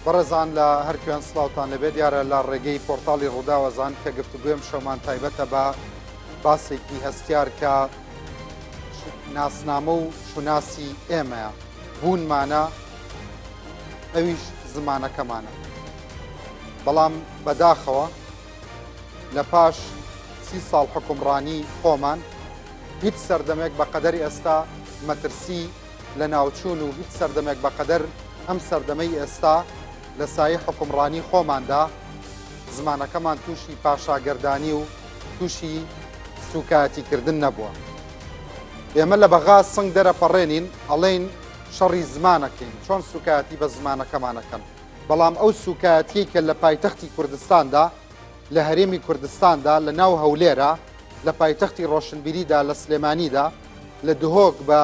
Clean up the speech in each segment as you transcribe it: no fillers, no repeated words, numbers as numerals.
بەڕێزان لە هەر کوێن سڵاوتان لەبێ دیارە لە ڕێگەی پۆرتاڵی ڕووداوە زان کە گفتوگوێم شەومان تایبەتە بە باسێکی هەستیار کە ناسنامە و شوناسی ئێمەیە بوونمانە ئەویش زمانەکەمانە بەڵام بەداخەوە لە پاش سی ساڵ حکومڕانی خۆمان هیچ سەردەمێک بەقەدەر ئێستا مەترسی لەناوچوون و هیچ سەردەمێک بەقەدەر ئەم سەردەمەی ئێستا لە سایەی حوکمڕانی خۆماندا زمانەکەمان تووشی پاشاگەردانی و تووشی سووکایەتیکردن نەبووە. ئێمە لە بەغا سنگ دەرەپەڕێنین ئەڵێین شەڕی زمانەکەین، چۆن سووکایەتی بە زمانەکەمان ئەکەن؟ بەڵام ئەو سووکایەتیەی کە لە پایتەختی کوردستاندا، لە هەرێمی کوردستاندا، لە ناو هەولێرا، لە پایتەختی ڕۆشنبیریدا لە سلێمانیدا، لە دهۆک بە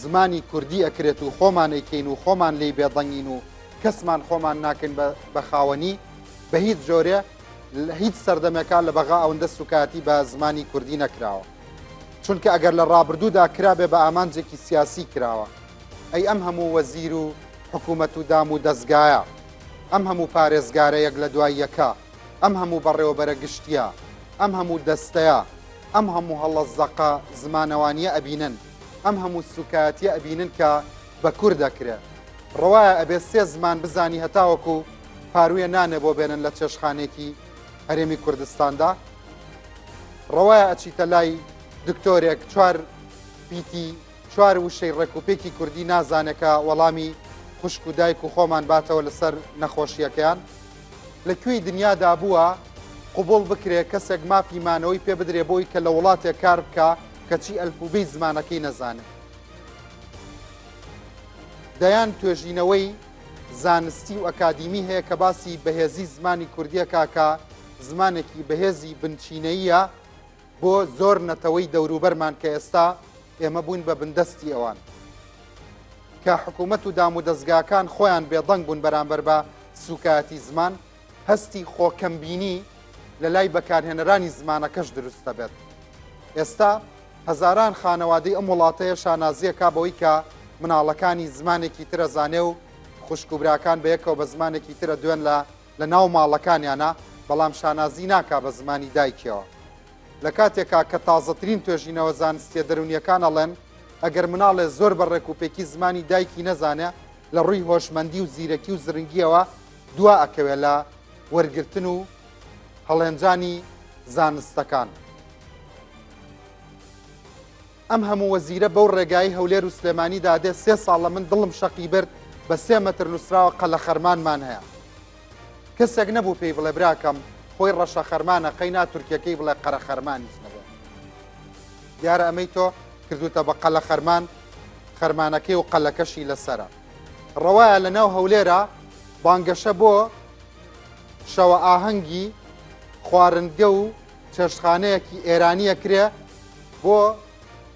زمانی کوردی ئەکرێت و خۆمان ئەیکەین و خۆمان لێی بێدەنگین و کەسمان خۆمان ناکەین بە خاوەنی، بە هیچ جۆرێ لە هیچ سەردەمێکا لە بەغا ئەوەندە سوکایەتی بە زمانی کوردی نەکراوە. چونکە ئەگەر لە ڕابردوودا کرابێ بە ئامانجێکی سیاسی کراوە. ئەی ئەم هەموو وەزیر و حکوومەت و دام و دەزگایە، ئەم هەموو پارێزگارە یەک لە دوای یەکە، ئەم هەموو بەڕێوەبەرە گشتییە، ئەم هەموو دەستەیە، ئەم هەموو هەڵە زەقە زمانەوانییە ئەبینن، ئەم هەموو سوکایەتیە ئەبینن کە بە کورد ئەکرێ. ڕەوایە ئەبێ سێ زمان بزانی هەتاوەکو پارویە نانێ بۆ بێنن لە چێشتخانەیەکی هەرێمی کوردستاندا؟ ڕەوایە ئەچیتە لای دکتۆرێک چوار پیتی چوار وشەی ڕێکوپێکی کوردی نازانێ کە وەڵامی خوشک و دایک و خۆمان باتەوە لەسەر نەخۆشیەکەیان؟ لە کوێی دنیادا بووە قبوڵ بکرێ کەسێک مافی مانەوەی پێ بدرێ بۆی کە لە وڵاتێک کار بکا کەچی ئەلفوبێی زمانەکەی نەزانێ؟ دەیان توێژینەوەی زانستی و ئەکادیمی هەیە کە باسی بەهێزی زمانی کوردیەکا کە زمانێکی بەهێزی بنچینەییە بۆ زۆر نەتەوەی دەوروبەرمان کە ئێستا ئێمە بووین بە بندەستی ئەوان. کە حکوومەت و دامودەزگاکان خۆیان بێدەنگ بوون بەرامبەر بە سووکایەتی زمان، هەستی خۆکەمبینی لە لای بەکارهێنەرانی زمانەکەش دروست دەبێت. ئێستا هەزاران خانەوادەی ئەم وڵاتەیە شانازییەکا بەوەی کە مناڵەکانی زمانێکی تر ئەزانێ و خوشک و براکان بەیەکەوە بە زمانێکی تر ئەدوێن لە لە ناو ماڵەکانیانا، بەڵام شانازی ناکا بە زمانی دایکیەوە. لە کاتێکا کە تازەترین توێژینەوە زانستیە دەرونیەکان ئەڵێن ئەگەر مناڵێ زۆر بە ڕێکوپێکی زمانی دایکی نەزانێ لە ڕووی هۆشمەندی و زیرەکی و زرنگیەوە دوا ئەکەوێ لە وەرگرتن و هەڵێنجانی زانستەکان. ئەم هەموو وەزیرە بەو ڕێگای هەولێر و سلێمانی دا دێ سێ ساڵە من دڵم شەقی برد بە سێ مەتر نووسراوە قەلە خەرمانمان هەیە کەسێک نەبوو پێی بڵێ براکەم خۆی ڕەشە خەرمانە قەی نا تورکیەکەی بڵێ قەرە خەرمانیش نەبێ دیارە ئەمەی تۆ کردوتە بە قەلە خەرمان خەرمانەکەی و قەلەکەشی لەسرە ڕەوایە لە ناو هەولێرە بانگەشە بۆ شەوە ئاهەنگی خواردنگە و چێشتخانەیەکی ئێرانیە کرێ بۆ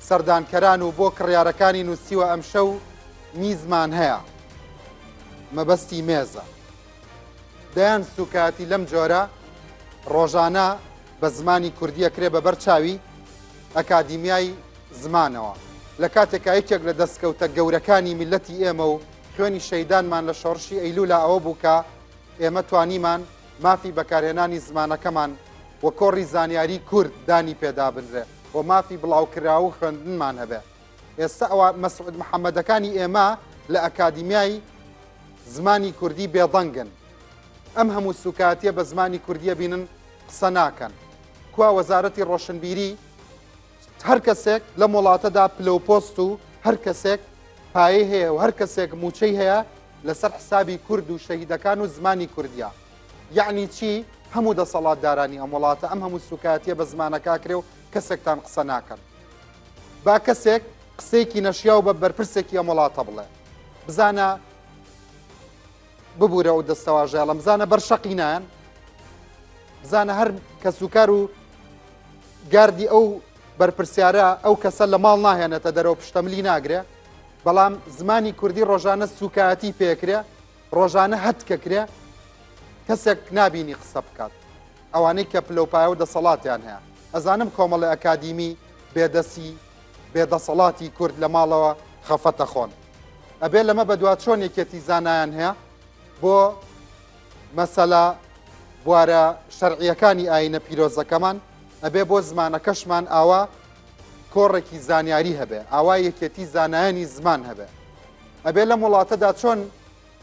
سەردانکەران و بۆ کڕیارەکانی نووسیوە ئەمشەو میزمان هەیە مەبەستی مێزە. دەیان سوکایەتی لەم جۆرە ڕۆژانە بە زمانی کوردی ئەکرێ بە بەر چاوی ئەکادیمیای زمانەوە. لە کاتێکا یەکێک لە دەسکەوتە گەورەکانی میللەتی ئێمە و خوێنی شەهیدانمان لە شۆڕشی ئەیلولا ئەوە بوو کە ئێمە توانیمان مافی بەکارهێنانی زمانەکەمان و کۆڕی زانیاری کورد دانی پێدابنرێ و مافی بڵاوکراو و خوێندنمان هەبێ. ئێستا ئەوە مەسعود محەمەدەکانی ئێمە لە ئەکادیمیای زمانی کوردی بێدەنگن. ئەم هەموو سوکایەتیە بە زمانی کوردیە بینن قسە ناکەن. کوا وەزارەتی ڕۆشنبیری؟ هەر کەسێک لەم وڵاتەدا پلە و پۆست و هەر کەسێک پایەی هەیە و هەر کەسێک موچەی هەیە لەسەر حسابی کورد و شەهیدەکان و زمانی کوردیە. یەعنی چی؟ هەموو دەسەڵاتدارانی ئەم وڵاتە ئەم هەموو سوکایەتیە بە زمانەکە ئەکرێ و کەسێکتان قسە ناکەن. با کەسێک قسەیەکی نەشیاو بە بەرپرسێکی ئەم وڵاتە بڵێ بزانە ببوورە ئەو دەستەواژەیەڵم بزانە بەر شەقی نایەن بزانە هەر کەسوکار و گاردی ئەو بەرپرسیارە ئەو کەسە لە ماڵ ناهێنێتە دەرەوە پشتەملی ناگرێ بەڵام زمانی کوردی ڕۆژانە سوکایەتی پێکرێ ڕۆژانە هەتکەکرێ کەسێک نابینی قسە بکات ئەوانەی کە پلەوپایە و دەسەڵاتیان هەیە. ئەزانم کۆمەڵی ئەکادیمی بێدەسی بێدەسەڵاتی کورد لە ماڵەوە خەفەتە خۆن. ئەبێ لەمە بەدوا چۆن یەکێتی زانایان هەیە بۆ. مەسەلە بوارە شەرعیەکانی ئاینە پیرۆزەکەمان ئەبێ بۆ زمانەکەشمان ئاوا کۆڕێکی زانیاری هەبێ ئاوا یەکێتی زانایانی زمان هەبێ ئەبێ لەم وڵاتەدا چۆن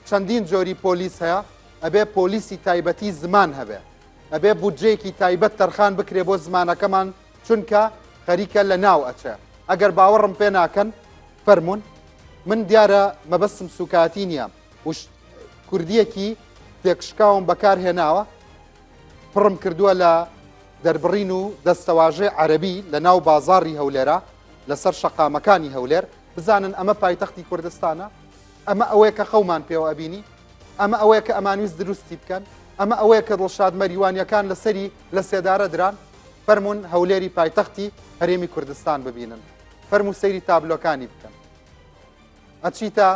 چەندین جۆری پۆلیس هەیە ئەبێ پۆلیسی تایبەتی زمان هەبێ ئەبێ بودجەیەکی تایبەت تەرخان بکرێ بۆ زمانەکەمان چونکە خەریکە لە ناو ئەچێ ئەگەر باوەڕم پێ ناکەن فەرمونون من دیارە مەبەستم سوکاتی نییە وش کوردیەکی تێکشکاوم بەکار هێناوە پڕم کردووە لە دەربڕین و دەستەواژەی عەربی لە ناو بازاڕی هەولێرە لەسەر شەقامەکانی هەولێر بزانن ئەمە پایتەختی کوردستانە ئەمە ئەوەیە کە خەومان پێوە ئەبینی ئەمە ئەوەیە کە ئەمانویست دروستی بکەن ئەمە ئەوەیە کە دڵشاد مەریوانیەکان لەسەری لە سێدارە دران فەرمونون هەولێری پایتەختی هەرێمی کوردستان ببینن فەرمو سەیری تابلۆکانی بکەن ئەچیتە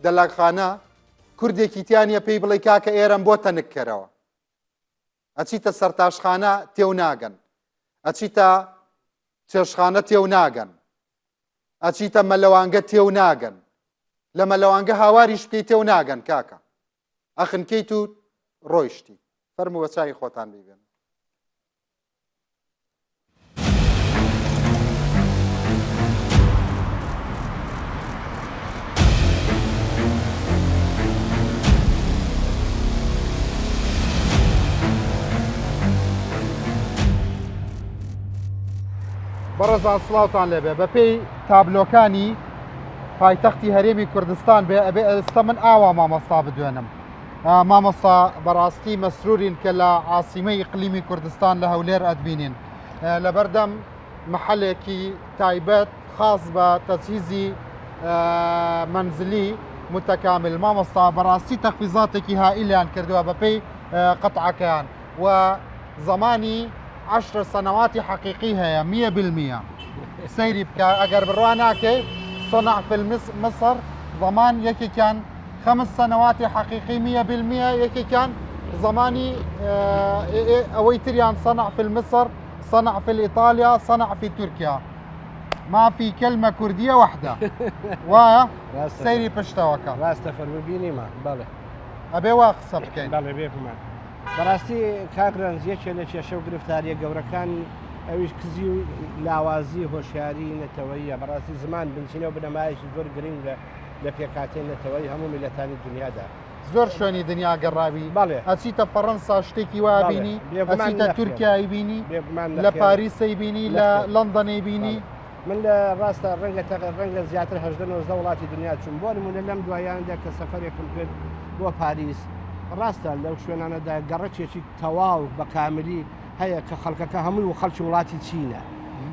دەلاکخانە کوردێکی تیا نیە پێی بڵێ کاکە ئێرەم بۆ تەنک کەرەوە ئەچیتە سەرتاشخانە تێو ناگەن ئەچیتە چێشخانە تێو ناگەن ئەچیتە مەلەوانگە تێو ناگەن لە مەلەوانگە هاواریش بکەی تێو ناگەن کاکە ئەخنکەیت و ڕۆیشتی فەرموو بە چاوی خۆتان بیبێن. بەڕێزان سڵاوتان لێبێ بەپێی تابلۆکانی پایتەختی هەرێمی کوردستان بێ ئەبێ ئێستا من ئاوا مامۆستا بدوێنم مامۆستا بەڕاستی مەسرورین کە لە عاسیمەی ئیقلیمی کوردستان لە هەولێر ئەتبینین لەبەردەم محەلێکی تایبەت خاص بە تەجهیزی منزلی متکامل مامۆستا بەڕاستی تەخفیزاتێکی هائیلیان کردووە بەپێی قەتعەکەیان و زمانی عشر سنواتی حقیقی هەیە میە بالمیە سەیری بکە ئەگەر بڕوا ناکەی صنع في مصر ضمان یەکێکیان خمس سنوات حقیقی میە بالمیە یەکێکیان زمانی ئەوەی تریان صنع في المصر صنع في الإيطاليا صنع في تركيا ما في كلمة كردية واحدة وایە سەیری پشتەوەکە ڕاستە فەرموو بینیمە بەڵێ ئەبێ وا قسە بکەین بەڵێ بێگومان بەڕاستی کاک ڕەنج یەکێ لە کێشە و گرفتاریە گەورەکان ئەویش کزی و لاوازی هۆشیاری نەتەوەیە بەڕاستی زمان بنچینە و بنەمایەکی زۆر گرنگە لە پێکهاتەی نەتەوەی هەموو میللەتانی دنیادا. زۆر شوێنی دنیا گەڕاوی بەڵێ. ئەچیتە فەڕەنسا شتێکی وا بەڵێ. بینی بێگومان ئەچیتە نەخێر. تورکیای بینی بێگومان لە نەخێر. پاریسەی بینی لە نەخێر. لەندەنەی بینی بەڵێ. من لە ڕاستە ڕەنگە تەق ڕەنگە زیاتر 18 19 وڵاتی دنیا چووم بۆ نمونە لەم دوایاندا کە سەفەرێکم کرد بۆ پاریس ڕاستە لەو شوێنانەدا گەڕەکێکی تەواو بە کاملی هەیە کە خەڵکەکە هەمووی و خەڵکی وڵاتی چینە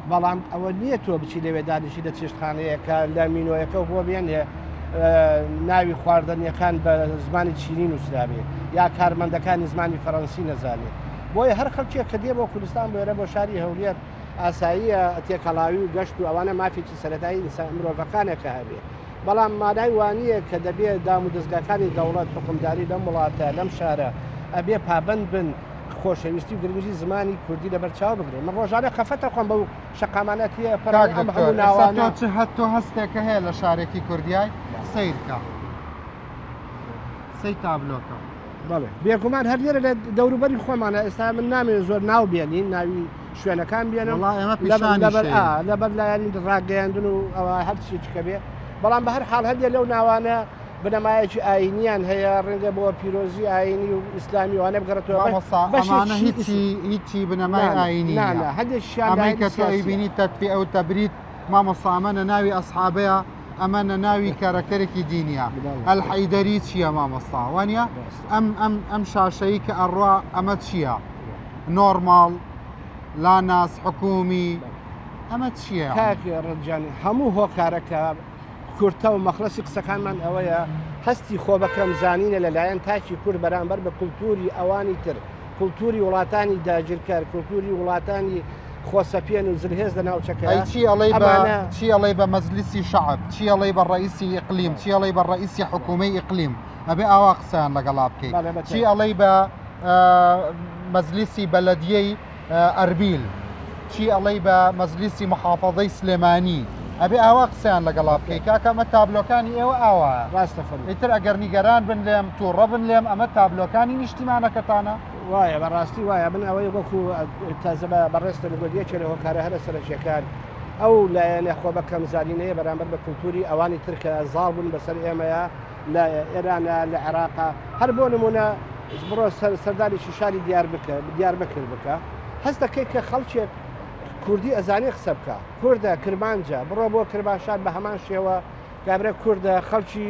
بەڵام ئەوە نییە تۆ بچی لەوێ دانیشی لە چێشتخانەیەکە لە مینۆیەکە بۆ بێنێ ناوی خواردنیەکان بە زمانی چینی نووسرابێ یا کارمەندەکانی زمانی فەڕەنسی نەزانێ بۆیە هەر خەڵکێک کە دێ بۆ کوردستان بۆێرە بۆ شاری هەولێر ئاساییە تێکەڵاوی و گەشت و ئەوانە مافێکی سەتایی ئینسان مرۆڤەکانێکە هەبێ بەڵام مانای وانییە کە دەبێ دام و دەستگاکانی دەوڵەت حکومداری لەم وڵاتە لەم شارە ئەبێ پابند بن خۆشەویستی و گرنگی زمانی کوردی لەبەر چاو بگرن من ڕۆژانە خەفەتە خۆم بەو شەقامانە تێپەڕم کاک ئەم دکتۆر هەموو ئێستا تۆ ناوانە چ هەت تۆ هەستێکە هەیە لە شارێکی کوردیای سەیرکە سەی تابلۆکە. بەڵێ بێگومان هەر لێرە لە دەوروبەری خۆمانە ئێستا من نامەوێت زۆر ناو بێنین ناوی شوێنەکان بێنم وەڵا ئێمە لەبەر پیشانیش لەبەر هەیە. ئا لەبەر لایەنی ڕاگەیاندن و ئەوە هەر چیەکی کە بێ بەڵام بە هەر حاڵ هەندێک لەو ناوانە بنەمایەکی ئایینیان هەیە، ڕەنگە بۆ پیرۆزی ئایینی و ئیسلامی وانە بگەڕێتەوە، مامۆستا ئەمانە بەشێکی هیچی هیچی بنەمای نا نا ئایینی نا نییە نا هەندێکیشیان ئەمەی لایەنی کە تۆ سیاسییە. ئەیبینی تەدفیئە و تەبرید مامۆستا ئەمە نە ناوی ئەسحابەیە ئەمە نە ناوی کارەکتەرێکی دینیە بەڵێ. ئەلحەیدەری چییە مامۆستا وانە ڕاستە. ئەم ئەم ئەم شاشەی کە ئەڕوا ئەمە چییە نۆرماڵ لانا حکومی بەڵێ. ئەمە چییە یەعنی؟ کاک ڕەنجان هەموو هۆکارەکە کورتە و مەخلەسی قسەکانمان ئەوەیە هەستی خۆ بەکەم زانینە لەلایەن تاکی کورد بەرامبەر بە کولتوری ئەوانی تر، کولتوری وڵاتانی داگیرکەر، کولتوری وڵاتانی خۆسەپێن و زلهێز لە ناوچەکە، ئەی چی ئەڵێی بە ئەمانە. چی ئەڵێی بە مەجلیسی شەعب، چی ئەڵێی بە ڕەئیسی ئیقلیم، چی ئەڵێی بە ڕەئیسی حکوومەی ئیقلیم، ئەبێ ئاوا قسەیان لەگەڵا بکەی. بەڵێ بە چی ئەڵێی بە مەجلیسی بەلەدیەی ئەربیل، چی ئەڵێی بە مەجلیسی محافەزەی سلێمانی. ئەبێ ئاوا قسەیان لەگەڵا بکەی کاکە ئەمە تابلۆکانی ئێوە ئاوایە. ڕاستە فەرموو. ئیتر ئەگەر نیگەران بن لێم، تووڕە بن لێم، ئەمە تابلۆکانی نیشتیمانەکەتانە. وایە بەڕاستی وایە من ئەوەی وەکو تازە بە بەڕێزتم گوت یەکێ لە هۆکارە هەرە سەرەکیەکان ئەو لایەنە خۆ بە کەمزانینەیە بەرامبەر بە کولتوری ئەوانی تر کە زاڵ بوون بەسەر ئێمەیە لە ئێرانە لە عێراقا هەر بۆ نمونە بڕۆ سەردانێکی شاری دیار بکە دیار بکر بکە هەست دەکەی کە خەڵکێک کوردی ئەزانێ قسە بکە کوردە کرمانجە بڕۆ بۆ کرماشان بە هەمان شێوە کابرا کوردە خەڵکی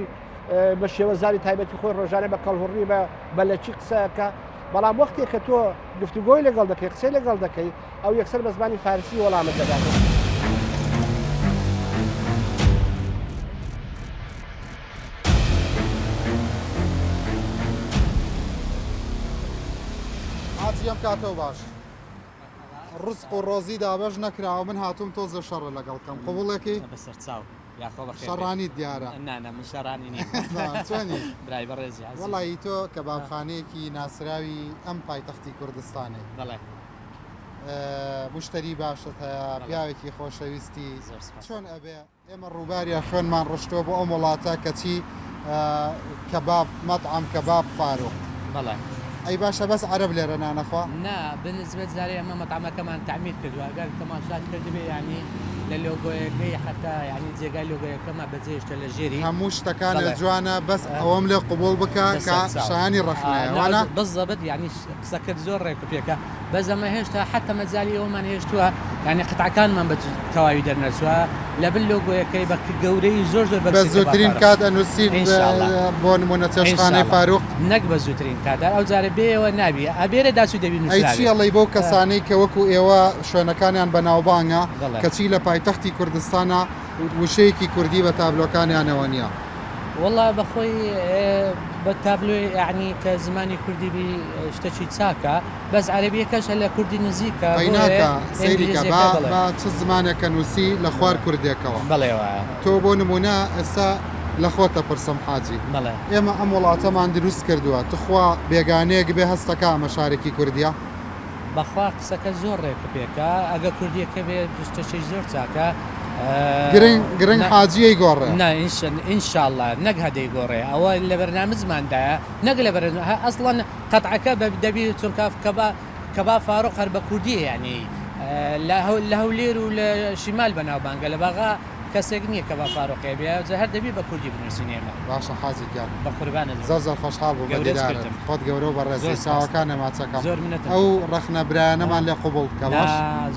بە شێوەزاری تایبەتی خۆی ڕۆژانە بە کەڵهوڕی بە بەلەکی قسەکە بەڵام وەختێک کە تۆ گفتوگۆی لەگەڵ دەکەی قسەی لەگەڵ دەکەی ئەو یەکسەر بە زمانی فارسی وەڵامت دەداتەوە. حاجی ئەم کاتەو باش. ڕزق و ڕۆزی دابەش نەکراوە من هاتووم تۆزێ شەڕە لەگەڵ کەم قبوڵەکەی؟ بەسەرچاو یاخوا بەخێر بێی. شەڕانیت دیارە. نا نا من شەڕانی نیم. چۆنی؟ برای بەڕێزی عەزیز. وەڵایی تۆ کەبابخانەیەکی ناسراوی ئەم پایتەختی کوردستانەی. بەڵێ. مشتەری باشت هەیە، پیاوێکی خۆشەویستی. زۆر سوپاس. چۆن ئەبێ ئێمە ڕووباریە خوێنمان ڕشتووە بۆ ئەم وڵاتە کەچی کەباب مەتعەم کەباب فاروق. بەڵێ. ئەی باشە بەس عەرەب لێرە نانەخوا؟ نا بنسبەت جارێ ئێمە مەتعەمەکەمان تەعمیر کردوە ئەگەر تەماشات کردبێ یانی لە لۆگۆیەکەی حەتا یانی جێگای لۆگۆیەکەمان بەجێهێشتە لە ژێری. هەموو شتەکانت بەڵێ. جوانە بەس ئەوەم لێ قبوڵ بکە کە بەسەرچاو. شایانی ڕەخنەیە وانە؟ بزەبت یانی قسەکەت زۆر ڕێک و پێکە بەس ئەمە هێشتا حەتە مەجالی ئەوەمان هێشتووە یانی قتعەکانمان بە تەواوی دەرنەچووە لە بن لۆگۆیەکەی بە گەورەی زۆر زۆر بە زووترین کات ئەنووسیت بۆ نموونە چێشتخانەی فاروق؟ نەک بە زووترین کات ئەو جارە بێیەوە نابی ئەبێرە داچوو دەبی ئەی چی نووسراوێ. ئەڵێی بەو کەسانەی کە وەکو ئێوە شوێنەکانیان بەناوبانگە بەڵێ. کەچی لە پایتەختی کوردستانا وشەیەکی کوردی بە تابلۆکانیانەوە نییە؟ وەڵا بەخۆی بە تابلۆی یەعنی کە زمانی کوردی بی شتەکی چاکە بەس عەرەبیەکەش هەر لە کوردی نزیکە ئەی بۆیە ناکا سەیری کە با ئینگلیزیەکە بەڵێ. با چ زمانێکە نووسی لە خوار کوردێکەوە بەڵێ وایە. تۆ بۆ نموونە ئێستا لە خۆت ئەپرسم حاجی بەڵێ. ئێمە ئەم وڵاتەمان دروست کردووە تخوا بێگانەیەک بێ هەستەکا ئەمە شارێکی کوردیە؟ بەخوا قسەکە زۆر ڕێک و پێکە ئەگە کوردیەکە بێ شتەکیش زۆر چاکە. گرنگ گرنگ حاجی ئەیگۆڕێ. نا ئینشاڵڵا نەک هە دەیگۆڕێ ئەوە لە بەرنامجماندایە نەک لە بەر ئەسڵەن قەتعەکە بە دەبی چونکە کەبا کەبا فاروق هەر بە کوردیە یانی لە هەولێر و لە شیمال بەناوبانگە لە بەغا کەسێک نییە کە بە فاروقێ بێ جا هەر دەبی بە کوردی بنووسین ئێمە. باشە حاجی گیان. بە قوربانت بم. زۆر زۆر خۆشحاڵ بووم بە گەورەت دیدارت. کردم. خۆت گەورە و بەڕێزی. زۆر سپاست. چاوەکانت ماچەکەم. زۆر منەتم ئەو کردم. ڕەخنە برایانەمان لێ قبوڵ بکە نا باش؟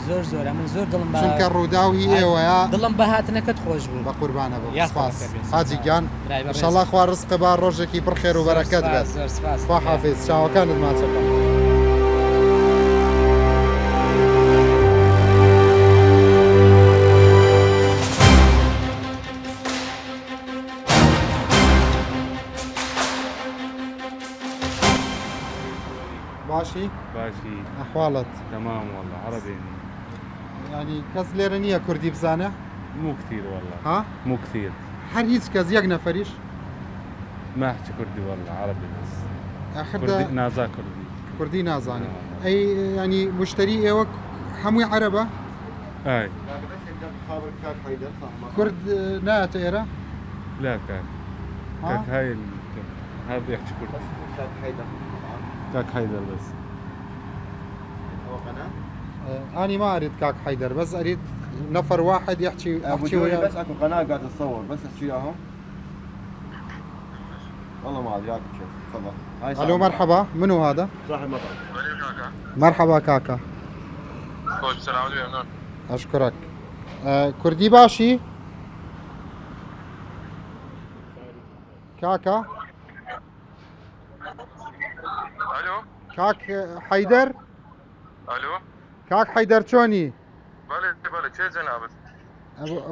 زۆر زۆرە من زۆر دڵم بە چونکە ڕووداو هی ئێوەیە. دڵم بە هاتنەکەت خۆش بوو. بە قوربانە بم. یاخوا سپاس. بەخێر بێی. حاجی گیان. برای بەڕێزم. ئیشەڵا خوا ڕزقت با ڕۆژێکی پڕ خێر و زۆر بەرەکەت سپاس بێت. زۆر سپاس. خوا حافیز. چاوەکانت ماچەکەم. باشی؟ باشی ئەحواڵت؟ تمام والله عربي ینی کەس لێرە نییە کوردی بزانە؟ مو كثير والله ها؟ مو كثير هەر هیچ کەس یەک نەفەریش؟ ما احكي كردي والله عربي بس ئاخر كردي دە نازا كردي کوردی نازانێ ئەی ینی مشتری ئێوە هەمووی عەرەبە؟ اي کورد نایەتە ئێرە؟ لا كاك ها؟ كاك هاي ال... هذا يحكي كردي كاك حيدر بس اني ما اريد كاك حيدر بس اريد نفر واحد يحكي ابو احكي دوري وياه بس اكو قناه قاعد تصور بس احكي وياهم والله ما ادري شوف تفضل هاي صاحب الو مرحبا منو هذا؟ صاحب المطعم مرحبا كاكا خوش سلام عليكم اشكرك آه كردي باشي كاكا الو کاک حەیدەر الو کاک حەیدەر چۆنی؟ بەڵێ بەڵێ کێ جەنابت؟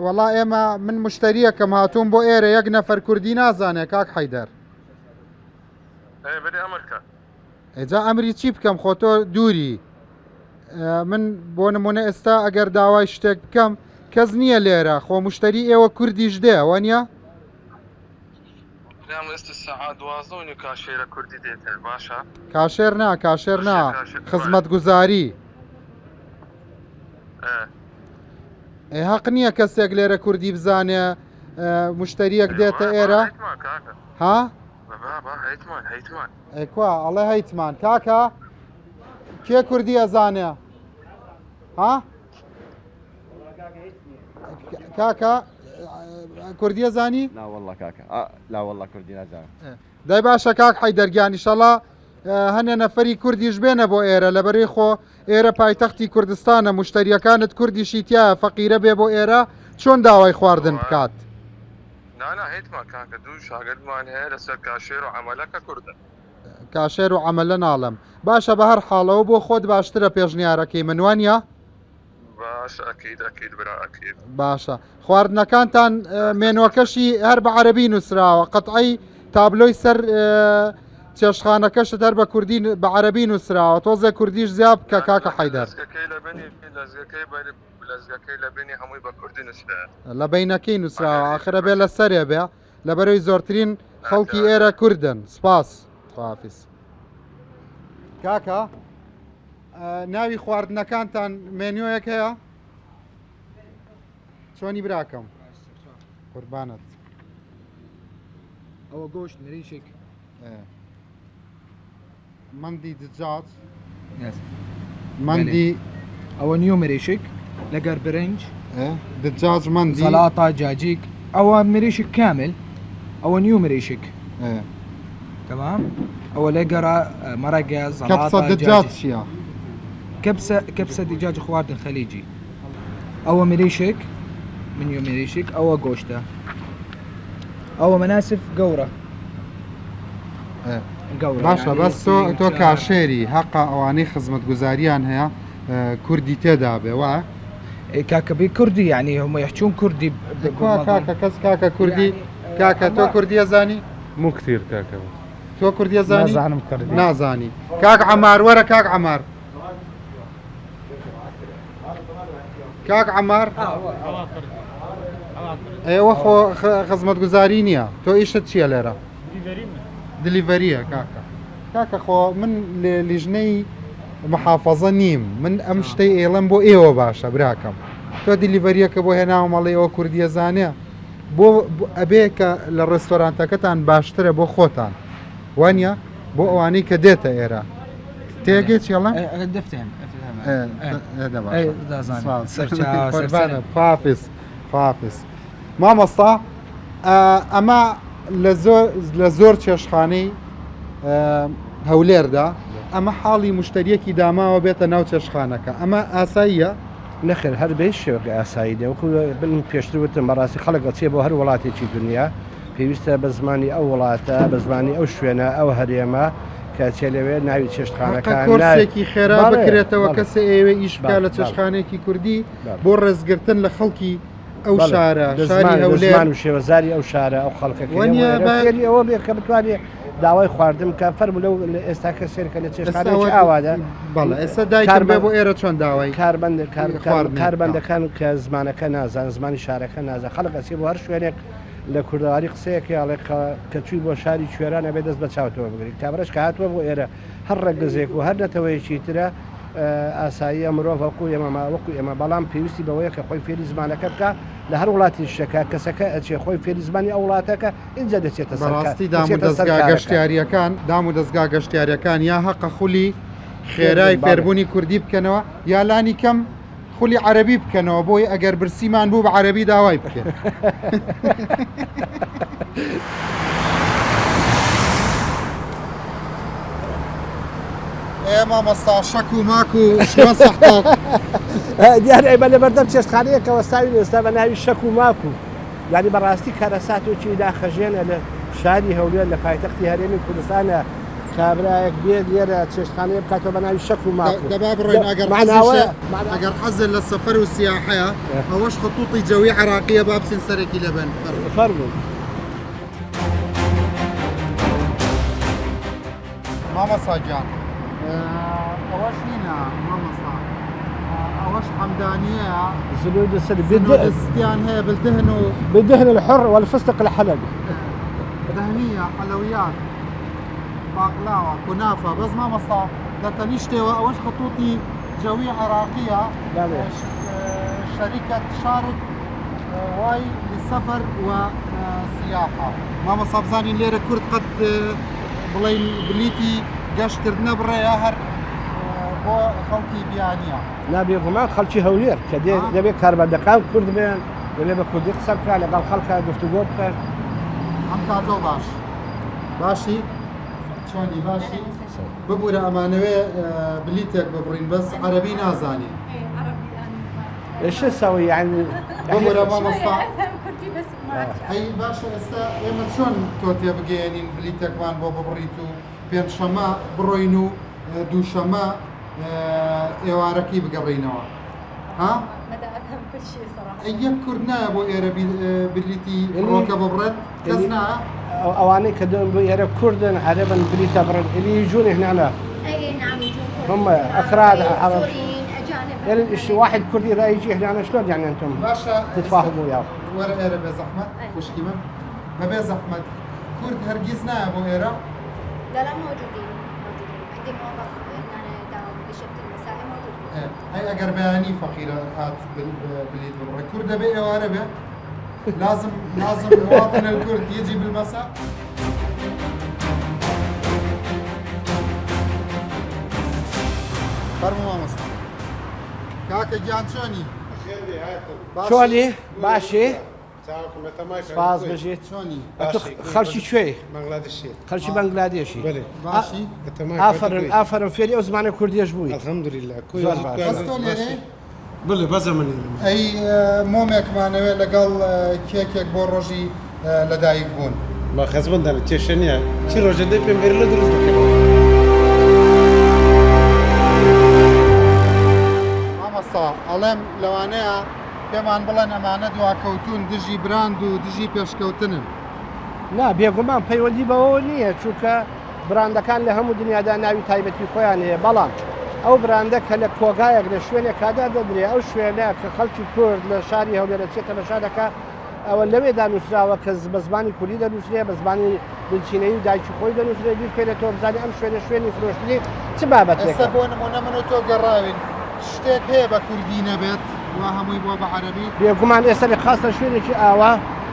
وەڵا ئێمە من مشتریەکەم هاتووم بۆ ئێرە یەک نەفەر کوردی نازانێ کاک حەیدەر. ئێ بەری ئەمرکە. ئێجا ئەمری چی بکەم خۆ تۆ دووری من بۆ نمونە ئێستا ئەگەر داوای شتێک بکەم کەس نییە لێرە خۆ مشتری ئێوە کوردیش دێ وانە؟ برام ئێستا سەعات 12 و نیو کاشێرە کوردی دێتە باشە؟ کاشێر نا کاشێر نا خزمەتگوزاری. ئێ. ئێ هەق نییە کەسێک لێرە کوردی بزانێ مشتریەک دێتە ئێرە ها؟ ئێ کوا ئەڵێ هەیتمان کاکە کێ کوردی ئەزانێ ها؟ کاکە کوردیە زانی؟ لا والله کاکە لا والله کوردی نازانم دای باشە کاک حەیدەر گیان ئیشەڵا هەنێ نەفەری کوردیش بێنە بۆ ئێرە لەبەرەی خۆ ئێرە پایتەختی کوردستانە مشتریەکانت کوردیشی تایە فەقیرە بێ بۆ ئێرە چۆن داوای خواردن بکات؟ نانا هیتمان کاکە دوو شاگردمان هەیە لەسەر کاشێر و عەمەلە کە کوردن. کاشێر و عەمەلە ناڵێم باشە بە هەر حاڵەوە بۆ خۆت باشترە پێشنیارەکەی من وانە؟ باشە ئەکید ئەکید برا ئەکید. باشە خواردنەکانتان مێنوەکەشی هەر بە عەرەبی نووسراوە قەتعی تابلۆی سەر چێشتخانەکەشت هەر بە کوردی بە عەرەبی نووسراوە تۆزێ کوردیش زیا بکە کاکە حەیدەر. لەزگەکەی لە بنی لەزگەکەی بە لەزگەکەی لە بنی هەمووی بە کوردی نووسراوە. لە بەینەکەی نووسراوە ئاخر ئەبێ لە سەرێ بێ لەبەرەوەی زۆرترین خەڵکی ئێرە کوردن سپاس خواحافیز. کاکە ناوی خواردنەکانتان مێنیۆیەک هەیە؟ چۆنی براکەم قوربانت ئەوە گۆشت مریشک مەندی دجاج مەندی ئەوە نیو مریشک لەگەر برنج دجاج مەندی سەلاطە جاجیک ئەوە مریشک کامل ئەوە نیو مریشک تمام ئەوە لەگەرە مەرەگە زەڵاتە دجاج چییە؟ كبسة كبسة دجاج خواردن خليجي ئەوە مریشک منیو مریشک ئەوە گۆشتە ئەوە مەناسف گەورە گەورە باشە بەس تۆ تۆ کاشێری هەقە ئەوانەی خزمەتگوزاریان هەیە کوردی تێدا بێ وا کاکە بی کوردی یعنی هم يحجون کوردی کاکە کەس کاکە کوردی کاکە تۆ کوردیە زانی مو كثير کاکە تۆ کوردیە زانی نازانم کوردی نازانی کاک عەمار وەرە کاک عەمار کاک عەمار ئێوە خۆ خزمەتگوزاری نییە تۆ ئیشت چییە لێرە دلیڤەریە کاکە کاکە خۆ من لیژنەی محافظە نیم من ئەم شتەی ئێڵم بۆ ئێوە باشە براکەم تۆ دلیڤەریەکە بۆ هێناوە مەڵێ ئەوە کوردیە زانێ بۆ ئەبێ کە لە ڕێستۆرانتەکەتان باشترە بۆ خۆتان وانە بۆ ئەوانەی کە دێتە ئێرە تێگەی چێڵم خافز خافز مامۆستا ئەمە لە زۆر چێشخانەی هەولێردا ئەمە حاڵی مشتریەکی داماوە بێتە ناو چێشخانەکە ئەمە ئاساییە نەخێر هەر بە هیچ شێوەک ئاسایی نیە وەکو من پێشتر وتم بەڕاستی خەڵک ئەچێ بۆ هەر وڵاتێکی دنیا پێویستە بە زمانی ئەو وڵاتە بە زمانی ئەو شوێنە ئەو هەرێمە کە ئەچێ لەوێ ناوی چێشتخانەکان کۆرسێکی خێرا بکرێتەوە کەسێ ئەیەوێ ئیش بکا لە چێشتخانەیەکی کوردی بۆ ڕێزگرتن لە خەڵکی ئەو شارە شاری هەولێر زمان و شێوەزاری ئەو شارە ئەو خەڵکە فێری ئەوە بێ کە بتوانێ داوای خواردن بکە فەرموو لەو ئێستا کە سێرکە لە چێشتخانەیەکی ئاوادا بەڵێ ئێستا دایکم بێ بۆ ئێرە چۆن داوای کاربەند کاربەندەکان کە زمانەکە نازان زمانی شارەکە نازان خەڵک ئەچێ بۆ هەر شوێنێک لە کوردەواری قسەیەکی ئەڵێ کە چووی بۆ شاری کوێران ئەبێ دەست بە چاوتەوە بگری کابرەش کە هاتووە بۆ ئێرە هەر ڕەگەزێک و هەر نەتەوەیەکی ترە ئاساییە مرۆڤ وەکو ئێمە وەکو ئێمە بەڵام پێویستی بەوەیە کە خۆی فێری زمانەکە بکە لە هەر وڵاتی شەکە کەسەکە ئەچێ خۆی فێری زمانی ئەو وڵاتەکە ئینجا دەچێتە سەر بەڕاستی دام و دەزگا گەشتیاریەکان دام و دەزگا گەشتیاریەکان یا هەقە خولی خێرای فێربوونی کوردی بکەنەوە یا لانی کەم خولی عەرەبی بکەنەوە بۆی ئەگەر برسیمان بوو بە عەرەبی داوای بکەین. ئێ مامۆستا شەک و ماک و شلۆن سەحتە دیارە ئێمە لەبەردەم چێشتخانەیەکە وەستاوین ئێستا بە ناوی شەک و ماک و یانی بەڕاستی کارەساتێکی ناخەژێنە لە شاری هەولێر لە پایتەختی هەرێمی کوردستانە کابرایەک بێت لێرە چێشتخانەیە بکاتەوە بە ناوی شەک و ماک و دەبا بڕۆین ئەگەر معناوە ئەگەر حەزت لە سەفەر و سیاحەیە ئەوەش خطوطی جەوی عێراقیە با بچین سەرێکی لێ بەن فەرموو. مامۆستا گیان ئەوەش نینە مامۆستا ئەوەش حەمدانیە زنود السد ستیان هەیە بالدهن و بالدهن الحر والفستق الحلبي دهنیە حەلەویات باقلاوە کونافە بەس مامۆستا لە تەنیشتێوە ئەوەش خطوطی جەوی عێراقیە. بەڵێ. شەریکەت شارک وای لسەفەر و سیاحە. مامۆستا بزانین لێرە کورد قەت بڵێین بلیتی گەشتکردنە بڕێ یا هەر بۆ خەڵکی بیانیە؟ نا بێگومان خەڵکی هەولێر کە دێ دەبێت کارمەندەکان کورد بن دەبێت بە کوردی قسە بکە لەگەڵ خەڵکە گفتوگۆ بکەن. ئەم کاتەو باش باشی چۆنی باشی ببورە ئەمانەوێ بلیتێک ببڕین بەس عەرەبی نازانین. ايش اسوي يعني ببورە مامۆستا ئەی باشە ئێستا ئێمە چۆن تۆ تێبگەیەنین بلیتێکمان بۆ ببڕیت و پێنجشەمە بڕۆین و دووشەمە ئێوارەکەی بگەڕێینەوە ها؟ ئەی یەک کورد نایە بۆ ئێرە بلیتی فڕۆکە ببڕێت کەس نایە؟ ئەوانەی کە دێن بۆ ئێرە کوردن عەرەبن بلیتە بڕن اللي يجون هنا اي نعم يجون كرد هم اكراد عرب سوريين اجانب يعني واحد كردي اذا يجي هنا شلون يعني انتم باشە تتفاهموا وياه وەرە ئێرە بێ زەحمەت خوشکی من بەبێ زەحمەت کورد هەرگیز نایە بۆ ئێرە؟ لا لا موجودين موجودين عندي موظف هنا يداوم بشفت المسائي موجود. ئەی ئەگەر بەیانی فەقیرە هات بلیت ببڕێ کورد دەبێ ئێوارە بێ؟ لازم لازم مواطن الكرد يجي بالمساء؟ فەرموو مامۆستا. کاکە گیان چۆنی؟ چۆنی باشی سپاس بژیت چۆنی ئەتو خەڵکی کوێی بەنگلادشی خەڵکی بەنگلادێشی باشی ئافەرم ئافەرم فێری ئەو زمانە کوردیەش بووی الحمدلله زۆر باش. بەس تۆ لێرەی؟ بڵێ بەزە من لێرەم. ئەی مۆمێکمانەوێ لەگەڵ کێکێک بۆ ڕۆژی لەدایک بوون. با خەزمەتدانە کێشە نییە چی ڕۆژە دەی پێم بێرە لە دروست دەکەم. مامۆستا ئەڵێم لەوانەیە پێمان بڵێن ئەمانە دواکەوتوون دژی براند و دژی پێشکەوتنن. نا بێگومان پەیوەندی بەوەوە نییە چونکە براندەکان لە هەموو دنیادا ناوی تایبەتی خۆیان هەیە بەڵام ئەو براندە کە لە کۆگایەک لە شوێنێکا دادەنرێ ئەو شوێنە کە خەڵکی کورد لە شاری هەولێر ئەچێت تەمەشا دەکا ئەوە لەوێدا نووسراوە کە بە زمانی کوردی دەنووسرێ بە زمانی بنچینەیی و دایکی خۆی دەنووسرێ بیرکەینەتەوە بزانین ئەم شوێنە شوێنی فرۆشتنی چ بابەتێکە. ئێستا بۆ نموونە من و تۆ گەڕاوین شتێک هەیە بە کوردی نەبێت وا هەمووی بووە بە عەرەبی؟ بێگومان ئێستا لە خاستە شوێنێکی ئاوا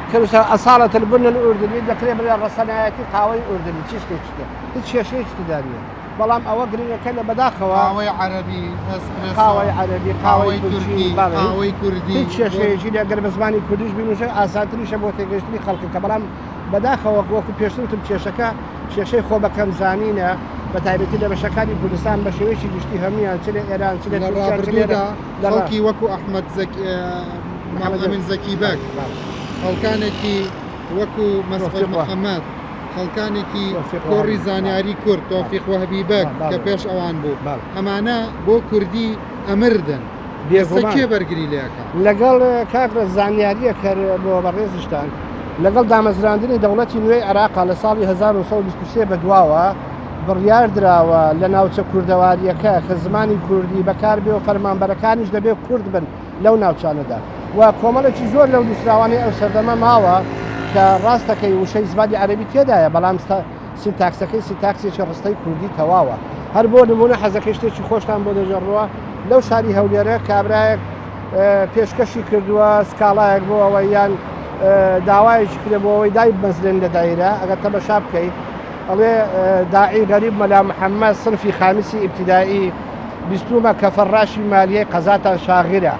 کە نووسراوە اصالە البن الاردنی دەکرێ بڵێ ڕەسەنایەتی قاوەی ئوردنی چ شتێکی تر هیچ کێشەیەکی تێدا نییە بەڵام ئەوە گرنگەکە لە بەداخەوە قاوەی عەرەبی، ئێسپرێسۆ، قاوەی عەرەبی، قاوەی قاوەی تورکی، تورکی، بەڵێ قاوەی کوردی، هیچ بۆ کێشەیەکی نییە گەر بە زمانی کوردیش بینووسێ ئاسانتریشە بۆ تێگەیشتنی خەڵکەکە بەڵام بەداخەوە وەکو پێشتر وتم کێشەکە کێشەی خۆ بەکەم زانینە بە تایبەتی لە بەشەکانی کوردستان بە شێوەیەکی گشتی هەموویان چ لە ئێران چ لە لە تورکیا چ لێرە ڕابردوودا لە ڕا خەڵکی وەکو ئەحمەد زەک مام محەمەد ئەمین زەکی بەگ بەڵێ. خەڵکانێکی وەکو مەسعود تۆفیق وە محەمەد خەڵکانێکی تۆفیق کۆڕی وەهبی بەڵێ زانیاری کورد بەڵێ تۆفیق وەهبی بەگ کە بەڵێ پێش ئەوان بوو بەڵێ. ئەمانە بۆ کوردی ئەمردن ئێستا بێگومان. کێ بەرگری لێ ئەکا؟ لەگەڵ کاک ڕێز زانیارییەک هەر بۆ بەڕێزیشتان، لەگەڵ دامەزراندنی دەوڵەتی نوێی عێراقا لە ساڵی 1923 بەدواوە بڕیار دراوە لە ناوچە کوردەوارییەکە کە زمانی کوردی بەکاربێ و فەرمانبەرەکانیش دەبێ کورد بن لەو ناوچانەدا و کۆمەڵێکی زۆر لەو نووسراوانەی ئەو سەردەمە ماوە کە ڕاستەکەی وشەی زمانی عەرەبی تێدایە بەڵام سینتاکسەکەی سینتاکسێکی ڕستەی کوردی تەواوە. هەر بۆ نموونە حەزەکەی شتێکی خۆشتان بۆ دەگێڕمەوە، لەو شاری هەولێرە کابرایەک پێشکەشی کردووە سکاڵایەک بۆ ئەوەی یان داوایەکی کرێ بۆ ئەوەی دای بمەزرێن لە دایرە ئەگەر تەمەشا بکەی ئەڵێ داعی غەریب مەلا محەممەد صنفی خامسی ئیبتیدائی بیستومە کە فەڕاشی مالیەی قەزاتان شاغرە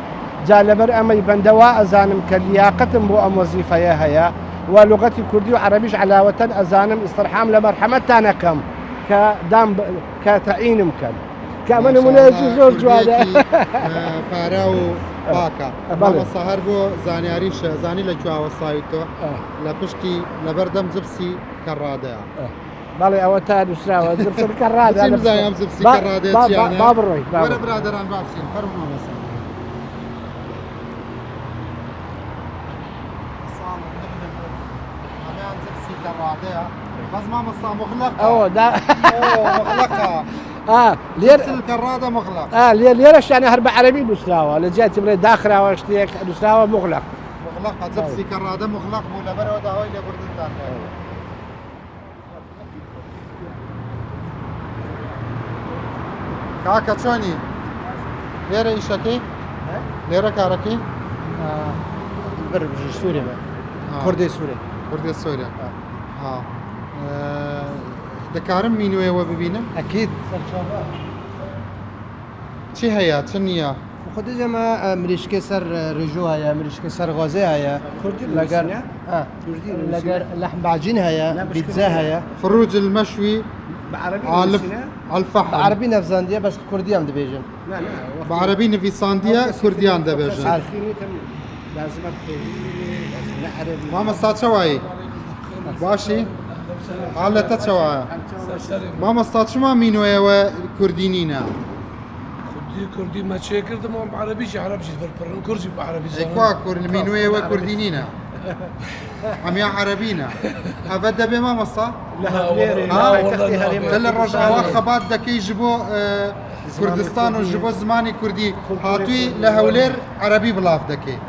جا لەبەر ئەمەی بەندە وا ئەزانم کە لیاقەتم بۆ ئەم وەزیفەیە هەیە و لغەتی کوردی و عەرەبیش عەلاوەتەن ئەزانم ئیسترحام لە مەرحەمەتتان ئەکەم کە دام کە تەعینم کەن کە ئەمە نمونەیەکی زۆر جوانە پارا و پاکە مامۆستا هەر بۆ زانیاریش زانی لە کوێ وەستاویت تۆ لە پشتی لەبەردەم جپسی کەڕادەیە بەڵێ ئەوە تا نووسراوە جپسی کەڕادە بزانم ئەم جپسی کەڕادەیە چیانە با بڕۆین وەرە برادەران با بچین فەرموو مامۆستا بەس مامۆستا مغلقە ئەوە دا مغلقە لێر کەڕادە مغلق لێ لێرەشیانە هەر بە عەرەبی نووسراوە لە جیاتی بڵێ داخراوە شتێک نووسراوە مغلق مغلقە جپسی کەڕادە مغلق بوو لەبەرەوە داوای لێبوردنتان لێ کاکە چۆنی لێرە ئیشەکەی لێرە کارەکەی؟ بەر سوورێ کوردی سوورێ کوردی سوورێ دەکارم مینوێەوە ببینم ئەکید چی هەیە چ نییە؟ خودی جەمە مریشکێ سەر ڕژۆ هەیە مریشکە سەر غازێ هەیە لەگەر لەگەر لەحم باجین هەیە بیتزا هەیە فروج المشوي الفحم عربی نەفزاندیە بەس کوردیان دەبێژن بە عەرەبی نویساندیە کوردیان دەبێژن. مامۆستا چەوایی باشی حالەتە چەوایە مامۆستا چما مینۆیەوە کوردی نینە کوردی کوردی مە چێ کردم وەم عەرەبیشی عەرەبیش بەرپڕن کوردی بە عەرەبی کوا کورد مینۆیەوە کوردی نینە هەمیا عەرەبینە ئەڤە دەبێ مامۆستا لە ڕۆژئاوا خەبات دەکەی ji بۆ کوردستان و ji بۆ زمانی کوردی هاتووی لە هەولێر عەرەبی بڵاف دەکەی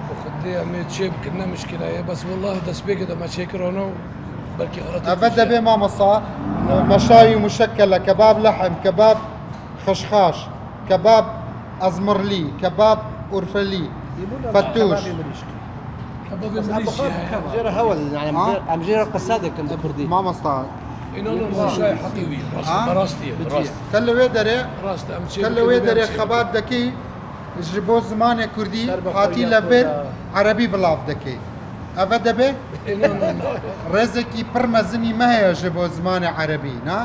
چێ بکردە مشکلایە بەس والله دەست پێ کردم چێ کرۆنە و بەلکی غەڵەت ئەڤە دەبێ مامۆستا مەشاوی مشەکەلە کەباب لەحم کەباب خشخاش کەباب ئەزمڕلی کەباب ئورفەلی فەتوش مامۆستا تە لەوێ دەرێ تە لەوێ دەرێ خەبات دەکەی ji بۆ زمانێ کوردی هاتی لە بێر عەرەبی بڵاو دەکەی ئەڤە دەبێ ڕێزێکی پڕ مەزنی مە هەیە ji بۆ زمانێ عەرەبی نا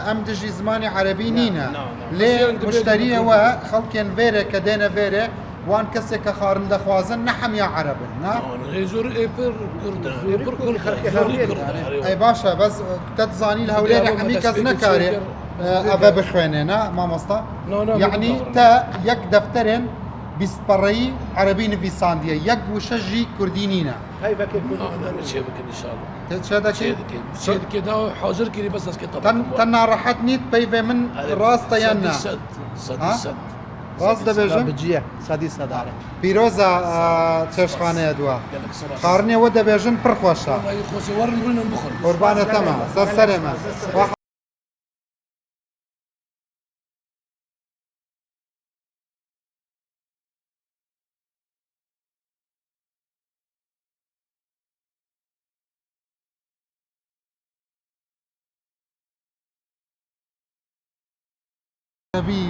ئەم دژی زمانی عەرەبی نینە لێ مشتریەوە خەڵکێن ڤێرێ کە دێنە ڤێرێ وان کەسێک کە خارن دەخوازن نە حەمیا عەرەبن نا ئەی باشە بەس تەتزانی لە هەولێرە هەمی کەس نەکارێ ئەڤە بخوێنێ نا مامۆستا یعنی تە یەک دەفتەرێن 20 پەڕەیی عەرەبی نویساندیە یەک وشە ژی کوردی نینە تە ناڕەحەت نیت پەیڤێ من ڕاستە یان نا ڕاست دەبێژم بجیە سەدی سەدارە پیرۆزە چێشخانەیە دوا خواردنەوە دەبێژن پڕ خۆشە قوربانە تەمە سەر سەرێمە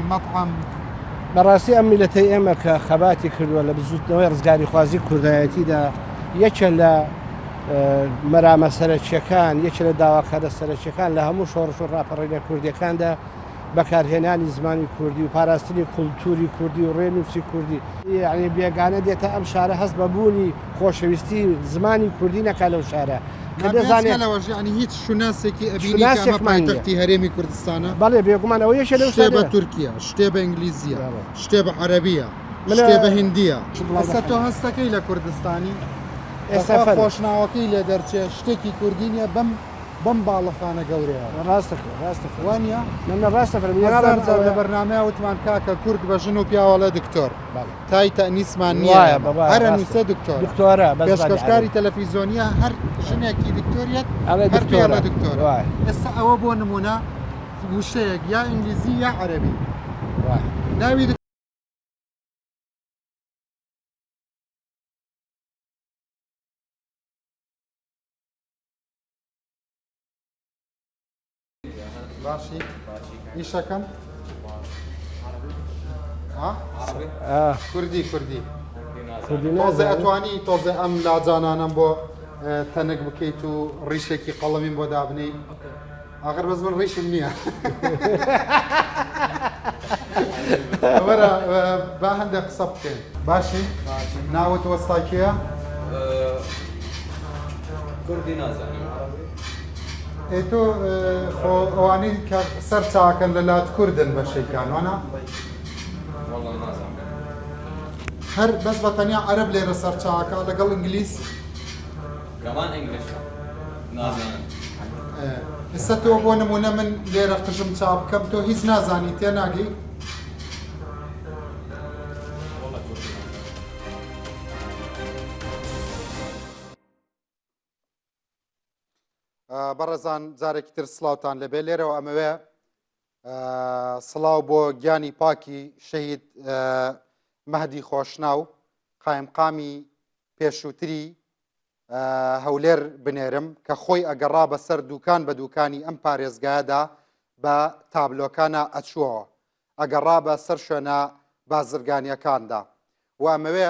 مطعم. بەڕاستی ئەم میلەتەی ئێمە کە خەباتی کردووە لە بزوتنەوەی ڕزگاریخوازی کوردایەتیدا یەکێ لە مەرامە سەرەکیەکان یەکێ لە داواکارە سەرەکیەکان لە هەموو شۆڕش و ڕاپەڕینە کوردیەکاندا بەکارهێنانی زمانی کوردی و پاراستنی کولتوری کوردی و ڕێنووسی کوردی یعنی بێگانە دێتە ئەم شارە هەست بە بوونی خۆشەویستی زمانی کوردی نەکا لەو شارە کە دەزانێت لەوەش یعنی هیچ شوناسێکی ئەبینی کە ئەمە پایتەختی هەرێمی کوردستانە بەڵێ بێگومان ئەوە یەکێ لەو شتێ بە تورکیە شتێ بە ئینگلیزیە شتێ بە عەرەبیە شتێ بە هندیە ئێستا تۆ هەستەکەی لە کوردستانی ئێستا خۆشناوەکەی لێ دەرچێ شتێکی کوردی نییە بەم بەم باڵەخانە گەورەیە. ڕاستە ڕاستە وانە؟ نە ڕاستە فەرمی هەزار جار لە بەرنامەیا وتمان کاکە کورد بە ژن و پیاوەڵێ دکتۆر تای تەئنیسمان نییە هەر ئەنووسێ دکتۆر دکتۆرە پێشکەشکاری تەلەفیزۆنیە هەر ژنێکی دکتۆریەت هەر پێڵێ دکتۆرە ئێستا ئەوە بۆ نمونە وشەیەک یا ئینگلیزی یا عەرەبی ناوی باشی ئیشەکەم کوردی کوردی تۆزێ ئەتوانی تۆزێ ئەم لاجانانم بۆ تەنک بکەیت و ڕیشێکی قەڵەمیم بۆ دابنی ئاخر بەس من ڕیشم نییە وەرە با هەندێک قسە بکەین باشی ناوت وەستاکیە کوردی نازانم ئێ تۆ خۆ ئەوانەی کە سەر چاکەن لە لات کوردن بەشێکیان وانە هەر بەس بە تەنیا عەرەب لێرە سەر چاکە لەگەڵ ئینگلیز کەمان ئینگلیش نازانم ئێستا تۆ بۆ نمونە من لێرە قژم چا بکەم تۆ هیچ نازانی تێناگەی بەڕێزان جارێکی تر سڵاوتان لەبێ لێرەوە ئەمەوێ سڵاو بۆ گیانی پاکی شەهید مەهدی خۆشناو. قایمقامی پێشووتری هەولێر بنێرم کە خۆی ئەگەڕا بەسەر دوکان بە دوکانی ئەم پارێزگایەدا بە تابلۆکانە ئەچووەوە ئەگەڕا بە سەر شوێنە بازرگانیەکاندا و ئەمەوێ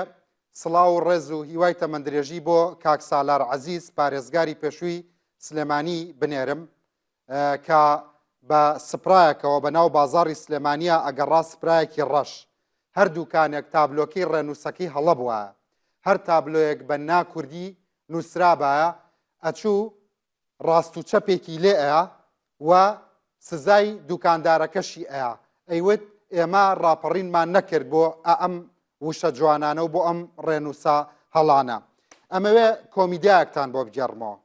سڵاو و ڕێز و هیوای تەمەندرێژی بۆ کاک سالار عەزیز پارێزگاری پێشووی سلێمانی بنێرم کە بە سپرایەکەوە بە ناو بازاڕی سلێمانیا ئەگەڕا سپرایەکی ڕەش هەر دوکانێک تابلۆکەی ڕێنووسەکەی هەڵە بوایە هەر تابلۆیەک بە نا کوردی نووسرابایە ئەچوو ڕاست و چەپێکی لێ ئەیا و سزای دوکاندارەکەشی ئەیا ئەیوت ئێمە ڕاپەڕینمان نەکرد بۆ ئەم وشە جوانانە و بۆ ئەم ڕێنووسە هەڵانە ئەمەوێ کۆمیدیایەکتان بۆ بگێڕمەوە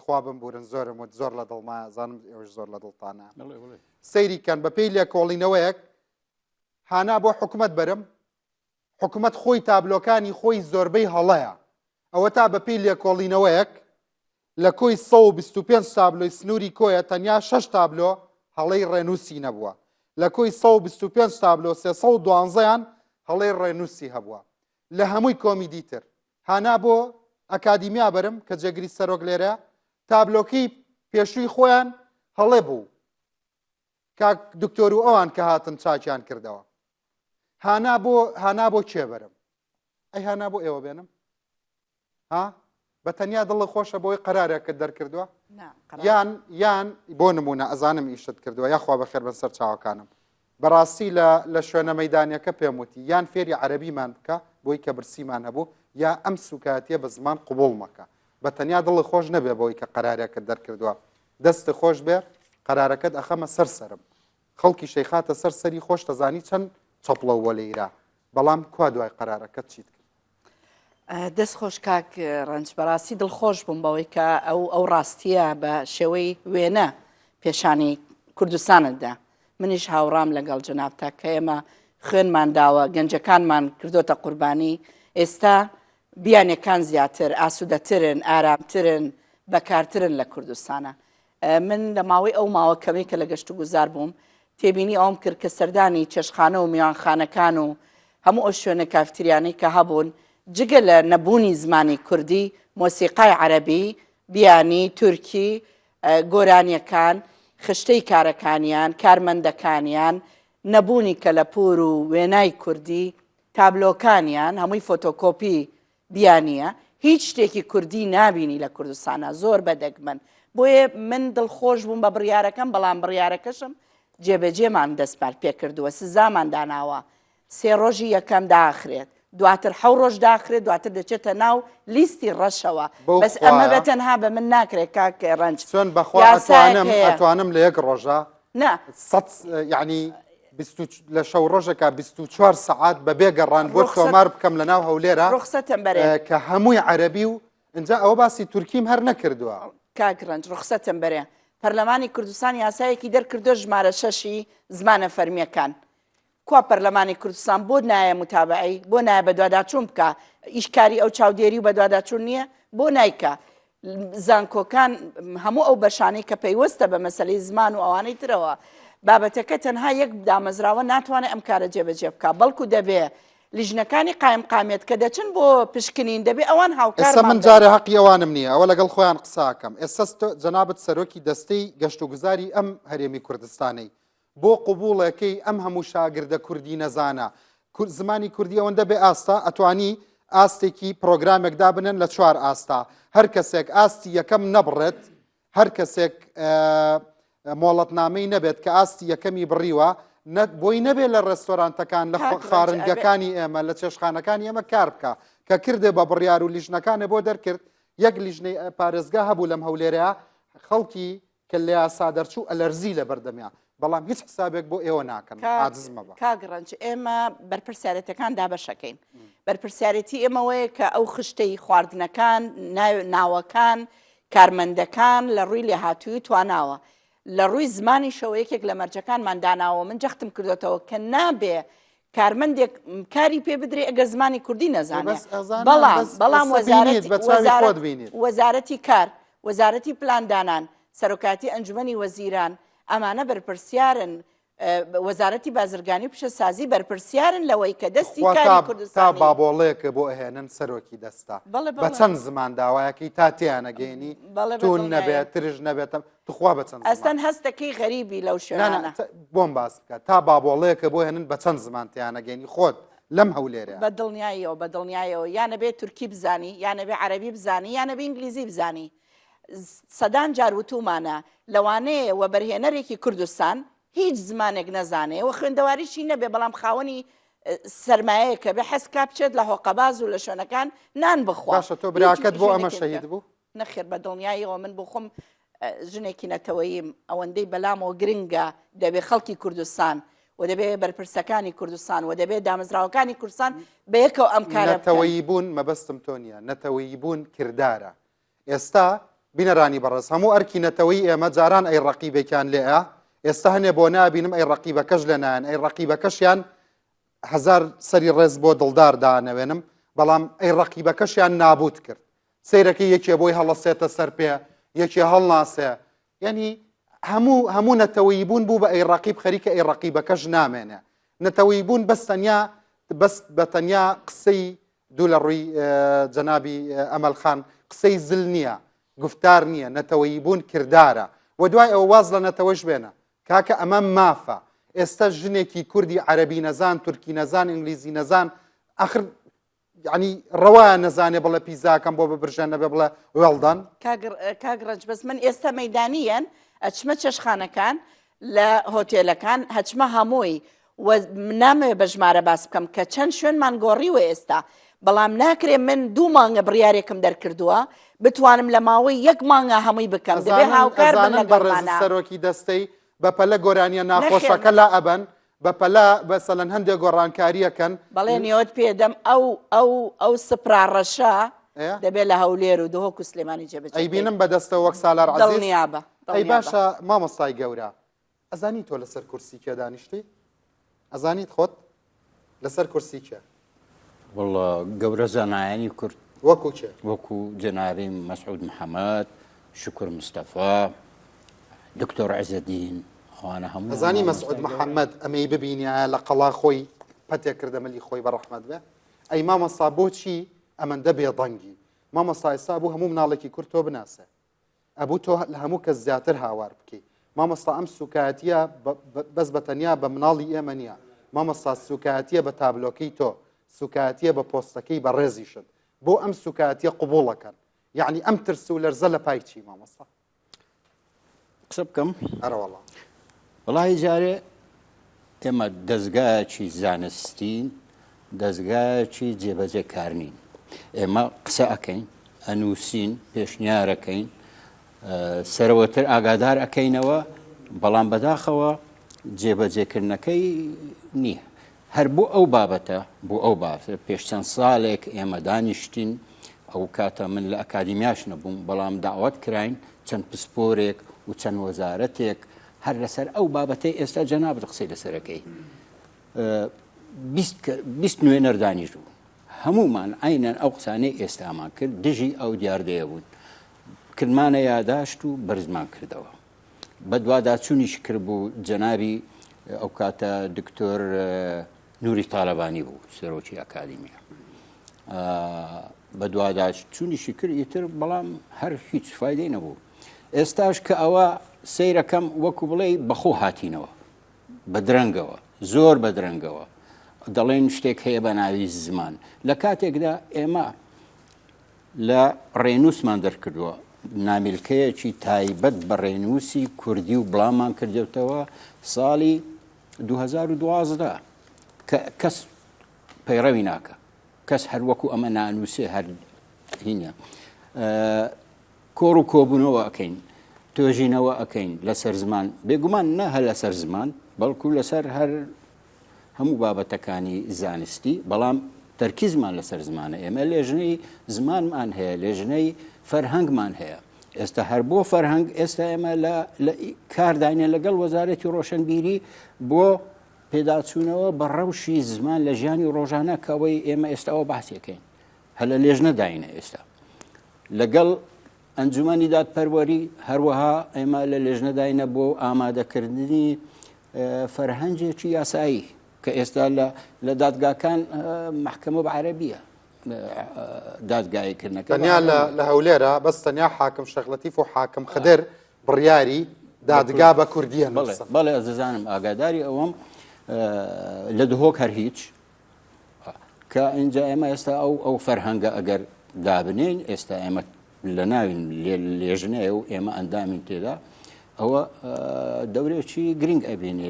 تخوا بمبورن زۆرم وت زۆر لە دڵمایە زانم ئێوەش زۆر لە دڵتانە سەیری کەن بە پێی لێکۆڵینەوەیەک هانا بۆ حکومت بەرم حکومت خۆی تابلۆکانی خۆی زۆربەی هەڵەیە ئەوە تا بە پێی لێکۆڵینەوەیەک لە کۆی 125 تابلۆی سنووری کۆیە تەنیا 6 تابلۆ هەڵەی ڕێنووسی نەبووە لە کۆی 125 تابلۆ 312یان هەڵەی ڕێنووسی هەبووە لە هەمووی کۆمیدی تر هانا بۆ ئەکادیمیا بەرم کە جێگری سەرۆک لێرە تابلۆکەی پێشووی خۆیان هەڵێ بوو کاک دکتۆر و ئەوان کە هاتن چاکیان کردەوە هانا بۆ هانا بۆ کێ بەرم ئەی هانا بۆ ئێوە بێنم ها بە تەنیا دڵە خۆشە بۆی قەرارێکت دەرکردووە یان یان بۆ نمونە ئەزانم ئیشت کردووە یاخوا بەخێر بن سەر چاوەکانم بەڕاستی لە لە شوێنە مەیدانیەکە پێم وتی یان فێری عەرەبیمان بکە بۆی کە برسیمان هەبوو یا ئەم سوکایەتیە بە زمان قبوڵ مەکە بە تەنیا دڵت خۆش نەبێ بەوەی کە قەرارێکت دەرکردووە دەست خۆش بێ قەرارەکەت ئەخەمە سەر سەرم خەڵکی شەیخاتە سەر سەری خۆش دەزانی چەند چەپڵەو بۆ لێیرا بەڵام کوا دوای قەرارەکەت چیت کرد؟ دەست خۆش کاک ڕەنج بەڕاستی دڵخۆش بووم بەوەی کە ئەو ئەو ڕاستیە بە شێوەی وێنە پێشانی کوردستانت دا منیش هاوڕام لەگەڵ جەنابتا کە ئێمە خوێنمان داوە گەنجەکانمان کردۆتە قوربانی ئێستا بیانەکان زیاتر ئاسوودەترن ئارامترن بەکارترن لە کوردستانە من لە ماوەی ئەو ماوە کەمەی کە لە گەشتوگوزار بووم، تێبینی ئەوەم کرد کە سەردانی چێشتخانە و میوانخانەکان و هەموو ئەو شوێنە کافتریانەی کە هەبوون، جگە لە نەبوونی زمانی کوردی، مۆسیقای عەرەبی، بیانی، تورکی، گۆرانییەکان، خشتەی کارەکانیان، کارمەندەکانیان، نەبوونی کەلەپوور و وێنای کوردی، تابلۆکانیان هەمووی فۆتۆکۆپی بیانیە هیچ شتێکی کوردی نابینی لە کوردستانا زۆر بە دەگمەن بۆیە من دڵخۆش بووم بە بڕیارەکەم بەڵام بڕیارەکەشم جێبەجێمان دەستپار پێکردووە سزامان داناوە سێ ڕۆژی یەکەم داخرێت دواتر حەو ڕۆژ داخرێت دواتر دەچێتە ناو لیستی ڕەشەوە بەس ئەمە بە تەنها بە من ناکرێت کاک ڕەنج سوێن بەخوا ئەتوانم ئەتوانم لە یەک ڕۆژە نا سەد یعنی لە شەو ڕۆژێکا 24 سەعات بە بێ گەڕان بۆ تۆمار بکەم لە ناو هەولێرە ڕوخسەتم بەرێ کە هەمووی عەرەبی و اینجا ئەوە باسی تورکیم هەر نەکردووە. کاک ڕەنج ڕوخسەتم بەرێ پەرلەمانی کوردستان یاسایەکی دەرکردووە ژمارە شەشی زمانە فەرمییەکان کوا پەرلەمانی کوردستان بۆ نایە متابعەی بۆ نایە بەدواداچوون بکا ئیش کاری ئەو چاودێری و بەدواداچوون نییە بۆ نایکا زانکۆکان هەموو ئەو بەشانەی کە پەیوەستە بە مەسلەی زمان و ئەوانەی ترەوە بابەتەکە تەنها یەک دامەزراوە ناتوانێت ئەم کارە جێبەجێ بکە بەڵکو دەبێ لیژنەکانی قایم قامێت کە دەچن بۆ پشکنین دەبێ ئەوان هاوکار ئێستا من جارێ هەقی ئەوانم نییە ئەوە لەگەڵ خۆیان قساکەم ئێستا جەنابت سەرۆکی دەستەی گەشت و گوزاری ئەم هەرێمی کوردستانەی بۆ قبوڵەکەی ئەم هەموو شاگردە کوردی نەزانە زمانی کوردی ئەوەندە بێ ئاستە ئەتوانی ئاستێکی پرۆگرامێک دابنن لە چوار ئاستا هەر کەسێک ئاستی یەکەم نەبڕێت هەر کەسێک مۆڵەتنامەی نەبێت کە ئاستی یەکەمی بڕیوە بۆی نەبێت لە ڕێستۆرانتەکان لە خارنگەکانی ئێمە لە چێشخانەکانی ئێمە کار بکە کە کردێ بە بڕیار و لیژنەکانێ بۆ دەرکرد یەک لیژنەی پارێزگا هەبوو لەم هەولێرەیە خەڵکی کە لە یاسا دەرچوو ئەلەرزی لە بەردەمیا بەڵام هیچ حسابێک بۆ ئێوە ناکەن عاجز مەبە. کاک ڕەنج ئێمە بەرپرسیارێتەکان دابەشەکەین بەرپرسیارێتی ئێمەوەیە کە ئەو خشتەی خواردنەکان ناوەکان کارمەندەکان لە ڕووی لێهاتووی تواناوە لە ڕووی زمانیشەوە یەکێک لە مەرجەکانمان داناوە من جەختم کردوێتەوە کە نابێ کارمەندێک کاری پێ بدرێ ئەگەر زمانی کوردی نەزانێ بەڵام بەڵام وەزارەتی کار وەزارەتی پلاندانان سەرۆکاتی ئەنجومەنی وەزیران ئەمانە بەرپرسیارن. وەزارەتی بازرگانی و پیشەسازی بەرپرسیارن لەوەی کە دەستی خوا کاری تا تا کوردستانی بابۆڵەیەکە بۆ ئەهێنن سەرۆکی دەستە بەڵێ بە بەڵێ چەند زمان داوایەکەی تا تێیانەگەینی بەڵێ بە تون دڵنیایە. نەبێت ترش نەبێت توخوا بە چەند زمان ئەستەن هەستەکەی غەریبی لەو نا نا شوێنانە ت- بۆم باس بکە تا بابۆڵەیەکە بۆ هێنن بە چەند زمان تێیانەگەینی خۆت لەم هەولێرەیە بە دڵنیاییەوە بە دڵنیایەوە یان ئەبێ تورکی بزانی یان ئەبێ عەرەبی بزانی یان ئەبێ ئینگلیزی بزانی سەدان جار وتومانە لەوانەیە وەبەرهێنەرێکی کوردستان هیچ زمانێک نەزانێ و خوێندەواریشی نەبێ بەڵام خاوەنی سەرمایەیەکە بێ حەز کا بچێت لە هۆقەباز و لە شوێنەکان نان بخوا باشە تۆ براکەت بۆ ئەمە شەهید بوو؟ نەخێر بە دڵنیاییەوە من بۆ خۆم ژنێکی نەتەوەییم ئەوەندەی بەلامەوە گرنگە دەبێ خەڵکی کوردستان و دەبێ بەرپرسەکانی کوردستان و دەبێ دامەزراوەکانی کوردستان بەیەکەوە ئەم کارە بکەن. نەتەوەیی بوون مەبەستم تۆ نییە نەتەوەیی بوون کردارە ئێستا بینەرانی بەڕێز هەموو ئەرکی نەتەوەی ئێمە جاران ئەی ڕەقیبێکیان لێئە ئێستا هەنێ بۆ نابینم ئەی ڕەقیبەکەش لێ نایەن ئەی ڕەقیبەکەشیان هەزار سەری ڕێز بۆ دڵدار دانەوێنم بەڵام ئەی ڕەقیبەکەشیان نابوت کرد سەیرەکەی یەکێ بۆی هەڵەسێتە سەر پێ یەکێ هەڵناسێ یعنی هەموو هەموو نەتەوەیی بوون بوو بە ئەی ڕەقیب خەریکە ئەی ڕەقیبەکەش نامێنێ نەتەوەیی بوون بەس تەنیا بەس بە تەنیا قسەی دوو لە ڕووی جەنابی ئەمەل خان قسەی زل نییە گفتار نییە نەتەوەیی بوون کردارە و دوای ئەوە واز لە نەتەوەش بێنە کاکە ئەمە مافە ئێستا ژنێکی کوردی عەربی نەزان تورکی نەزان ئینگلیزی نەزان ئەخر یعنی ڕەوایە نەزانێ بڵێ پیزاکەم بۆ ببرژێن نەبێ بڵێ وێڵدان کاک ڕەنج بەس من ئێستا مەدانیەن ئەچمە چێشخانەکان لە هۆتێلەکان هەچمە هەمووی و نامەوێ بە ژمارە باس بکەم کە چەند شوێنمان گۆڕیوە ئێستا بەڵام ناکرێ من دوو مانگە بڕیارێکم دەرکردووە بتوانم لە ماوەی یەک مانگە هەمووی بکەم دەبێ هاوکار بن ئەزانن بەڕێز لەگەڵمانا. سەرۆکی دەستەی بەپەلە گۆرانیە ناخۆشەکە لا ئەبەن بەپەلە بەسەلەن هەندێک گۆڕانکاریەکەن بەڵێنیەوەت پێدەم ئەو ئەو ئەو سپرا ڕەشە دەبێت لە هەولێر و دهۆک و سلێمانی جێبەجێ ئەیبینم بەدەستەوە وەک سالار عەزیز دڵنیابە ئەی باشە مامۆستای گەورە ئەزانی تۆ لەسەر کورسی کێ دانیشتی؟ ئەزانیت خۆت لەسەر کورسی کێ؟ وەڵا گەورە زانایانی کورد وەکو کێ؟ وەکو جەنابی مەسعود محەمەد، شوکر مستەفا، دکتۆر عزەدین ئەوانە هەموو ئەزانی مەسعود محەمەد ئەمەی ببینیایە لە قەڵا خۆی پەتێک کردە ملی خۆی بە ڕەحمەت بێ ئەی مامۆستا بۆچی ئەمەندە بێدەنگی مامۆستا ئێستا بوو هەموو مناڵێکی کورد تۆ بناسێ ئەبوو تۆ لە هەموو کەس زیاتر هاوار بکەی مامۆستا ئەم سوکایەتیە بەس بە تەنیا بە مناڵی ئێمە نییە مامۆستا سوکایەتیە بە تابلۆکەی تۆ سوکایەتیە بە پۆستەکەی بە ڕێزیشت بۆ ئەم سوکایەتیە قبوڵەکەن یعنی ئەم ترس و لەرزە لە پای چی مامۆستا قسە بکەم ئەرەوەڵا وڵی جارێ ئێمە دەزگایەکی زانستین، دەزگایەکی جێبەجێکار نین. ئێمە قسە ئەکەین، ئەنووسین، پێشنیار ئەکەین، سەرەوەتر ئاگادار ئەکەینەوە، بەڵام بەداخەوە جێبەجێکردنەکەی نییە. هەر بۆ ئەو بابەتە، بۆ ئەو بابەتە پێش چەند ساڵێک ئێمە دانیشتین، ئەو کاتە من لە ئەکادیمیاش نەبووم، بەڵام داوەت کراین چەند پسپۆرێک و چەند وەزارەتێک هەر لەسەر ئەو بابەتەی ئێستا جەنابت قسەی لەسەرەکەی 20 نوێنەر دانیشت بوو هەمومان عینەن ئەو قسانەی ئێستامان کرد دژی ئەو دیاردەیە بوون کردمانە یاداشت و بەرزمان کردەوە بەدواداچوونیش کرد بوو جەنابی ئەو کاتە دکتۆر نوری تالەبانی بوو سەرۆکی ئەکادیمیا بەدواداچوونیشی کرد ئیتر بەڵام هەر هیچ فایدەی نەبوو ئێستاش کە ئەوە سەیرەکەم وەکو بڵێ بەخۆ هاتینەوە بە درەنگەوە زۆر بە درەنگەوە دەڵێن شتێک هەیە بە ناوی زمان لە کاتێکدا ئێمە لە ڕێنووسمان دەرکردووە نامیلکەیەکی تایبەت بە ڕێنووسی کوردی و بڵامان کردێتەوە ساڵی 2012 کە کەس پەیڕەوی ناکە کەس هەر وەکو ئەمە نانووسێ هەر هینە کۆڕ و کۆبوونەوە ئەکەین، توێژینەوە ئەکەین لەسەر زمان، بێگومان نە هەر لەسەر زمان، بەڵکو لەسەر هەر هەموو بابەتەکانی زانستی، بەڵام تەرکیزمان لەسەر زمانە. ئێمە لێژنەی زمانمان هەیە، لێژنەی فەرهەنگمان هەیە. ئێستا هەر بۆ فەرهەنگ ئێستا ئێمە لە کارداینە لەگەڵ وەزارەتی ڕۆشنبیری بۆ پێداچوونەوە بە ڕەوشی زمان لە ژیانی ڕۆژانە کە ئەوەی ئێمە ئێستا ئەوە باسیەکەین هەر لە لێژنە داینە ئێستا لەگەڵ ئەنجومەنی دادپەروەری هەروەها ئێمە لە لێژنەداینە بۆ ئامادەکردنی فەرهەنگێکی یاسایی کە ئێستا لە دادگاکان مەحکەمە بە عەرەبیە دادگایی کردنەکە تەنیا لە هەولێرە بەس تەنیا حاکم شێخ لەتیف و حاکم خدر بڕیاری دادگا بە کوردیە بەڵێ بەڵێ ئەزانم ئاگاداری ئەوەم لە دهۆک هەر هیچ کە ئینجا ئێمە ئێستا ئەو ئەو فەرهەنگە ئەگەر دابنین ئێستا ئێمە لە ناوین لێژنەیە و ئێمە ئەندامین تێدا ئەوە دەورێکی گرنگ ئەبینێ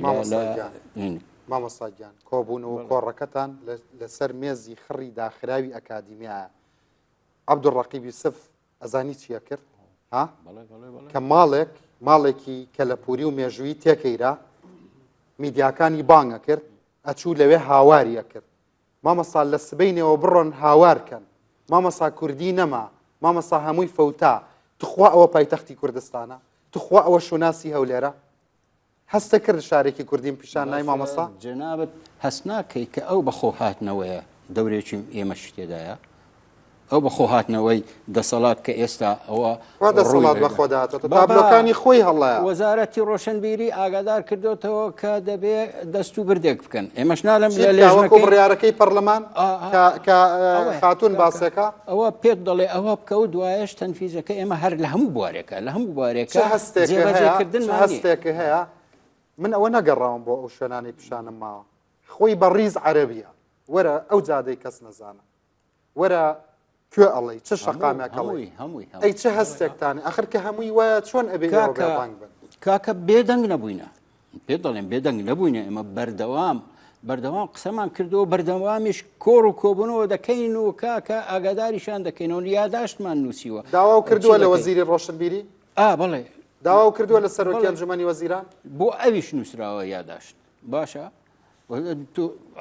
مامۆستا گیان کۆبوونەوە کۆڕەکەتان لەسەر مێزی خڕی داخراوی ئەکادیمیایە عەبدولڕەقیب یوسف ئەزانی چیە کرد ها کە ماڵێک ماڵێکی کەلەپوری و مێژووی تێکەیرا میدیاکانی بانگە کرد ئەچوو لەوێ هاواری ئەکرد مامۆستا لە سبەینێوە بڕۆن هاوار کەن مامۆستا کوردی نەما مامۆستا هەمووی فەوتا تخوا ئەوە پایتەختی کوردستانە تخوا ئەوە شوناسی هەولێرە هەستە کرد شارێکی کوردیم پیشان نای مامۆستا؟ جەنابت هەست ناکەی کە ئەو بەخۆ هاتنەوەیە دەورێکی ئێمەشی تێدایە؟ ئەو بەخۆ هاتنەوەی دەسەڵات کە ئێستا ئەوە وا دەسەڵات بە خۆ دەهاتەوە تابلۆکانی خۆی هەڵایە. وەزارەتی ڕۆشنبیری ئاگادار کردۆتەوە کە دەبێ دەست و بردێک بکەن ئێمەش نالەم لە لێژنەکەی بڕیارەکەی پەرلەمان کە خاتوون باسێکە ئەوە پێت دەڵێ ئەوە بکە و دوایەش تەنفیزەکە ئێمە هەر لە هەموو بوارێکە لە هەموو بوارێکە هەستێک هەیە من ئەوە نەگەڕاوم بۆ ئەو شوێنانەی پیشانم ماوە خۆی بە ڕیز عەرەبیە وەرە ئەو جادەی کەس نەزانە وەرە کوێ ئەڵێی چ شەقامێک ئەڵێی هەمووی ئەی چ هەستێکتان ئەخر کە هەمووی وایە چۆن ئەبێ ئێوە بێدەنگ بن کاکە بێدەنگ نەبووینە پێ دەڵێم بێدەنگ نەبووینە ئێمە بەردەوام بەردەوام قسەمان کردەوە بەردەوامیش کۆڕ و کۆبوونەوە دەکەین و کاکە ئاگاداریشان دەکەینەوە یاداشتمان نووسیوە داوا کردووە لە وەزیری ڕۆشنبیری ئا بەڵێ داوا کردووە لە سەرۆکی ئەنجومەنی وەزیران بۆ ئەویش نووسراوە یاداشت باشە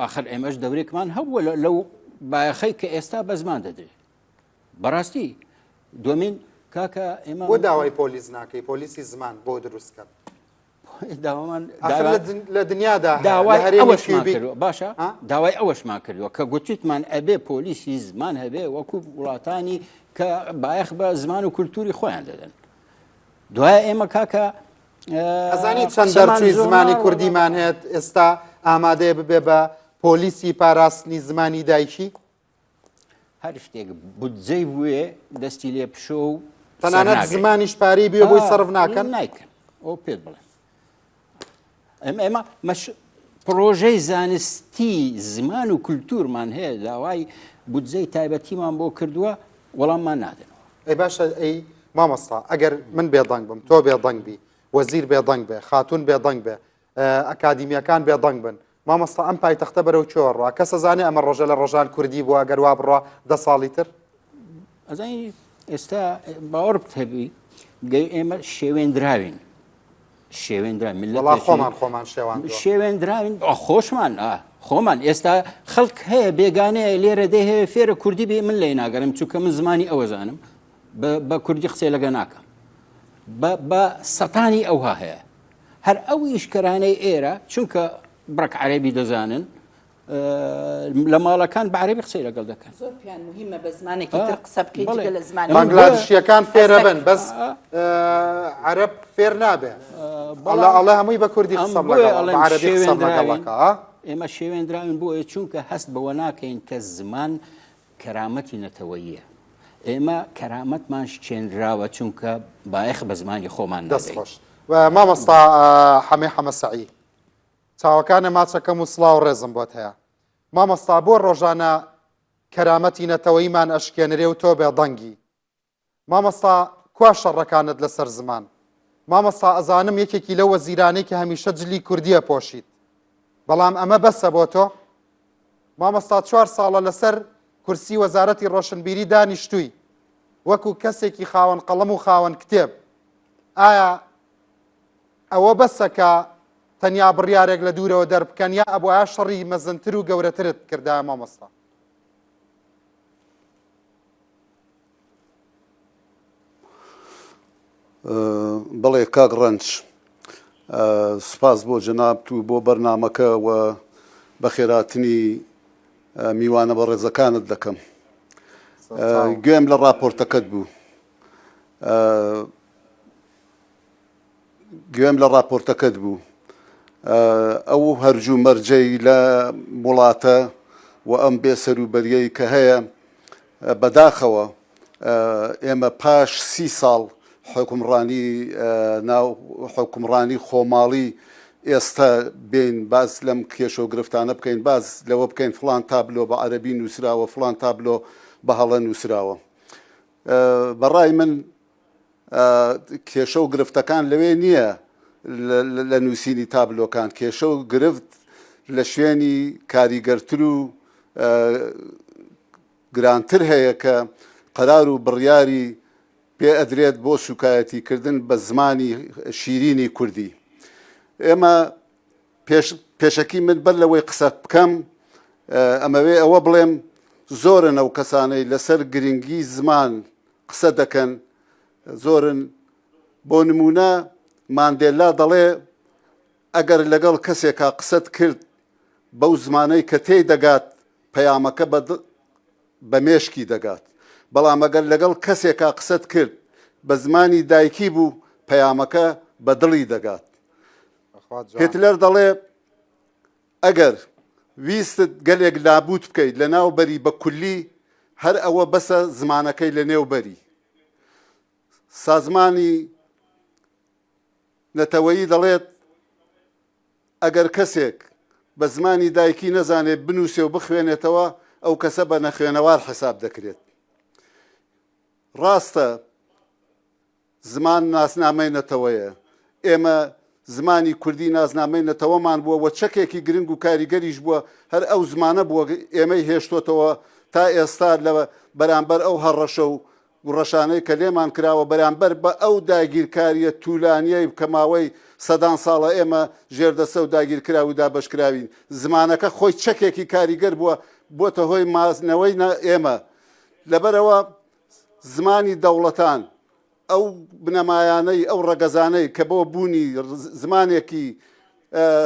ئاخر ئێمەش دەورێکمان هەبووە لەو بایەخەی کە ئێستا بە زمان دەدرێت بەڕاستی دومین کاکە ئێمە بۆ داوای پۆلیس ناکەی پۆلیسی زمان بۆ دروستکەن داوامان لە دنیادا داوای ئەوەشمان کردووە باشە داوای ئەوەشمان کردووە کە گوتیتمان ئەبێ پۆلیسی زمان هەبێ وەکو وڵاتانی کە بایەخ بە زمان و کولتوری خۆیان دەدەن دوای ئێمە کاکە ئەزانی چەند دەرچووی زمانی کوردیمان هەیە ئێستا ئامادەیە ببێ بە پۆلیسی پاراستنی زمانی دایکی؟ هەر شتێک بودجەی بوێ دەستی لێ پشۆ و تەنانەت زمانیش پارەی بوێ بۆی سەرف ناکەن نایکەن ئەو پێت بڵێ ئەم ئێمە مەش پرۆژەی زانستی زمان و کولتورمان هەیە داوای بودجەی تایبەتیمان بۆ کردووە وەڵاممان نادەنەوە ئەی باشە ئەی مامۆستا ئەگەر من بێدەنگ بم تۆ بێدەنگ بی وەزیر بێدەنگ بێ خاتون بێدەنگ بێ ئەکادیمیەکان بێدەنگ بن مامۆستا ئەم پایتەختە بەرەو کوێوە ڕوا کەس ئەزانێ ئەمە ڕۆژە لە ڕۆژان کوردی بووە گەر وا بڕوا دە ساڵی تر؟ ئەزانی ئێستا باوەڕ هەبی گەی ئێمە شێوێندراوین شێوێندرا ملەت خۆمان خۆمان شێوان شێوێندراوین خۆشمان خۆمان ئێستا خەڵک هەیە بێگانەیە لێرە دێ هەیە فێرە کوردی بێ من لێ ناگەرم چونکە من زمانی ئەوەزانم بە کوردی قسەی لەگە ناکەم بە سەتانی ئەوها هەیە هەر ئەو ئیشکەرانەی ئێرە چونکە بڕک عەربی دەزانن لە ماڵەکان بە عەربی قسەی لەگەڵ دەکەن زۆر پێیان مهمە بە زمانێکی تر قسە بکەیت جگە لە زمانی بەنگلادشیەکان فێرە بن بەس عەرەب فێر نابێ ئەڵێ ئەڵێ هەمووی بە کوردی قسەم لەگەڵ بە عەرەبی قسەم لەگەڵەکە ئێمە شێوێندراوین بۆیە چونکە هەست بەوە ناکەین کە زمان کەرامەتی نەتەوەییە. ئێمە کەرامەتمان شکێنراوە چونکە بایەخ بە زمانی خۆمان دەست خۆش مامۆستا حەمەی حەمە سەعید چاوەکانە ماچەکەم و سڵاو ڕێزم بۆت هەیە مامۆستا بۆ ڕۆژانە کەرامەتی نەتەوەیمان ئەشکێنرێ و تۆ بێدەنگی مامۆستا کوا شەڕەکانت لەسەر زمان؟ مامۆستا ئەزانم یەکێکی لەو وەزیرانەی کە هەمیشە جلی کوردی ئەپۆشیت بەڵام ئەمە بەسە بۆ تۆ؟ مامۆستا چوار ساڵە لەسەر کورسی وەزارەتی ڕۆشنبیری دانیشتووی وەکو کەسێکی خاوەن قەڵەم و خاوەن کتێب ئایا ئەوە بەسە کە تەنیا بڕیارێک لە دوورەوە دەربکەن یا ئەبوایە شەڕی مەزنتر و گەورەترت کردایە مامۆستا؟ بەڵێ کاک ڕەنج سوپاس بۆ جەنابت و بۆ بەرنامەکە و بەخێراتنی میوانە بەڕێزەکانت دەکەم گوێم لە ڕاپۆرتەکەت بوو گوێم لە ڕاپۆرتەکەت بوو. ئەو هەرج و مەرجەی لە وڵاتە و ئەم بێسەروبەریەی کە هەیە بەداخەوە ئێمە پاش سی ساڵ حوکمڕانی ناو حوکمڕانی خۆماڵی ئێستا بێین باس لەم کێشە و گرفتانە بکەین باس لەوە بکەین فڵان تابلۆ بە عەرەبی نووسراوە فڵان تابلۆ بە هەڵە نووسراوە بەڕای من کێشە و گرفتەکان لەوێ نییە لە نووسینی تابلۆکان کێشە و گرفت لە شوێنی کاریگەرتر و گرانتر هەیە کە قەرار و بڕیاری پێ ئەدرێت بۆ سوکایەتی کردن بە زمانی شیرینی کوردی. ئێمە پێش پێشەکی من بەر لەوەی قسە بکەم ئەمەوێ ئەوە بڵێم زۆرن ئەو کەسانەی لەسەر گرنگی زمان قسە دەکەن زۆرن بۆ نمونە ماندێلا دەڵێ ئەگەر لەگەڵ کەسێکا قسەت کرد بەو زمانەی کە تێی دەگات پەیامەکە بە بە مێشکی دەگات، بەڵام ئەگەر لەگەڵ کەسێکا قسەت کرد بە زمانی دایکی بوو پەیامەکە بە دڵی دەگات. هیتلەر دەڵێ ئەگەر ویستت گەلێک نابوت بکەیت لەناو بەری بە کولی هەر ئەوە بەسە زمانەکەی لەنێو بەری. سازمانی نەتەوەیی دەڵێت ئەگەر کەسێک بە زمانی دایکی نەزانێت بنووسێ و بخوێنێتەوە، ئەو کەسە بە نەخوێنەوار حەساب دەکرێت. ڕاستە زمان ناسنامەی نەتەوەیە. ئێمە زمانی کوردی ناسنامەی نەتەوەمان بووە و چەکێکی گرنگ و کاریگەریش بووە، هەر ئەو زمانە بووە ئێمەی هێشتۆتەوە تا ئێستا لە بەرامبەر ئەو هەڕەشە و گوڕەشانەی کە لێمان کراوە بەرامبەر بە ئەو داگیرکارییە تولانییەی کە ماوەی سەدان ساڵە ئێمە ژێردەستە و داگیرکراو و دابەشکراوین، زمانەکە خۆی چەکێکی کاریگەر بووە بۆتە هۆی مانەوەی ئێمە. لەبەرئەوە زمانی دەوڵەتان ئەو بنەمایانەی، ئەو ڕەگەزانەی کە بۆ بوونی زمانێکی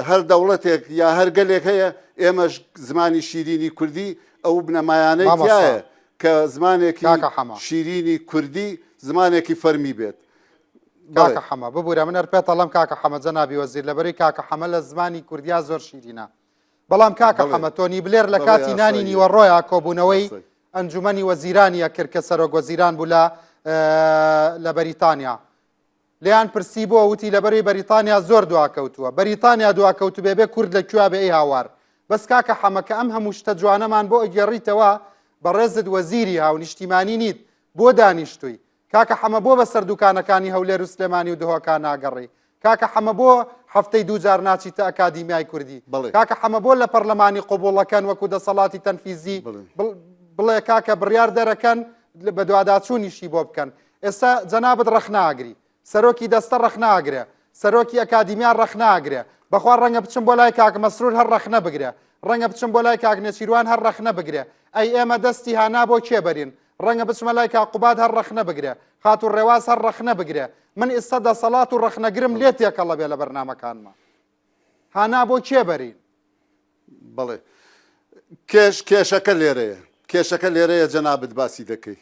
هەر دەوڵەتێک یا هەر گەلێک هەیە، ئێمەش زمانی شیرینی کوردی ئەو بنەمایانەی تیایە کە زمانێکی شیرینی کوردی زمانێکی فەرمی بێت. کاکە حەمە ببوورە من هەر پێت ئەڵێم کاکە حەمە جەنابی وەزیر لەبەرەی کاکە حەمە لە زمانی کوردیا زۆر شیرینە بەڵام کاکە حەمە تۆنی بلێر لە کاتی نانی نیوەڕۆیا کۆبوونەوەی ئەنجومەنی وەزیرانی ئەکرد کە سەرۆک وەزیران بوو لە لە بەریتانیا لێیان پرسی بۆ وتی لەبەرەی بەریتانیا زۆر دواکەوتووە بەریتانیا دواکەوتبێ بێ کورد لە کوێ بێ ئەی هاوار بەس کاکە حەمە کە ئەم هەموو شتە جوانەمان بۆ ئەگێڕیتەوە بەڕێزت وەزیری هاونیشتیمانی نیت بۆ دانیشتووی کاکە حەمە بۆ بەسەر دوکانەکانی هەولێر و سلێمانی و دهۆکا ناگەڕێی؟ کاکە حەمە بۆ هەفتەی دووجار ناچیتە ئەکادیمیای کوردی؟ کاکە حەمە بۆ لە پەرلەمانی قبوڵەکەن وەکو دەسەڵاتی تەنفیزی بڵێ کاکە بڕیار دەرەکەن بەدواداچوونیشی بۆ بکەن ئێستا جەنابت ڕەخناگری سەرۆکی دەستە ڕەخناگرێ سەرۆکی ئەکادیمیا ڕەخناگرێ بەخوا ڕەنگە بچم بۆ لای کاک مەسرور هەر ڕەخنە بگرێ ڕەنگە بچم بۆ لای کاک نێچیروان هەر ڕەخنە بگرێ ئەی ئێمە دەستی هانا بۆ کێ بەرین ڕەنگە بچمە لای کاک قوباد هەر ڕەخنە بگرێ، خاتوو ڕێواس هەر ڕەخنە بگرێ، من ئیستا دەسەڵات و ڕەخنەگرم لێ تێکەڵە بێ لە بەرنامەکانما. هانا بۆ کێ بەرین؟ بەڵێ کێش کێشەکە لێرەیە کێشەکە لێرەیە جەنابت باسی دەکەی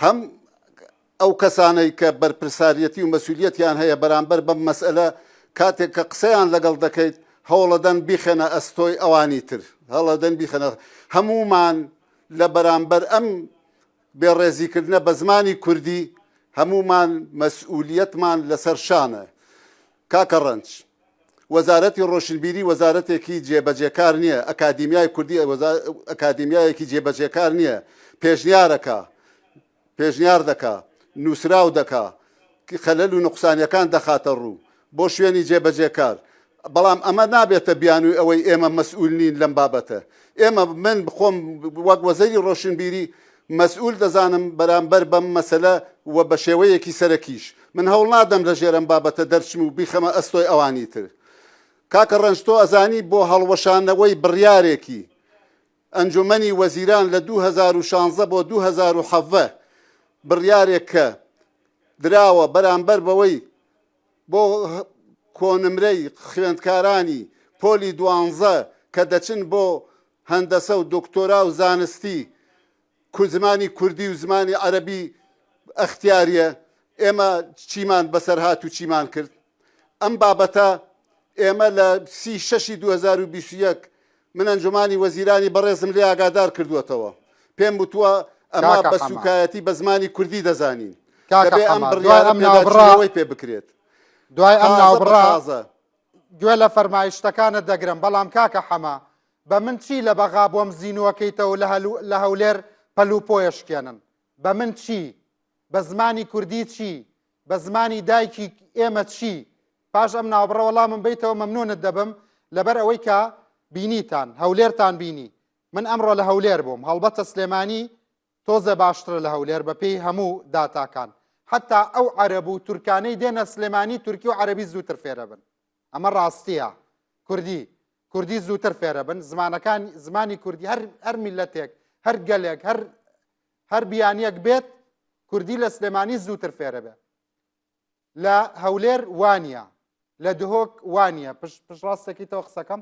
هەم ئەو کەسانەی کە بەرپرساریەتی و مەسولیەتیان هەیە بەرامبەر بەم مەسئلە کاتێک کە قسەیان لەگەڵ دەکەیت هەوڵەدەن بیخەنە ئەستۆی ئەوانی تر هەڵەدەن بیخەنە هەمومان لە بەرامبەر ئەم بێڕێزیکردنە بە زمانی کوردی هەموومان مەسئولیەتمان لەسەر شانە. کاکە ڕەنج، وەزارەتی ڕۆشنبیری وەزارەتێکی جێبەجێکار نییە، ئەکادیمیای کوردی ئەکادیمیایەکی جێبەجێکار نییە، پێشنیارەکە، پێشنیار دەکا، نووسراو دەکا، خەلەل و نوقسانیەکان دەخاتە ڕوو بۆ شوێنی جێبەجێکار، بەڵام ئەمە نابێتە بیانووی ئەوەی ئێمە مەسئول نین لەم بابەتە. ئێمە من خۆم وەک وەزیری ڕۆشنبیری مەسئول دەزانم بەرامبەر بەم مەسەلە و بە شێوەیەکی سەرەکیش. من هەوڵ نادەم لە ژێر ئەم بابەتە دەرچم و بیخەمە ئەستۆی ئەوانی تر. کاکە ڕەنج تۆ ئەزانی بۆ هەڵوەشانەوەی بڕیارێکی ئەنجومەنی وەزیران لە 2016 بۆ 2017 بڕیارێک کە دراوە بەرامبەر بەوەی بۆ کۆنمرەی خوێندکارانی پۆلی دوانزە کە دەچن بۆ هەندەسە و دکتۆرا و زانستی کو زمانی کوردی و زمانی عەرەبی ئەختیاریە ئێمە چیمان بەسەر هات و چیمان کرد ئەم بابەتە. ئێمە لە سی شەشی 2021 من ئەنجومانی وەزیرانی بەڕێزم لێ ئاگادار کردووەتەوە پێم وتووە ئەمە کاکە بە حەمە. سوکایەتی بە زمانی کوردی دەزانین کاکە دەبێ ئەم حەمە، دوای بڕیارە ئەم ناوبڕە پێداچوونەوەی پێ بکرێت دوای ئەم تازە بە ناوبڕە تازە. گوێ لە فەرمایشتەکانت دەگرم بەڵام کاکە حەمە بە من چی لە بەغا بۆم زینووەکەیتەوە لە هەولێر پەل و پۆیە شکێنن بە من چی بە زمانی کوردی چی بە زمانی دایکی ئێمە چی پاش ئەم ناوبڕە وەڵامم بیتەوە مەمنونت دەبم لەبەر ئەوەی کە بینیتان هەولێرتان بینی من ئەمڕۆ لە هەولێر بووم هەڵبەتە سلێمانی تۆزێ باشترە لە هەولێر بە پێی هەموو داتاکان حتا ئەو عەرەب و تورکانەی دێنە سلێمانی تورکی و عەرەبی زووتر فێرەبن ئەمە ڕاستیە کوردی کوردی زووتر فێرەبن زمانەکان زمانی کوردی هەر هەر میلەتێک هەر گەلێک هەر هەر بیانیەک بێت کوردی لە سلێمانی زووتر فێرەبێ لە هەولێر وانە لە دهۆک وانە پشڕاستێکیتەوە قسەکەم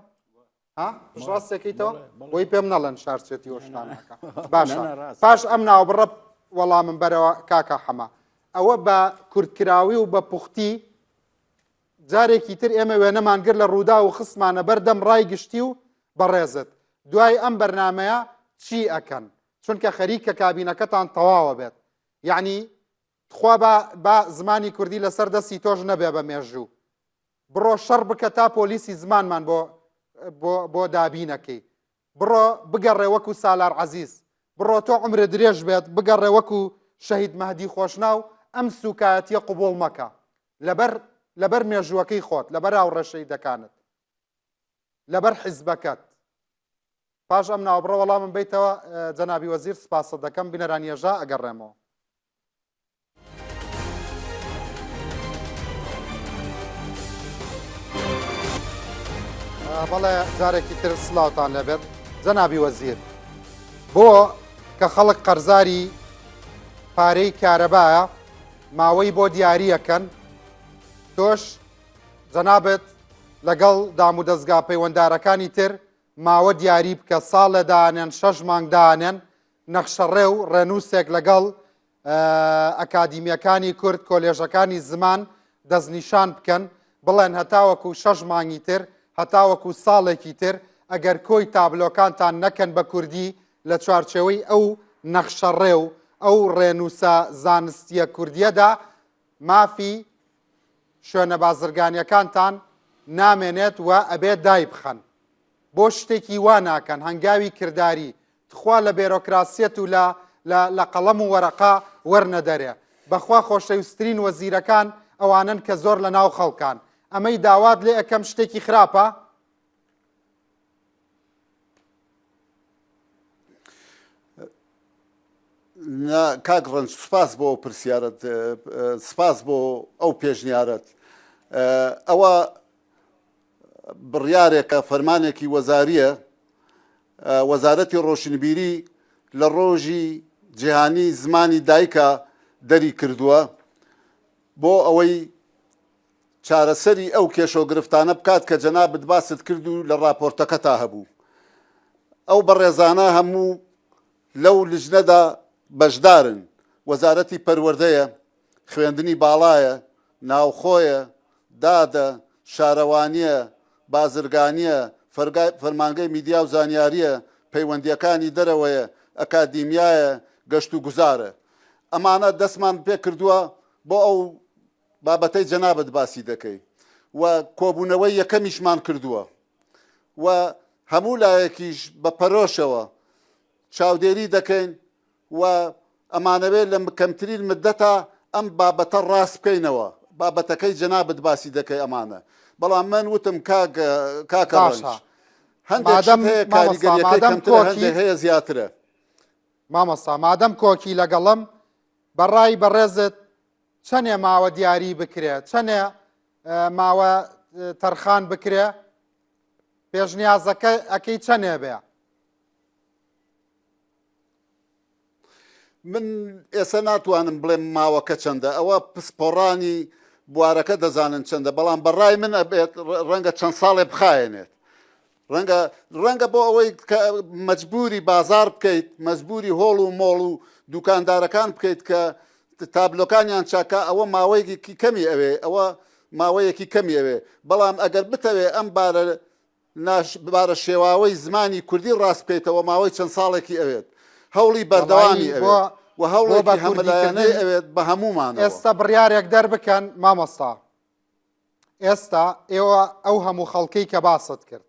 ها پشڕاستێکیتەوە بۆی پێم نەڵێن شارچێتی وەشتانەکە باشە پاش ئەم ناوبڕە وەڵامم بەرەوە کاکە حەمە ئەوە بە کورتکراوی و بە پوختی جارێکی تر ئێمە وێنەمان گر لە ڕوودا و خستمانە بەردەم ڕای گشتی و بەڕێزت دوای ئەم بەرنمەیە چی ئەکەن چونکە خەریکە کابینەکەتان تەواوە بێت یعنی تخوا با با زمانی کوردی لەسەر دەستی تۆش نەبێ بە مێژوو بڕۆ شەڕ بکە تا پۆلیسی زمانمان بۆ بۆ بۆ دابینەکەی بڕۆ بگەڕێ وەکو سالار عەزیز بڕۆ تۆ عمرە درێژ بێت بگەڕێ وەکو شەهید مەهدی خۆشناو ئەم سوکایەتیە قبوڵ مەکە لەبەر لەبەر مێژووەکەی خۆت لەبەر هاوڕێ شەهیدەکانت لەبەر حیزبەکەت پاش ئەم ناوبڕە وەڵامم بیتەوە جەنابی وەزیر سپاست دەکەم بینەرانی هێژا ئەگەڕێمەوە. بەڵێ جارێکی تر سلااوان لەبێت جەنابی وەزیر بۆ کە خەڵک قەرزاری پارەی کارەبایە ماوەی بۆ دیاریەکەن تۆش جەنابەت لەگەڵ دامودەزگا پەیوەندارەکانی تر ماوە دیاری بکە ساڵێ دانێن شەش مانگ دانێن نەخشەڕێ و ڕێنووسێک لەگەڵ ئەکادیمیەکانی کورد کۆلێژەکانی زمان دەستنیشان بکەن بڵێن هەتاوەکو شەش مانگی تر هەتاوەکو ساڵێکی تر ئەگەر کۆی تابلۆکانتان نەکەن بە کوردی لە چوارچێوەی ئەو نەخشەڕێ و ئەو ڕێنووسە زانستیە کوردیەدا مافی شوێنە بازرگانیەکانتان نامێنێت و ئەبێت دایبخەن. بۆ شتێکی وا ناکەن هەنگاوی کرداری تخوا لە بێرۆکراسیەت و لە لە لە قەڵەم و وەرەقە وەرنە دەرێ بەخوا خۆشەویسترین وەزیرەکان ئەوانەن کە زۆر لە ناو خەڵکان ئەمەی داوات لێ ئەکەم شتێکی خراپە؟ نا کاک ڕەنج سپاس بۆ ئەو پرسیارت سپاس بۆ ئەو پێشنیارەت ئەوە بڕیارێکە فەرمانێکی وەزاریە وەزارەتی ڕۆشنبیری لە ڕۆژی جیهانی زمانی دایکە دەری کردووە بۆ ئەوەی چارەسەری ئەو کێشە و گرفتانە بکات کە جەنابت باست کرد و لە ڕاپۆرتەکەتا هەبوو. ئەو بەڕێزانە هەموو لەو لجنەدا بەشدارن، وەزارەتی پەروەردەیە، خوێندنی باڵایە، ناوخۆیە، دادە، شارەوانییە، بازرگانییە، فەرمانگەی میدیا و زانیارییە، پەیوەندییەکانی دەرەوەیە، ئەکادیمیایە، گەشتوگوزارە. ئەمانە دەستمان پێکردووە بۆ ئەو بابەتەی جەنابت باسی دەکەی و کۆبوونەوەی یەکەمیشمان کردووە و هەموو لایەکیش بە پەرۆشەوە چاودێری دەکەین و ئەمانەوێت لە کەمترین مدەتا ئەم بابەتە ڕاست بکەینەوە بابەتەکەی جەنابت باسی دەکەی ئەمانە بەڵام من وتم کاک کاکە ڕەنج باشە هەندێک شت مادەم هەیە مامۆستا کاریگەریەکەی مادەم کەمترە هەندێک کۆکی هەیە زیاترە مامۆستا مادەم کۆکی لەگەڵم بەڕای بەڕێزت چەنێ ماوە دیاری بکرێ چەنێ ماوە تەرخان بکرێ پێشنیازەکە ئەەکەی چەنێ بێ من ئێستا ناتوانم بڵێم ماوەکە چەندە ئەوە پسپۆڕانی بوارەکە دەزانن چەندە بەڵام بەڕای من ئەبێت ڕەنگە چەند ساڵێ بخایەنێت ڕەنگە ڕەنگە بۆ ئەوەی کە مەجبوری بازار بکەیت مەجبوری هۆڵ و مۆڵ و دوکاندارەکان بکەیت کە تابلۆکانیان چاکە ئەوە ماوەیەکی کەمی ئەوێ ئەوە ماوەیەکی کەمی ئەوێ، بەڵام ئەگەر بتەوێ ئەم بارە ناش بارە شێواوەی زمانی کوردی ڕاست بکەیتەوە ماوەی چەند ساڵێکی ئەوێت، هەوڵی وەڵایی بەردەوامی بۆ ئەوێت و بۆ هەوڵێکی بە کوردی هەمەلایەنەی کردن ئەوێت بە هەموومانەوە. ئێستا بڕیارێک دەربکەن مامۆستا ئێستا ئێوە ئەو هەموو خەڵکەی کە باست کرد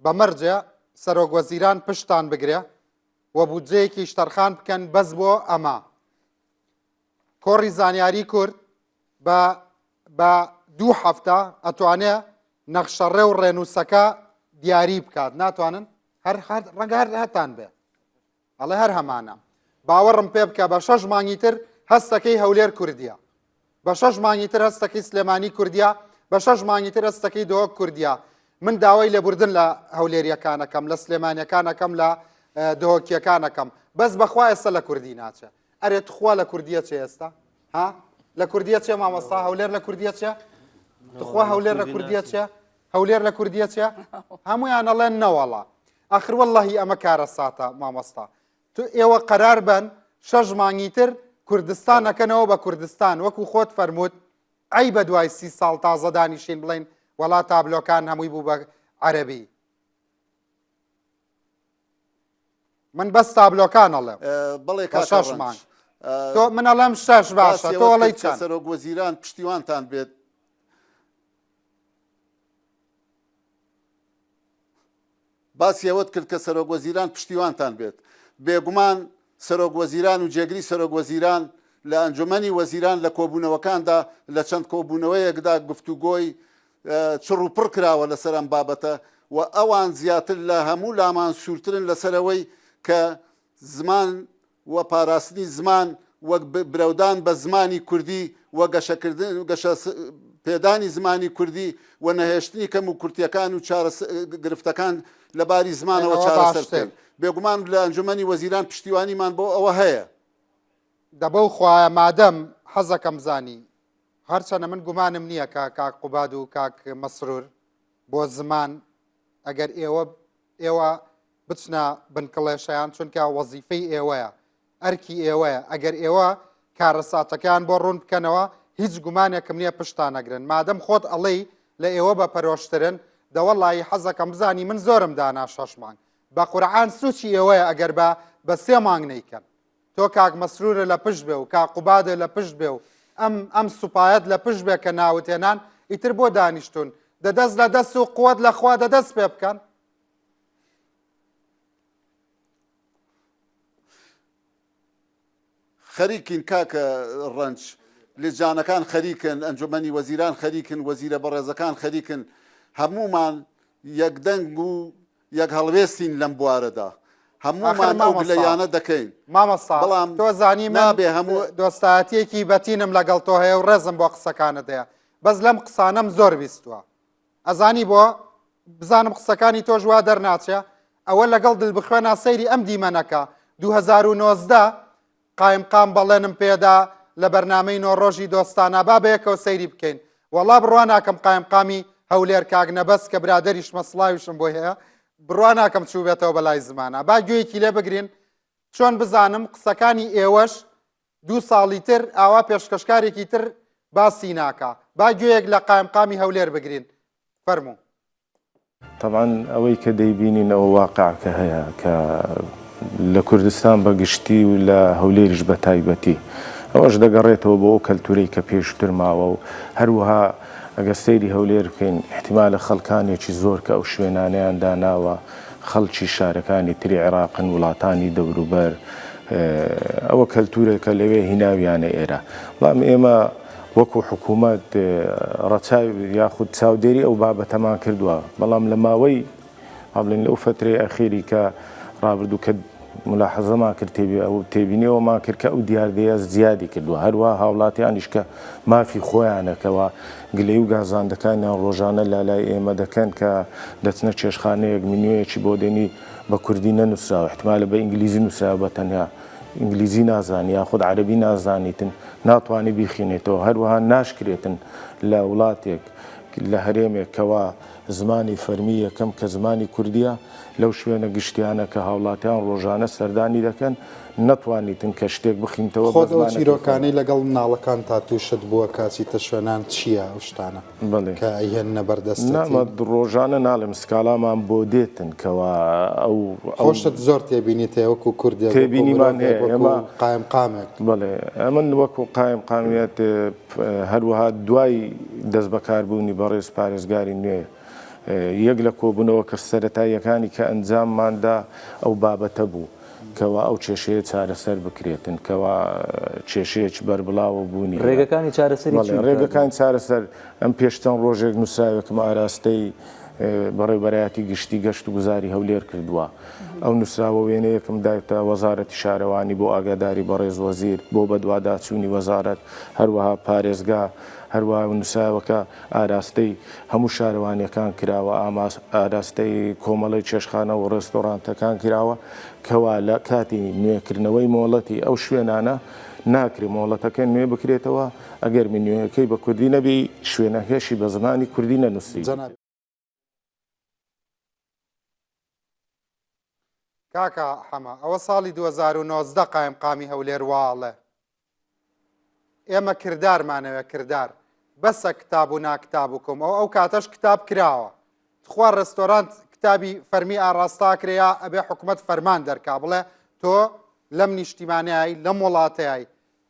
بە مەرجێ سەرۆک وەزیران پشتتان بگرێ و بودجەیەکیش تەرخان بکەن بەس بۆ ئەمە کۆڕی زانیاری کورد بە بە دوو هەفتە ئەتوانێ نەخشەڕێ و ڕێنووسەکە دیاری بکات ناتوانن هەر هەر ڕەنگە هەر هەتان بێ ئەڵێ هەر هەمانە. باوەڕم پێ بکە بە شەش مانگی تر هەستەکەی هەولێر کوردیە. بە شەش مانگی تر هەستەکەی سلێمانی کوردیە، بە شەش مانگی تر هەستەکەی دهۆک کوردیە. من داوای لێبوردن لە هەولێریەکانەکەم، لە سلێمانیەکانەکەم، لە دهۆکیەکانەکەم. بەس بەخوا ئێستا لە کوردی ناچێ. ئەرێ تخوا لە کوردیە چێ ئێستا؟ ها؟ لە کوردیە چێ مامۆستا؟ هەولێر لە کوردیە چێ؟ تخوا هەولێر لە کوردیە چێ؟ هەولێر لە کوردیە چێ؟ هەمویان ئەڵێن نەوەڵا. ئاخر وەڵڵاهی ئەمە کارەساتە مامۆستا تو ئێوە قەرار بەن شەش مانگی تر کوردستان ئەکەنەوە بە کوردستان وەکو خۆت فەرمووت عەیبە دوای سی ساڵ تازە دانیشین بڵێین وەڵا تابلۆکان هەمووی بوو بە عەرەبی من بەس تابلۆکان ئەڵێم بەڵێ بە شەش مانگ تۆ من ئەڵێم شەش باشە تۆ ئەڵێی چەند سەرۆک وەزیران پشتیوانتان بێت باسی ئەوەت کرد کە سەرۆک وەزیران پشتیوانتان بێت. بێگومان سەرۆک وەزیران و جێگری سەرۆک وەزیران لە ئەنجومەنی وەزیران لە کۆبوونەوەکاندا لە چەند کۆبوونەوەیەکدا گفتوگۆی چڕ و پڕ کراوە لەسەر ئەم بابەتە و ئەوان زیاتر لە هەموو لامان سوورترن لەسەر ئەوەی کە زمان و پاراستنی زمان و برەودان بە زمانی کوردی و گەشەکردن گەشە پێدانی زمانی کوردی و نەهێشتنی کەم و کورتیەکان و گرفتەکان لە باری زمانەوە ئەوە چارەسەر باشتر. بکەین. بێگومان لە ئەنجومەنی وەزیران پشتیوانیمان بۆ ئەوە هەیە. دە بەو خوایە مادەم حەزەکەم زانی هەرچەنە من گومانم نییە کە کاک قوباد و کاک مەسرور بۆ زمان ئەگەر ئێوە ئێوە بچنە بنکڵێشەیان چونکە وەزیفەی ئێوەیە ئەرکی ئێوەیە ئەگەر ئێوە کارەساتەکەیان بۆ ڕوون بکەنەوە هیچ گومانێکم نییە پشتان ئەگرن مادەم خۆت ئەڵێی لە ئێوە بە پەرۆشترن دەوەڵایی حەزەکەم بزانی من زۆرم دانا شەش مانگ بە قورعان سوچی ئێوەیە ئەگەر بە بە سێ مانگ نەیکەن تۆ کاک مەسرورە لە پشت بێ و کاک قوبادە لە پشت بێ و ئەم ئەم سوپایەت لە پشت بێ کە ناوت هێنان ئیتر بۆ دانیشتون دە دەست لە دەست و قوت لە خوا دە دەست پێ بکەن. خەریکین کاکە ڕەنج، لجانەکان خەریکن، ئەنجومەنی وەزیران خەریکن، وەزیرە بەڕێزەکان خەریکن، هەموومان یەکدەنگ و یەک هەڵوێستین لەم بوارەدا، ئاخر هەموومان ئەو مامۆستا گلەیانە دەکەین، مامۆستا بەڵام تۆ زانی من نابێ هەموو. دۆستایەتیەکی بەتینم لەگەڵ تۆ هەیە و ڕێزم بۆ قسەکانت هەیە بەس لەم قسانەم زۆر بیستووە ئەزانی بۆ؟ بزانم قسەکانی تۆش وا دەرناچێ؟ ئەوە لەگەڵ دلبخوێنا سەیری ئەم دیمەنەکە 2019 قایمقام بەڵێنم پێدا لە بەرنامەی نۆڕۆژی دۆستانا با بەیەکەوە سەیری بکەین وەڵا بڕوا ناکەم قایمقامی هەولێر کاک نەبەز کە برادەریشمە سڵاویشم بۆی هەیە بڕوا ناکەم چووبێتەوە بەلای زمانە با گوێیەکی لێ بگرین چۆن بزانم قسەکانی ئێوەش دوو ساڵی تر ئاوا پێشکەشکارێکی تر باسی ناکا با گوێیەک لە قایمقامی هەولێر بگرین فەرموو. تەبعەن ئەوەی کە دەیبینین ئەوە واقعەکە هەیە کە لە کوردستان بە گشتی و لە هەولێریش بە تایبەتی ئەوەش دەگەڕێتەوە بۆ ئەو کەلتورەی کە پێشووتر ماوە و هەروەها ئەگەر سەیری هەولێر بکەین ئیحتیمالە خەڵکانێکی زۆر کە ئەو شوێنانەیان داناوە خەڵکی شارەکانی تری عێراقن، وڵاتانی دەوروبەر، ئەوە کەلتورێکە لەوێ هیناویانە ئێرە. بەڵام ئێمە وەکو حکوومەت ڕەچاو یاخود چاودێری ئەو بابەتەمان کردووە، بەڵام لە ماوەی با بڵێین لەو فەترەی ئەخیری کە ڕابردوو کە ملاحەزەمان کرد تێبینی ئەوەمان کرد کە ئەو دیاردەیە زیادی کردووە، هەروەها هاوڵاتیانیش کە مافی خۆیانە کەوا گلەیی و گازاندەکانیان ڕۆژانە لە لای ئێمە دەکەن کە دەچنە چێشتخانەیەک منیۆیەکی بۆ دێنی بە کوردی نەنووسراوە احتمالە بە ئینگلیزی نووسراوە بە تەنیا ئینگلیزی نازانی یاخود عەرەبی نازانیتن ناتوانی بیخینێتەوە هەروەها ناشکرێتن لە وڵاتێک لە هەرێمێک کەوا. زمانی فەرمی یەکەم کە زمانی کوردیە لەو شوێنە گشتیانە کە هاوڵاتیان ڕۆژانە سەردانی دەکەن نەتوانیتن کە شتێک بخینتەوە بە خۆت ئەو زمانەکەی خۆمان. چیرۆکانەی لەگەڵ مناڵەکانتا توشت بووە کە ئەچیتە شوێنان چییە ئەو شتانە بەڵێ. کە ئەیهێننە بەر نا دەستتی؟ مە ڕۆژانە ناڵێم سکاڵامان بۆ دێتن کەوا ئەو ئەو. خۆشت زۆر تێبینیت هەیە وەکوو کوردێک وەکوو تێبینیمان مرۆڤێک هەیە وەکوو ئێمە قایمقامێک. بەڵێ ئەمن وەکوو قایمقامیەت هەروەها دوای دەستبەکاربوونی بەڕێز پارێزگاری نوێ یەک لە کۆبوونەوە کە سەرەتاییەکانی کە ئەنجاممان دا ئەو بابەتە بوو کەوا ئەو کێشەیە چارەسەر بکرێتن کەوا کێشەیەکی بەربڵاوە بوونی هەیە. ڕێگەکانی چارەسەری بەڵێ چین کاک؟ ڕێگەکانی چارەسەر ئەم پێش چەند ڕۆژێک نووسراوێکم ئاراستەی بەڕێوبەرایەتی گشتی گەشت و گوزاری هەولێر کردووە. ئەو نووسراوە وێنەیەکم دایتە وەزارەتی شارەوانی بۆ ئاگاداری بەڕێز وەزیر بۆ بەدواداچوونی وەزارەت هەروەها پارێزگا هەروەها نووسراوەکە ئاراستەی هەموو شارەوانیەکان کراوە ئاراستەی کۆمەڵەی چێشتخانە و ڕێستۆرانتەکان کراوە کەوا لە کاتی نوێکردنەوەی مۆڵەتی ئەو شوێنانە ناکرێ مۆڵەتەکە نوێ بکرێتەوە ئەگەر مینیۆیەکەی بە کوردی نەبی شوێنەکەشی بە زمانی کوردی نەنووسری. کاکە حەمە ئەوە ساڵی 2019 قایمقامی هەولێر واڵێ ئێمە کردارمانەوێ کردار بەسە کتاب و ناکتاب و کۆم ئەو ئەو کاتەش کتاب کراوە تخوا ڕێستۆرانت کتابی فەرمی ئاڕاستاکرێ یا ئەبێ حکومت فەرمان دەرکا بڵێ تۆ لەم نیشتیمانەی لەم وڵاتەی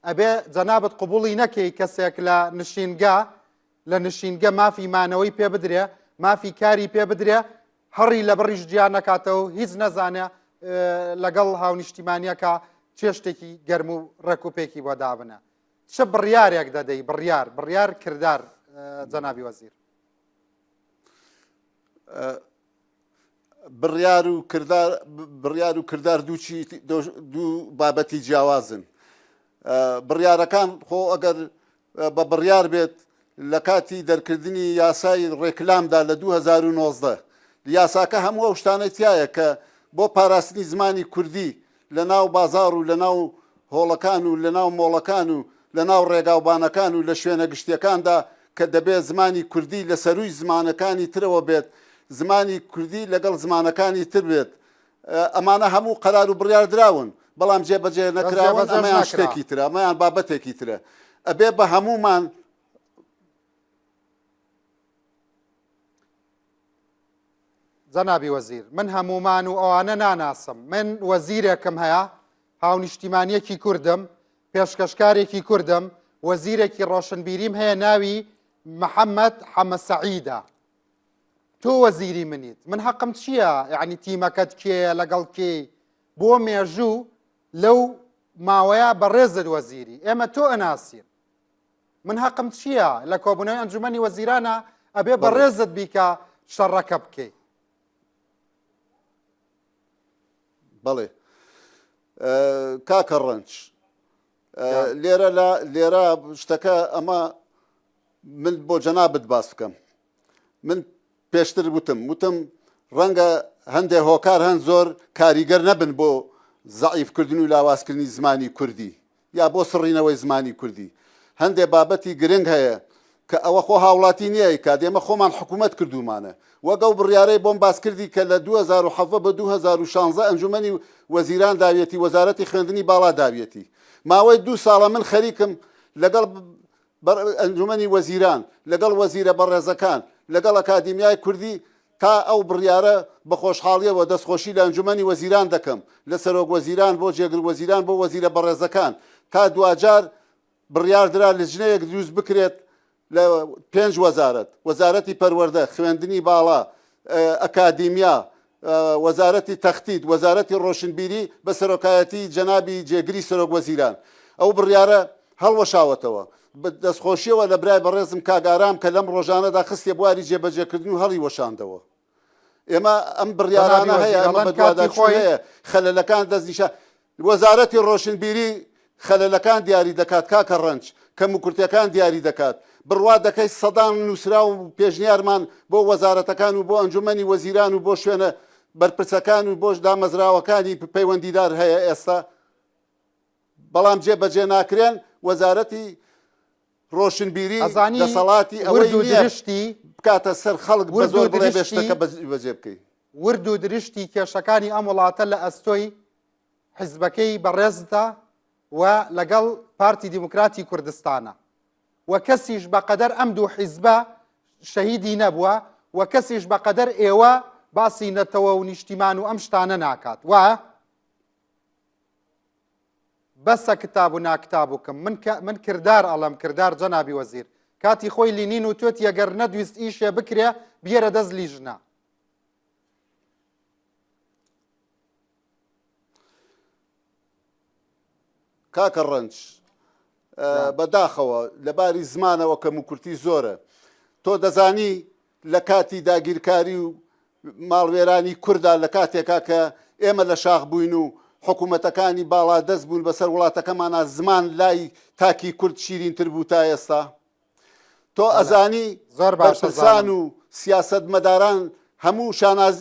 ئەبێ جەنابت قبوڵی نەکەی کەسێک لە نشینگە لە نشینگە مافی مانەوەی پێ بدرێ مافی کاری پێ بدرێ هەڕی لە بڕیش جیا نەکاتەوە هیچ نەزانێ لەگەڵ هاونیشتیمانیەکە چێشتێکی گەرم و ڕێک و پێکی بۆ دابنە چ بڕیارێک دەدەی بڕیار بڕیار کردار جەنابی وەزیر بڕیار و کردار بڕیار و کردار دووچی دوو بابەتی جیاوازن بڕیارەکان خۆ ئەگەر بە بڕیار بێت لە کاتی دەرکردنی یاسای ڕێکلامدا لە 2019 یاساکە هەموو ئەو شتانەی تایە کە بۆ پاراستنی زمانی کوردی لە ناو بازاڕ و لە ناو هۆڵەکان و لە ناو مۆڵەکان و لە ناو ڕێگاوبانەکان و لە شوێنە گشتیەکاندا کە دەبێت زمانی کوردی لە سەرووی زمانەکانی ترەوە بێت، زمانی کوردی لەگەڵ زمانەکانی تر بێت. ئەمانە هەموو قەرار و بڕیار دراون، بەڵام جێبەجێ بەس نەکراون، جێبەجێش ئەمەیان نەکرا. شتێکی ترە، ئەمەیان بابەتێکی ترە. ئەبێ بە هەموومان. جەنابی وەزیر من هەموومان و ئەوانە ناناسم من وەزیرێکم هەیە هاونیشتیمانیەکی کوردم پێشکەشکارێکی کوردم وەزیرێکی ڕۆشنبیریم هەیە ناوی محەممەد حەمە سەعیدە تۆ وەزیری منیت من حەقم چییە یعنی تیمەکەت کێیە لەگەڵ کێی بۆ مێژوو لەو ماوەیە بەڕێزت وەزیری ئێمە تۆ ئەناسین من هەقم چییە لە کۆبوونەوەی ئەنجومەنی وەزیرانە ئەبێ بەڕێزت بیکە شەڕەکە بکەی بەڵێ کاکە ڕەنج لێرە لە لێرە شتەکە ئەمە من بۆ جەنابت باس بکەم من پێشتر وتم وتم ڕەنگە هەندێ هۆکار هەن زۆر کاریگەر نەبن بۆ زەعیفکردن و لاوازکردنی زمانی کوردی یا بۆ سڕینەوەی زمانی کوردی هەندێ بابەتی گرنگ هەیە کە ئەوە خۆ هاوڵاتی نییە ئەیکات ئێمە خۆمان حکوومەت کردوومانە وەک ئەو بڕیارەی بۆم باس کردی کە لە 2017 بۆ 2016 ئەنجومەنی وەزیران داویەتی وەزارەتی خوێندنی باڵا داویەتی ماوەی دوو ساڵە من خەریکم لەگەڵ ئەنجومەنی وەزیران، لەگەڵ وەزیرە بەڕێزەکان، لەگەڵ ئەکادیمیای کوردی تا ئەو بڕیارە بە خۆشحاڵیەوە دەستخۆشی لە ئەنجومەنی وەزیران دەکەم، لە سەرۆک وەزیران بۆ جێگر وەزیران بۆ وەزیرە بەڕێزەکان تا دواجار بڕیاردرا لجنەیەک دروست بکرێت لە پێنج وەزارەت، وەزارەتی پەروەردە، خوێندنی باڵا، ئەکادیمیا، وەزارەتی تەختیت، وەزارەتی ڕۆشنبیری بە سەرۆکایەتی جەنابی جێگری سەرۆک وەزیران. ئەو بڕیارە هەڵوەشاوەتەوە. بە دەستخۆشیەوە لە برای بەڕێزم کاک ئارام کە لەم ڕۆژانەدا خستیە بواری جێبەجێکردن و هەڵیوەشاندەوە. ئێمە ئەم بڕیارانە هەیە، ئەمە بەدواداچوون هەیە، خەلەلەکان دەستنیشان وەزارەتی ڕۆشنبیری خەلەلەکان دیاری دەکات کاکە ڕەنج، کەموکورتیەکان دیاری دەکات، بڕوا دەکەی سەدان نوسراو و پێشنیارمان بۆ وەزارەتەکان و بۆ ئەنجومەنی وەزیران و بۆ شوێنە بەرپرسەکان و بۆ دامەزراوەکانی پەیوەندیدار هەیە ئێستا بەڵام جێ بەجێ ناکرێن، وەزارەتی. ڕۆشنبیری ئەزانی دەسەڵاتی ئەوەی ورد و نییە درشتی بکاتە سەر خەڵک بە ورد و زۆر بڵێ بێ درشتی شتەکە بەجێ بکەی. ورد و درشتی کێشەکانی ئەم وڵاتە لە ئەستۆی حیزبەکەی بەڕێزتە و لەگەڵ پارتی دیموکراتی کوردستانە و کەسیش بەقەدەر ئەم دوو حیزبە شەهیدی نەبووە و کەسیش بەقەدەر ئێوە باسی نەتەوە و نیشتیمان و ئەم شتانە ناکات وایە؟ بەسە کتاب و ناکتابوکم من کە من کردار ئەڵێم کردار جەنابی وەزیر کاتی خۆی لینین و توێتی ئەگەر نەدویست ئیشێ بکرێ بیەرە دەست لیژنە. کاکە ڕەنج بەداخەوە لەباری زمانەوە کەموکورتی زۆرە تۆ دەزانی لە کاتی داگیرکاری و ماڵوێرانی کوردا لە کاتێکا کە ئێمە لە شاخ بووین و حکوومەتەکانی باڵا دەست بوون بەسەر وڵاتەکەمانا زمان لای تاکی کورد شیرینتر بوو تا ئێستا تۆ ئەزانی زۆر باشە بەرپرسان و سیاسەتمەداران هەموو شاناز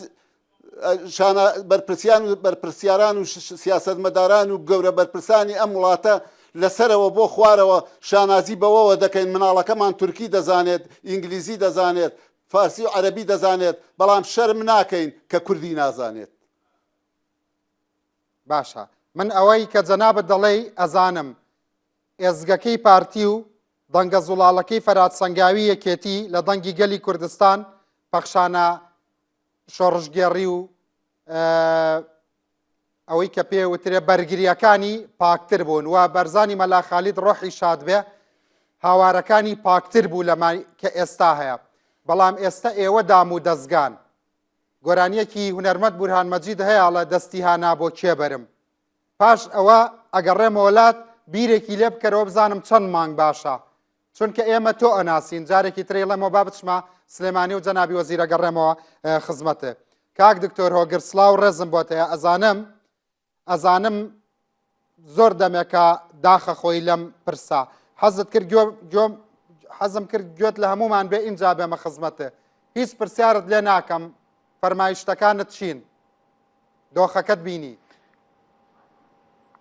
شانە بەرپرسیان و بەرپرسیاران و سیاسەتمەداران و گەورە بەرپرسانی ئەم وڵاتە لەسەرەوە بۆ خوارەوە شانازی بەوەوە دەکەین مناڵەکەمان تورکی دەزانێت، ئینگلیزی دەزانێت، فارسی و عەرەبی دەزانێت، بەڵام شەرم ناکەین کە کوردی نازانێت. باشە من ئەوەی کە جەنابت دەڵێی ئەزانم ئێزگەکەی پارتی و دەنگە زوڵاڵەکەی فەرهاد سەنگاوی یەکێتی لە دەنگی گەلی کوردستان پەخشانە شۆڕشگێڕی و ئەوەی کە پێ وترێ بەرگریەکانی پاکتر بوون و بەرزانی مەلا خالید ڕۆحی شاد بێ هاوارەکانی پاکتر بوو لەمە کە ئێستا هەیە بەڵام ئێستا ئێوە دام و دەستگان گۆرانیەکی هونەرمەند بورهان مەجید هەیە ئەڵێ دەستی هانا بۆ کێ بەرم پاش ئەوە ئەگەڕێمەوە لات بیرێکی لێ بکەرەوە بزانم چەند مانگ باشە چونکە ئێمە تۆ ئەناسین جارێکی ترەی ڵێمەوە با بچمە سلێمانی و جەنابی وەزیرە گەڕێمەوە خزمەتێ کاک دکتۆر هۆگر سڵاو ڕێزم بۆت هەیە ئەزانم ئەزانم زۆر دەمێکە داخە خۆی لەم پرسە حەزت کرد گوێ حەزم کرد گوێت لە هەمومان بێ ئینجا بێمە خزمەتێ هیچ پرسیارت لێ ناکەم فەرمایشتەکانت چین دۆخەکەت بینی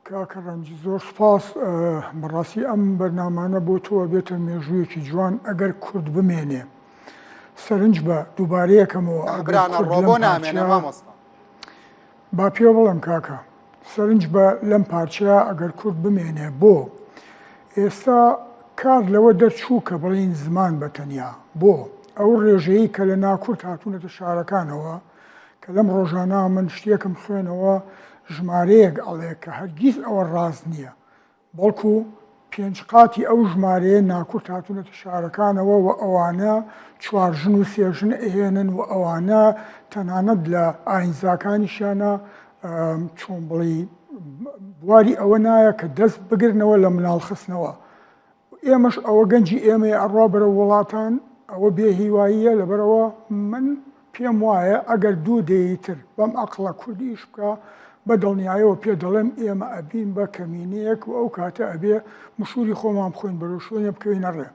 کاکە ڕەنج زۆر سوپاس بەڕاستی ئەم بەرنامانە بۆ تۆ ئەبێتە مێژوویەکی جوان ئەگەر کورد بمێنێ سەرنج بە دووبارەیەکەمەوە ئەگەر برانە کورد لەم ڕۆبۆ نامێنێ پارچە مامۆستا. با پێ بڵێم کاکە سەرنج بە لەم پارچەیە ئەگەر کورد بمێنێ بۆ ئێستا کار لەوە دەرچوو کە بڵێین زمان بە تەنیا بۆ ئەو ڕێژەیەی کە لە ناکورد هاتوونەتە شارەکانەوە کە لەم ڕۆژانە من شتێکم خوێنەوە ژمارەیەک ئەڵێ کە هەرگیز ئەوە ڕاست نییە بەڵکو پێنج قاتی ئەو ژمارەیە ناکورد هاتوونەتە شارەکانەوە و ئەوانە چوار ژن و سێ ژن ئەهێنن و ئەوانە تەنانەت لە ئاینزاکانیشیانە چۆن بڵێی بواری ئەوە نایە کە دەست بگرنەوە لە مناڵ خستنەوە ئێمەش ئەوە گەنجی ئێمەیە ئەڕوا بەرەو وڵاتان ئەوە بێ هیواییە لەبەرئەوە من پێم وایە ئەگەر دوو دەیەی تر بەم ئەقڵە کورد ئیش بکا بە دڵنیایەوە پێ دەڵێم ئێمە ئەبین بە کەمینەیەک و ئەو کاتە ئەبێ مشوری خۆمان بخۆین بەرەو شوێنێ بکەوینە ڕێ.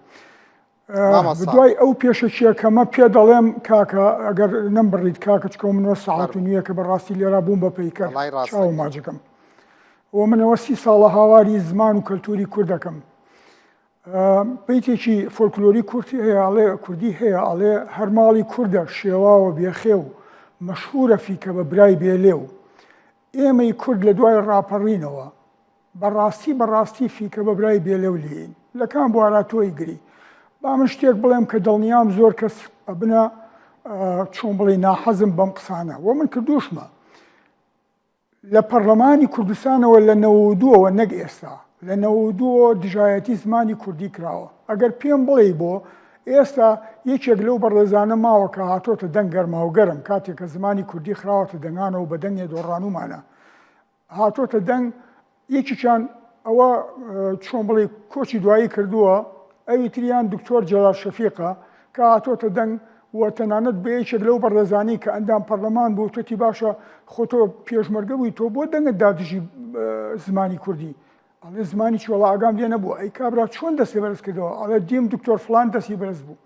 دوای ئەو پێشەکیەکەمە پێ دەڵێم کاکە ئەگەر نەمبڕیت کاکە چکەوە منەوە سەعات و نییە کە بەڕاستی لێرا بووم بە پەیکەر چاو ماجەکەم. و منەوە سی ساڵە هاواری زمان و کەلتوری کورد دەکەم. بیتێکی فۆلکلۆری کورتی هەیە ئەڵێ کوردی هەیە ئەڵێ هەر ماڵی کوردە شێواوە بێخێو مەشهورە فیکە بە برای بێلێو ئێمەی کورد لە دوای ڕاپەڕینەوە بەڕاستی بەڕاستی فیکە بە برای بێلێو لێین لە کام بوارا تۆی گری با من شتێک بڵێم کە دڵنیام زۆر کەس ئەبنە چۆن بڵێ ناحەزم بەم قسانە وە من کردوشمە لە پەڕلەمانی کوردستانەوە لە نەوەودووەوە نەک ئێستا، لە نەوەودووەوە دژایەتی زمانی کوردی کراوە. ئەگەر پێم بڵێی بۆ، ئێستا یەکێک لەو بەڕێزانە ماوە کە هاتۆتە دەنگ گەرماوگەرم کاتێک کە زمانی کوردی خراوەتە دەنگانەوە بە دەنگێ دۆڕانوومانە هاتۆتە دەنگ، یەکێکیان ئەوە چۆن بڵێی کۆچی دوایی کردووە، ئەوی تریان دکتۆر جەلال شەفیقە کە هاتۆتە دەنگ و تەنانەت بە یەکێک لەو بەڕێزانەی کە ئەندام پەرلەمان بوو وتوتی باشە خۆ تۆ پێشمەرگە بووی تۆ بۆ دەنگت دا دژی زمانی کوردی ئەڵێ زمانی چی وەڵا ئاگام لێ نەبوو ئەی کابرا چۆن دەستی بەرز کردەوە ئەڵێ دیم دکتۆر فلان دەستی بەرز بوو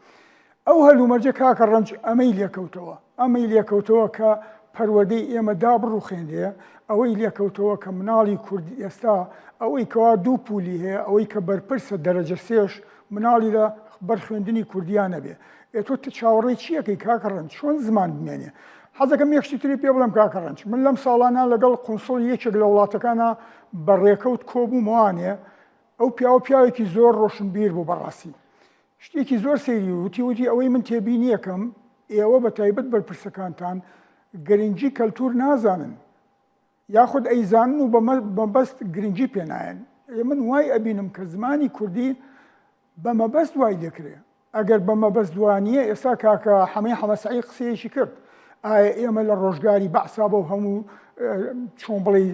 ئەو هەلومەرجە کاکە ڕەنج ئەمەی لێکەوتەوە، ئەمەی لێکەوتەوە کە پەروەردەی ئێمە دابڕوخێنرێ، ئەوەی لێکەوتەوە کە مناڵی کورد ئێستا ئەوەی کەوا دوو پولی هەیە، ئەوەی کە بەرپرسە دەرەجە سێش مناڵی لە بەر خوێندنی کوردیا نەبێ. ئێ تۆ چاوەڕێی چی ئەکەی کاکە ڕەنج؟ چۆن زمان بمێنێ؟ حەزەکەم یەک شتی تری پێ بڵێم کاکە ڕەنج، من لەم ساڵانە لەگەڵ قونسڵی یەکێک لە وڵاتەکانا بە ڕێکەوت کۆبوومەوانێ، ئەو پیاوە پیاوێکی زۆر ڕۆشنبیر بوو بەڕاستی. شتێکی زۆر سەیری وتی، وتی ئەوەی من تێبینیەکەم ئێوە بە تایبەت بەرپرسەکانتان گرنگی کەلتور نازانن. یاخود ئەیزانن و بە مەبەست گرنگی پێ نایەن. ئێ من وای ئەبینم کە زمانی کوردی بە مەبەست وای لێکرێ. ئەگەر بە مەبەست وا نییە ئێستا کاکە حەمەی حەمە سەعید قسەیەکی کرد. ئایا ئێمە لە ڕۆژگاری بەعسا بەو هەموو چۆن بڵێی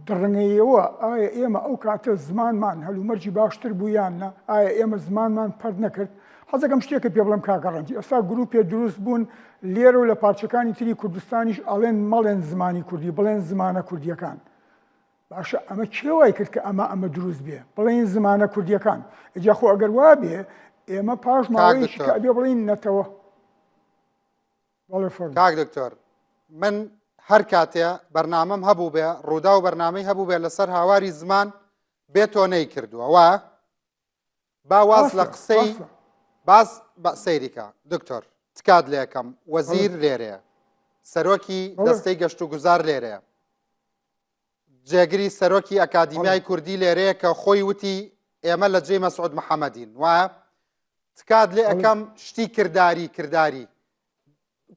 دڕنگەیەوە ئایا ئێمە ئەو کاتە زمانمان هەلومەرجی باشتر بوو یان نا؟ ئایا ئێمە زمانمان پەرت نەکرد؟ حەزەکەم شتێکت پێ بڵێم کاکە ڕەنج، ئێستا گروپێ دروست بوون لێرە و لە پارچەکانی تری کوردستانیش ئەڵێن مەڵێن زمانی کوردی بڵێن زمانە کوردیەکان. باشە ئەمە کێ وای کرد کە ئەمە ئەمە دروست بێ بڵێن زمانە کوردیەکان؟ ئەجا خۆ ئەگەر وا بێ ئێمە پاش ماوەیەکی کە ئەبێ بڵێین نەتەوە. بەڵێ فەرموو. کاک دکتۆر من هەر کاتێ بەرنامەم هەبوو بێ ڕوودا و بەرنامەی هەبوو بێ لەسەر هاواری زمان بێ تۆ نەیکردووە وایە؟ با واز لە قسەی باز بە سەیریکە دکتۆر تکات لێکەم وەزیر لێرەیە سەرۆکی دەستەی گەشت و گوزار لێرەیە جێگری سەرۆکی ئەکادیمیای کوردی لێرەیە کە خۆی وتی ئێمە لە جێی مەسعود محەممەدین وایە تکات لێ ئەەکەم شتی کرداری کرداری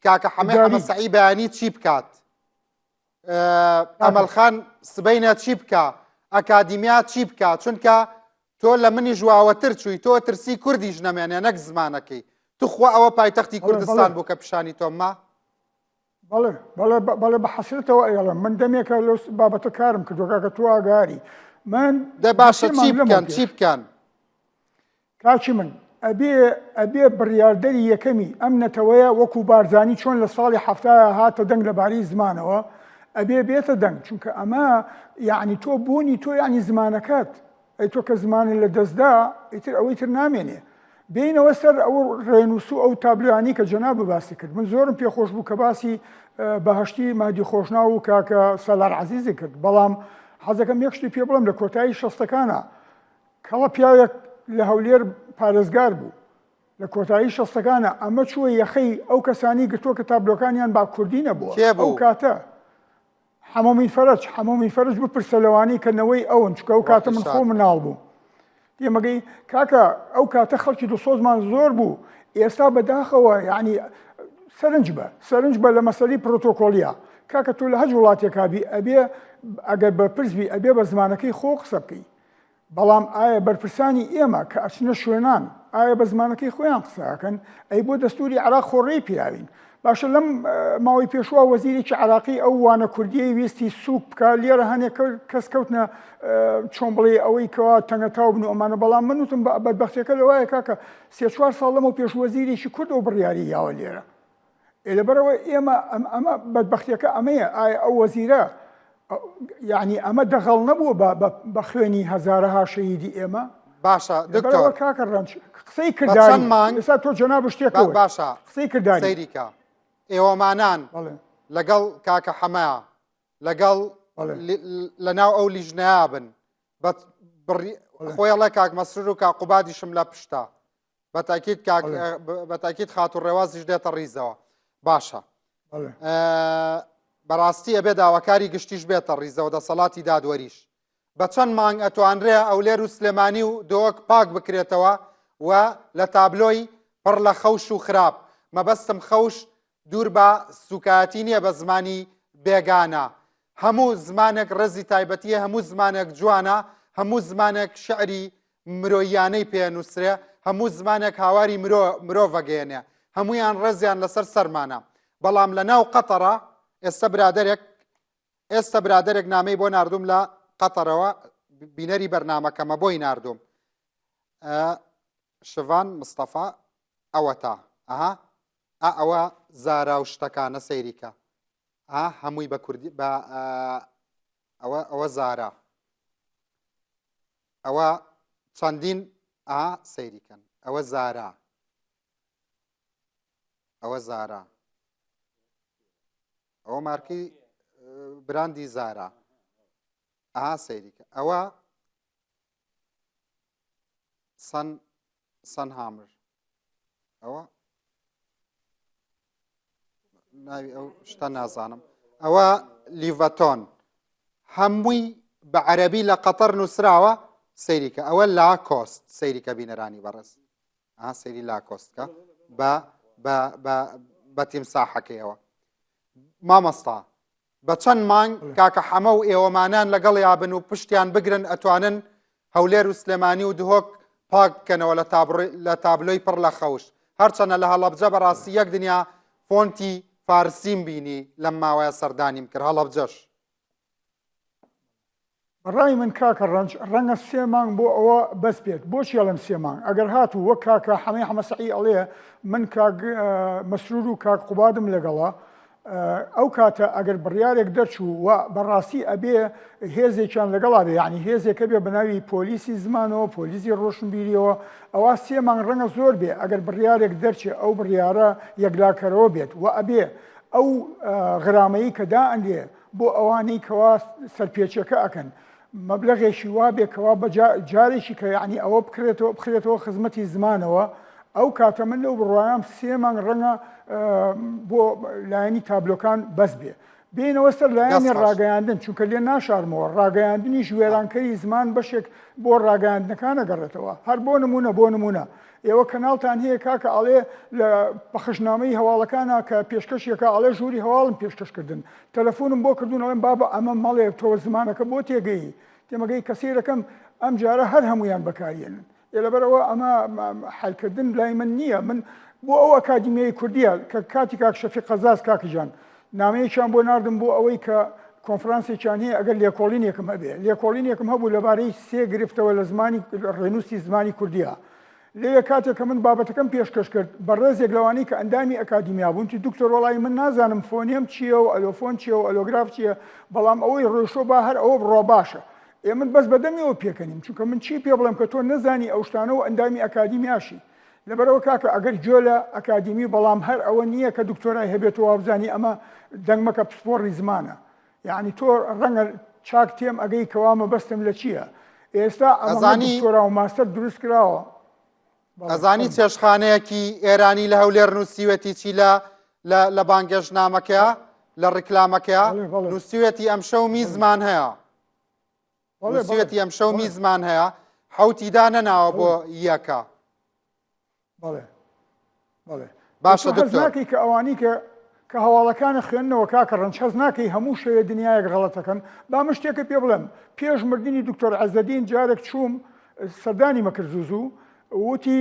کاکە حەمە حەمە سەعی بەیانی چی بکات ئەمەل خان سبەینە چی بکا ئەکادیمیا چی بکا چونکە تۆ لە منی ژواوەتر چووی تۆ ترسی کوردیش نەمێنێ نەک زمانەکەی توخوا ئەوە پایتەختی کوردستان بوو کە پیشانی تۆمما بەڵێ بەڵێ بەڵێ بە حەسرەتەوە ئەیڵم من دەمێکە لەو بابەتە کارم کردووە کاکە تۆ ئاگاری من دە باشە چی بکەن چی بکەن کاکی من ئەبێ ئەبێ بڕیاردەری یەکەمی ئەم نەتەوەیە وەکو بارزانی چۆن لە ساڵی حەفتایا هاتە دەنگ لەبارەی زمانەوە ئەبێ بێتە دەنگ چونکە ئەمە یعنی تۆ بوونی تۆ یعنی زمانەکەت ئەی تۆ کە زمانت لە دەستدا ئیتر ئەوەی تر نامێنێ بینەوە سەر ئەو ڕێنووس و ئەو تابلۆیانی کە جەناب باسی کرد من زۆرم پێخۆش بوو کە باسی بەهشتی مادی خۆشناو و کاکە سالار عزیزی کرد بەڵام حەزەکەم یەک شتی پێ بڵێم لە کۆتایی شەستەکانە کەڵە پیاوێک لە هەولێر پارێزگار بوو لە کۆتایی شەستەکانە ئەمە چووە یەخەی ئەو کەسانی گرتووە کە تابلۆکانیان با کوردی نەبووە کێ ئەو بوو؟ کاتە حەمۆمین فەرەج حەمۆمین فەرەج بپرسە لەوانەی کە نەوەی ئەون چونکە ئەو کاتە ڕۆحی من شاد خۆم بێ. مناڵ بووم تێمەگەی کاکە ئەو کاتە خەڵکی دڵسۆزمان زۆر بوو ئێستا بەداخەوە یعنی سەرنج بە سەرنج بە لە مەسەلی پرۆتۆکۆلیە کاکە تۆ لە هەج وڵاتێکا بی ئەبێ ئەگەر بەرپرس بی ئەبێ بە زمانەکەی خۆ قسە بکەی بەڵام ئایا بەرپرسانی ئێمە کە ئەچنە شوێنان ئایا بە زمانەکەی خۆیان قسە ئەکەن؟ ئەی بۆ دەستوری عێراق خۆ ڕێی پیاوین؟ باشە لەم ماوەی پێشوە وەزیرێکی عێراقی ئەو وانە کوردیەی ویستی سوک بکا لێرە هەنێک کەس کەوتنە چۆن بڵێ ئەوەی کەوا تەنگەتاو بن و ئەمانە بەڵام من وتم بەدبەختیەکە لەوایە کاکە سێ چوار ساڵ لەمەو پێش وەزیرێکی کورد ئەو بڕیاری یاوە لێرە ئێ لەبەرئەوە ئێمە ئەمە بەدبەختیەکە ئەمەیە ئایا ئەو وەزیرە یعنی ئەمە دەغەڵ نەبووە بە خوێنی هەزارەها شەهیدی ئێمە باشە دکتۆر کاکە ڕەنج قسەی کرداری ئێستا تۆ جەناب شتێک باشە قسەی کرداری سەیریکە ئێوەمانان لەگەڵ کاکە حەمە لەگەڵ لە ناو ئەو لیژنەیە بن خۆیڵە کاک مەسرور و کاقوبادیشم لە پشتە بەتاکیت کاک بەتاکیت خاتوو ڕێوازیش دێتە ڕیزەوە باشە بەڕاستی ئەبێ داواکاری گشتیش بێتە ڕیزەوە دەسەڵاتی دادوەریش بە چەند مانگ ئەتوانرێ ئەولێر و سلێمانی و دۆک پاک بکرێتەوە و لە تابلۆی پڕ لە خەوش و خراپ مەبەستم خەوش دوور بە سوکایەتی نییە بە زمانی بێگانە هەموو زمانێک ڕێزی تایبەتیە هەموو زمانێک جوانە هەموو زمانێک شعری مرۆییانەی پێ نووسرێ هەموو زمانێک هاواری مرۆ مرۆڤەگەیەنێ هەمویان ڕێزیان لەسەر سەرمانە بەڵام لە ناو قەتەڕە ئێستا برادێک ئێستا برادێک نامەی بۆ نردوم لە قەتەرەوە بینەری بەرنمەکەمە بۆی نردوم شڤان مستەفا ئەوەتا ئەها ئا ئەوە زارا و شتەکانە سەیریکە ئا هەمووی بە کوردی بە ئەوە ئەوە زارا ئەوە چەندین ئا سەیریکەن ئەوە زارا ئەوە زارا ئەوە مارکی براندی زارا ئا سەیریکە ئەوە. سەن سەن هامر ئەوە ناوی ئەو شتە نازانم ئەوە لیڤەتۆن هەمووی بە عەربی لە قەتەر نووسراوە سەیریکە ئەوە لاکۆست سەیریکە بینەرانی بەڕێز ئا سەیری لاکۆستکە بە بە بە بە تیمساحەکەیەوە مامۆستا بە چەند مانگ کاکە حەمە و ئێوەمانان لەگەڵیا بن و پشتیان بگرن ئەتوانن هەولێر و سلێمانی و دهۆک پاک بکەنەوە لە تابلۆی پڕ لە خەوش هەرچەنە لە هەڵەبجە بەڕاستی یەک دنیا فۆنتی فارسیم بینی لەم ماوەیە سەردانیم کرد هەڵەبجەش. بەڕای من کاکە ڕەنج ڕەنگە سێ مانگ بۆ ئەوە بەس بێت بۆچی ئەڵێم سێ مانگ ئەگەر هاتوو وەک کاکە حەمەی حەمە سەعی ئەڵێ من کاک مەسرور و کاک قوبادم لەگەڵە ئەو کاتە ئەگەر بڕیارێک دەرچوو و بەڕاستی ئەبێ هێزێکیان لەگەڵا بێ یعنی هێزێکە بێ بەناوی پۆلیسی زمانەوە پۆلیسی ڕۆشنبیریەوە ئەوە سێ مانگ ڕەنگە زۆر بێ ئەگەر بڕیارێک دەرچێ ئەو بڕیارە یەکلاکەرەوە بێت و ئەبێ ئەو غرامەیی کە دائەنرێ بۆ ئەوانەی کەوا سەرپێچیەکە ئەکەن مەبلەغێکی وا بێ کەوا بە جارێکی کە یعنی ئەوە بکرێتەوە بخرێتەوە خزمەتی زمانەوە ئەو کاتە من لەو بڕوایام سێ مانگ ڕەنگە بۆ لایەنی تابلۆکان بەس بێ بینەوە سەر لایەنی ڕاگەیاندن چونکە لێ ناشارمەوە ڕاگەیاندنیش وێرانکەری زمان بەشێک بۆ ڕاگەیاندنەکان ئەگەڕێتەوە هەر بۆ نمونە بۆ نمونە ئێوە کەناڵتان هەیە کاکە ئەڵێ لە پەخشنامەی هەواڵەکانا کە پێشکەشیەکە ئەڵێ ژووری هەواڵم پێشکەش کردن تەلەفۆنم بۆ کردوون ئەڵێم بابە ئەمە مەڵێ تۆ زمانەکە بۆ تێگەیی تێمەگەی کە سەیرەکەم ئەم جارە هەر هەمویان بەکاریێنن ئێ لەبەرئەوە ئەمە حلکردن لای من نییە من بۆ ئەو ئەکادیمیای کوردیە کە کاتی کاک شەفیق قەزاز کاکە گیان نامەیەکیان بۆ ناردم بۆ ئەوەی کە کۆنفرانسێکیان هەیە ئەگەر لێکۆڵینێکم هەبێ لێکۆڵینێکم هەبوو لەبارەی سێ گرفتەوە لە زمانی ڕێنووسی زمانی کوردیە لەوێ کاتێک کە من بابەتەکەم پێشکەش کرد بەڕێزێک لەوانەی کە ئەندامی ئەکادیمیا بوون تی دکتۆر وەڵی من نازانم فۆنێم چییە و ئەلۆفۆن چییە و ئەلۆگراف چییە بەڵام ئەوەی ڕۆیشتووە با هەر ئەوە بڕوا باشە ئێ من بەس بەدەمیەوە پێکەنیم چونکە من چی پێ بڵێم کە تۆ نەزانی ئەو شتانە و ئەندامی ئەکادیمیاشی لەبەرئەوە کاکە ئەگەر گوێ لە ئەکادیمی بەڵام هەر ئەوە نییە کە دکتۆرای هەبێت و وابزانی ئەمە دەنگ مەکە پسپۆڕی زمانە یعنی تۆ ڕەنگە چاک تێم ئەگەی کەوا مەبەستم لە چییە ئێستا ئەمە دکتۆرا و ماستەر دروست کراوە ئەزانی چێشخانەیەکی ئێرانی لە هەولێر نووسیوەتی چی لە لە بانگێشتنامەکەیا لە ڕیکلامەکەیا نووسیوەتی ئەمشەو میزمان هەیە نووسیویەتی ئەمشەو میزمان هەیە حوتی دانەناوە بۆ یەکە بەڵێ بەڵێ باشە دکتۆر ناکەی کە ئەوانی کە کە هەواڵەکانە خوێندنەوە کاکە ڕەنج هەست ناکەی هەموو شەوێ دنیایەک غەڵەتەکەن با من شتێکە پێ بڵێم پێش مردنی دکتۆر عەزەدین جارێک چووم سەردانی مەکرد زوو زوو وتی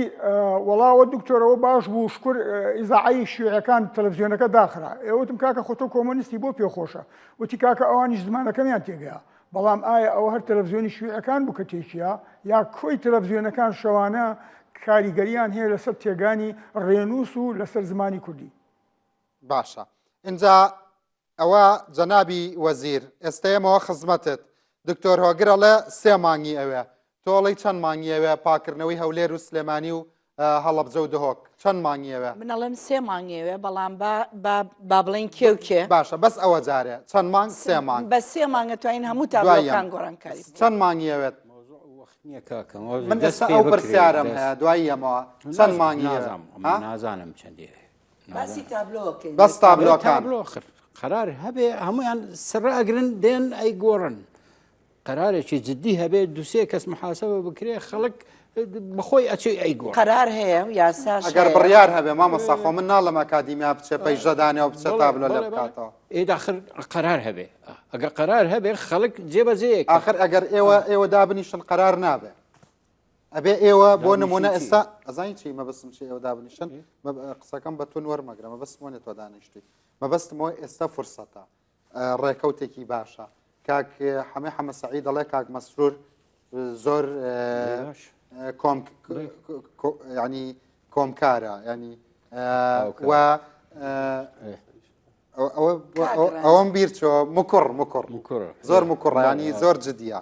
وەڵاوە دکتۆرەوە باش بوو شکر ئیزاعی شیوعەکان تەلەڤزیۆنەکە داخرا ئێوتم کاکە خۆ تۆ کۆمۆنیستی بۆ پێخۆشە وتی کاکە ئەوانیش زمانەکەمیان تێگەیا بەڵام ئایا ئەوە هەر تەلەفزیۆنی شیوعیەکان بوو کە تێکیا یا کۆی تەلەفزیۆنەکان شەوانە کاریگەریان هەیە لەسەر تێگانی ڕێنووس و لەسەر زمانی کوردی؟ باشە ئینجا ئەوە جەنابی وەزیر ئێستا ئێمەوە خزمەتت دکتۆر هۆگر ئەڵێ سێ مانگی ئەوێ تۆ ئەڵێی چەند مانگی ئەوێ پاکردنەوەی هەولێر و سلێمانی و هەڵەبجە و دهۆک چەند مانگی ئەوێ؟ من ئەڵێم سێ مانگی ئەوێ بەڵام با با با بڵێین کێ و کێ باشە بەس ئەوە جارێ چەند مانگ سێ مانگ بە سێ مانگە توانین هەموو تابلۆکان گۆڕانکاری بکەین. چەند مانگی ئەوێت؟ نییە کاکەم من ئێستا ئەو پرسیارم هەیە دوایی یەمەوە چەند مانگی ئەوێ؟ نازانم چەندی ئەوێ باسی تابلۆکەین بەس تابلۆکان تابلۆ قەرار هەبێ هەمویان سڕ ئەگرن دێن ئەی گۆڕن قەرارێکی جدی هەبێ دوسێ کەس محاسبە بکرێ خەڵک بەخۆی ئەچێ ئەیگۆڕ قەرار هەیە و یاساش ئەگەر بڕیار هەبێ مامۆستا خۆ من ناڵم ئەکادیمیا بچێ پەیژە دانێ و بچێ تابلۆ لێ بکاتەوە ئێ داخر قەرار هەبێ ئەگەر قەرار هەبێ خەڵک جێبەجێ ئاخر ئەگەر ئێوە ئێوە دابنیشن قەرار نابێ ئەبێ ئێوە بۆ نمونە ئێستا ئەزانی چی مەبەستم چی ئێوە دابنیشن قسەکەم بە تون وەرمەگرە مەبەستم وەنێ تۆ دانیشتوی مەبەستمەوە ئێستا فرسەتە ڕێکەوتێکی باشە کاک حەمەی حەمە سەعید دەڵێ کاک مەسرور زۆر کۆم ینی کۆمکارە ینی و ئەوەم بیرچۆ مکڕ مکڕ زۆر مکڕ ینی زۆر جدیە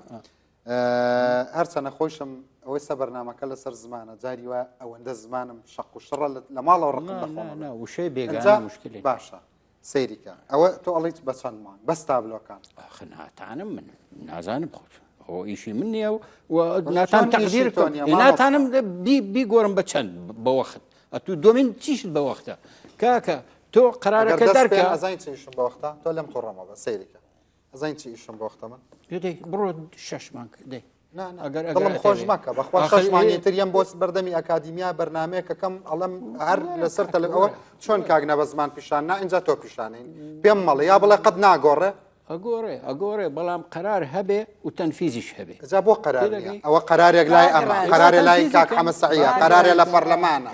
هەرچەنە خۆشم ئەوەی سە بەرنمەکە لەسەر زمانە جاری وە ئەوەندە زمانم شەق و شڕە لە ماڵەوە ڕقم لەخۆم وشەی بێگانە مشکلی باشە سەیری کە ئەوە تۆ ئەڵیت بە چەند مانگ بەس تابلۆکان ئاخر ناتانم من نازانم خۆ. ئەوە ئیشی من نییە و ناتان تەقدیر ناتانم بیگۆرم بە چەند بە وەخت ئەتوو دۆمین چیشت بە وەختە کاکە تۆ قرارەکە دەرکە ئەزای چی ئیشم بە وەختە تۆ لەم توڕەمە بە سەیریکە ئەزای چی ئیشم بە وەختە من دەی بڕۆ شەش مانگ دەی ئەگەر دڵم خۆش مەکە بەخوا شەش مانگی تر یەم بۆ بەردەمی ئەکادیمیا بەرنمەیەکەکەم ئەڵم هەر لەسەر تەلە ئەوە چۆن کاک نە بە زمان پیشان نا اینجا تۆ پیشانین پێم مەڵێ یا بڵێ قەت ناگۆڕێ ئەگۆڕێ ئەگۆڕێ بەڵام قەرار هەبێ و تەنفیزیش هەبێ. جا بۆ قەرار نیە؟ ئەوە قەرارێک لای ئەمە، قەرارێ لای کاک حەمە سەعیە، قەرارێ لە پەرلەمانە.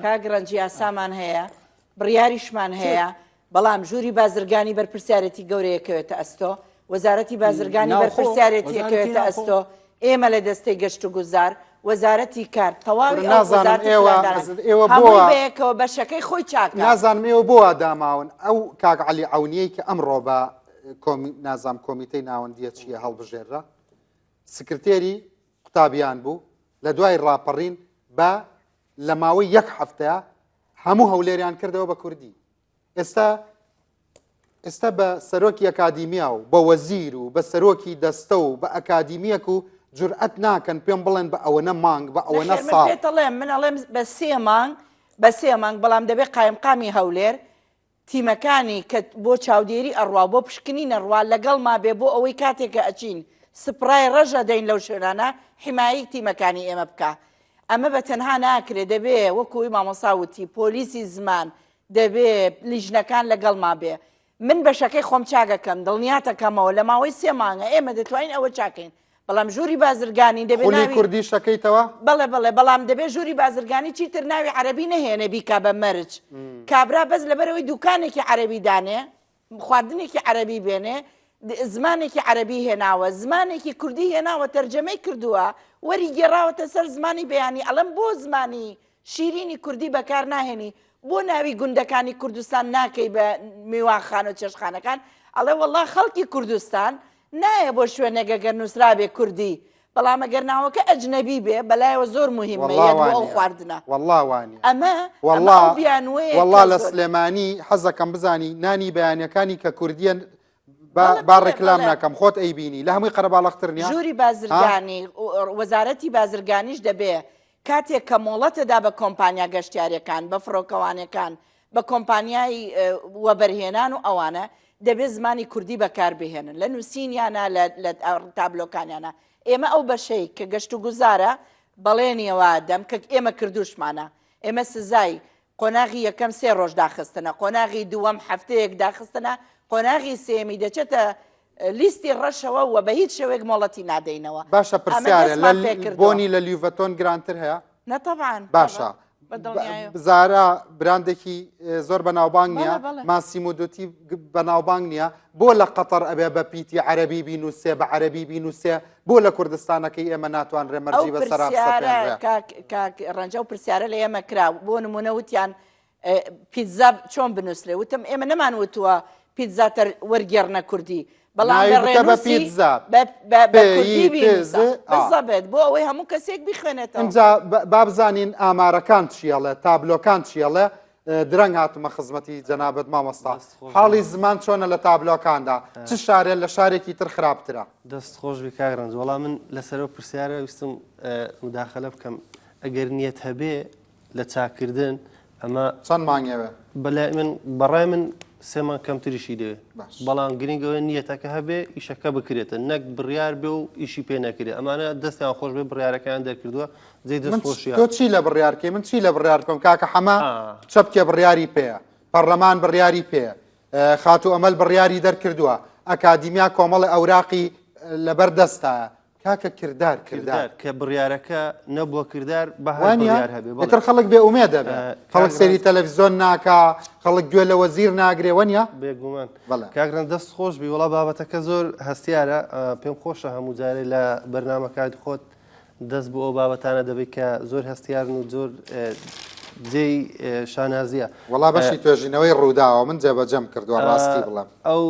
کاک ڕەنج یاسامان هەیە، بڕیاریشمان هەیە، بەڵام ژووری بازرگانی بەرپرسیارێتی گەورەیە کەوێتە ئەستۆ، وەزارەتی بازرگانی بەرپرسیارێتی ئەکەوێتە ئەستۆ، ئێمە لە دەستەی گەشتوگوزار، وەزارەتی کار، تەواوی ئەو نازانم وەزارەتی ئێوە پلاندانان ئێوە بۆ هەمووی بەیەکەوە بەشەکەی خۆی چاکە. نازانم ئێوە بۆ وا داماون ئەو کاک عەلی عەونیەی کە ئەمڕۆ بە کۆمی نازام کۆمیتەی ناوەندیە چییە هەڵبژێررا سکرتێری قوتابیان بوو لە دوای ڕاپەڕین بە لە ماوەی یەک هەفتەیە هەموو هەولێریان کردەوە بە کوردی ئێستا ئێستا بە سەرۆکی ئەکادیمیا و بە وەزیر و بە سەرۆکی دەستە و بە ئەکادیمیەک و جورئەت ناکەن پێم بڵێن بە ئەوەنە مانگ بە ئەوەنە نەخێر من ساڵ. پێت ئەڵێم من ئەڵێم بە سێ مانگ بە سێ مانگ بەڵام دەبێ قایمقامی هەولێر تیمەکانی کە بۆ چاودێری ئەڕوا بۆ پشکنین ئەڕوا لەگەڵما بێ بۆ ئەوەی کاتێک کە ئەچین سپڕای ڕەش ئەدەین لەو شوێنانە حیمایەی تیمەکانی ئێمە بکا ئەمە بە تەنها ناکرێ دەبێ وەکو مامۆسا وتی پۆلیسی زمان دەبێ لیژنەکان لەگەڵما بێ من بەشەکەی خۆم چاکەکەم دڵنیاتەکەمەوە لە ماوەی سێ مانگە ئێمە دەتوانین ئەوە چاکەین بەڵام ژووری بازرگانی دەبێ خولی ناوی کوردی شەکەیتەوە؟ بەڵێ بەڵێ بەڵام دەبێ ژووری بازرگانی چیتر ناوی عەرەبی نەهێنێ بیکا بە مەرج کابرا بەس لەبەرەوەی دوکانێکی عەرەبی دانێ خواردنێکی عەرەبی بێنێ زمانێکی عەرەبی هێناوە زمانێکی کوردی هێناوە تەرجەمەی کردووە وەری گێڕاوەتە سەر زمانی بیانی ئەڵێم بۆ زمانی شیرینی کوردی بەکار ناهێنی بۆ ناوی گوندەکانی کوردستان ناکەی بە میوانخانە و چێشتخانەکان ئەڵێ وەڵا خەڵکی کوردستان نایە بۆ شوێنێک ئەگەر نووسرابێ کوردی بەڵام ئەگەر ناوەکە ئەجنەبی بێ بەلایەوە زۆر مهمە وەڵا یەک بۆ ئەو وانیە خواردنە وەڵا وانیە ئەمە ئەمە وەڵا ئەو بیانوەیە وەڵا کە لە زۆر سلێمانی حەزەکەم بزانی نانی بەیانەکانی کە کوردیە با بەڵێ با بەڵێ ڕێکلام بەڵێ ناکەم خۆت ئەیبینی لە هەمووی قەرەباڵغتر نیە ژووری ها بازرگانی وەزارەتی بازرگانیش دەبێ کاتێک کە مۆڵەت ئەدا بە کۆمپانیا گەشتیاریەکان، بە فڕۆکەوانەکان، بە کۆمپانیای وەبەرهێنان و ئەوانە، دەبێ زمانی کوردی بەکار بهێنن لە نووسینیانە، لە تابلۆکانیانە. ئێمە ئەو بەشەی کە گەشتوگوزارە بەڵێنیەوە دەم کە ئێمە کردووشمانە. ئێمە سزای قۆناغی یەکەم سێ ڕۆژ داخستنە، قۆناغی دووەم هەفتەیەک داخستنە، قۆناغی سێیەمی دەچێتە لیستی ڕەشەوە و بە هیچ شێوەیەک مۆڵەتی نادەینەوە. باشە ئەمە پرسیارە لە دەستمان پێ کردووە. بۆنی لە لیوڤەتۆن گرانتر هەیە؟ نە تەبعەن. باشە بە دڵنیایەوە. زارا براندێکی زۆر بەناوبانگ بەڵێ نییە، بەڵێ. ماسیمۆ دۆتی بەناوبانگ نییە، بۆ لە قەتەر ئەبێ بە پیتی عەرەبی بینووسێ بە عەرەبی بینووسێ، بۆ لە کوردستانەکەی ئێمە ناتوانرێ ئەو مەرجی بەسەرا پرسیارە بسەپێنرێ؟ کاک کاک ڕەنج ئەو پرسیارە لە ئێمە کرا بۆ نموونە وتیان پیتزا چۆن بنووسرێ وتم ئێمە نەمان وتووە پیتزا تەر وەرگێڕنە کوردی بەڵام ناوی بە بکە بە ڕێنووسی پیتزا. بە بە بە پێ کوردی ی ت بینووسە ز ئا. بالضبط بۆ ئەوەی هەموو کەسێک بیخوێنێتەوە. ئینجا با بزانین ئامارەکان چیەڵێ تابلۆکان چیەڵێ درەنگ هاتمە خزمەتی جەنابت مامۆستا حاڵی زمان چۆنە لە تابلۆکاندا چ شارێ لە شارێکی تر خراپترە؟ دەست خۆش بی کاک ڕەنج وەڵا من لەسەر ئەو پرسیارە ویستم مداخلە بکەم ئەگەر نیەت هەبێ لە چاکردن ئەمە چەند مانگێوێ؟ بەلای من بەڕای من سێ مانگ کەمتریشی دەوێ بەڵام گرنگ ئەوەیە نیەتەکە هەبێ ئیشەکە بکرێتن نەک بڕیار بێ و ئیشی پێ نەکرێ ئەمانە دەستیان خۆش بێ بڕیارەکەیان دەرکردووە جێی دەست من خۆشیە تۆ چی لە بڕیار کەی من چی لە بڕیار بکەم کاکە حەمە چەپکێ بڕیاری پێیە پەرلەمان بڕیاری پێیە خاتوو ئەمەل بڕیاری دەرکردووە ئەکادیمیا کۆمەڵی ئەوراقی لەبەر دەستایە کاکە کردار کردار کردار کە بڕیارەکە نەبووە کردار بە هەر بڕیار هەبێ بەڵێ. ئیتر خەڵک بێ ئومێد دەبێ خەڵک سەیری تەلەفزیۆن ناکا خەڵک گوێ لە وەزیر ناگرێ وەنیە؟ بێگومان کاک ڕەنج دەست خۆش بی وەڵا بابەتەکە زۆر هەستیارە پێم خۆشە هەموو جارێ لە بەرنامەکانی خۆت دەست بۆ ئەو بابەتانە دەبی کە زۆر هەستیارن و زۆر جێی شانازیە. وەڵا بەشی توێژینەوەی ڕووداوە من جێبەجێم کردووە ڕاستی بڵێم. ئەو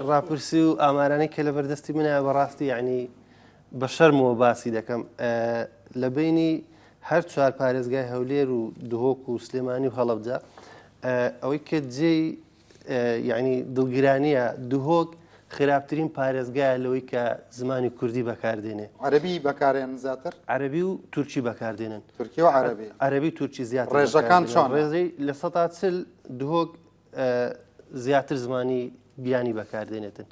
ڕاپرسی و ئامارانەی کە لە بەردەستی منە بەڕاستی یعنی بە شەرمەوە باسی دەکەم لە بینی هەر چوار پارێزگای هەولێر و دهۆک و سلێمانی و هەڵەبجە ئەوەی کە جێی یعنی دڵگرانیە دهۆک خراپترین پارێزگایە لەوەی کە زمانی کوردی بەکاردێنێ. عەرەبی بەکارێنن زیاتر؟ عەرەبی و تورکی بەکاردێنن. تورکی و عەرەبی. عەرەبی و تورکی زیاتر ڕێژەکان چۆنە؟ ڕێژەی 40% دهۆک زیاتر زمانی بیانی بەکاردێنێتن.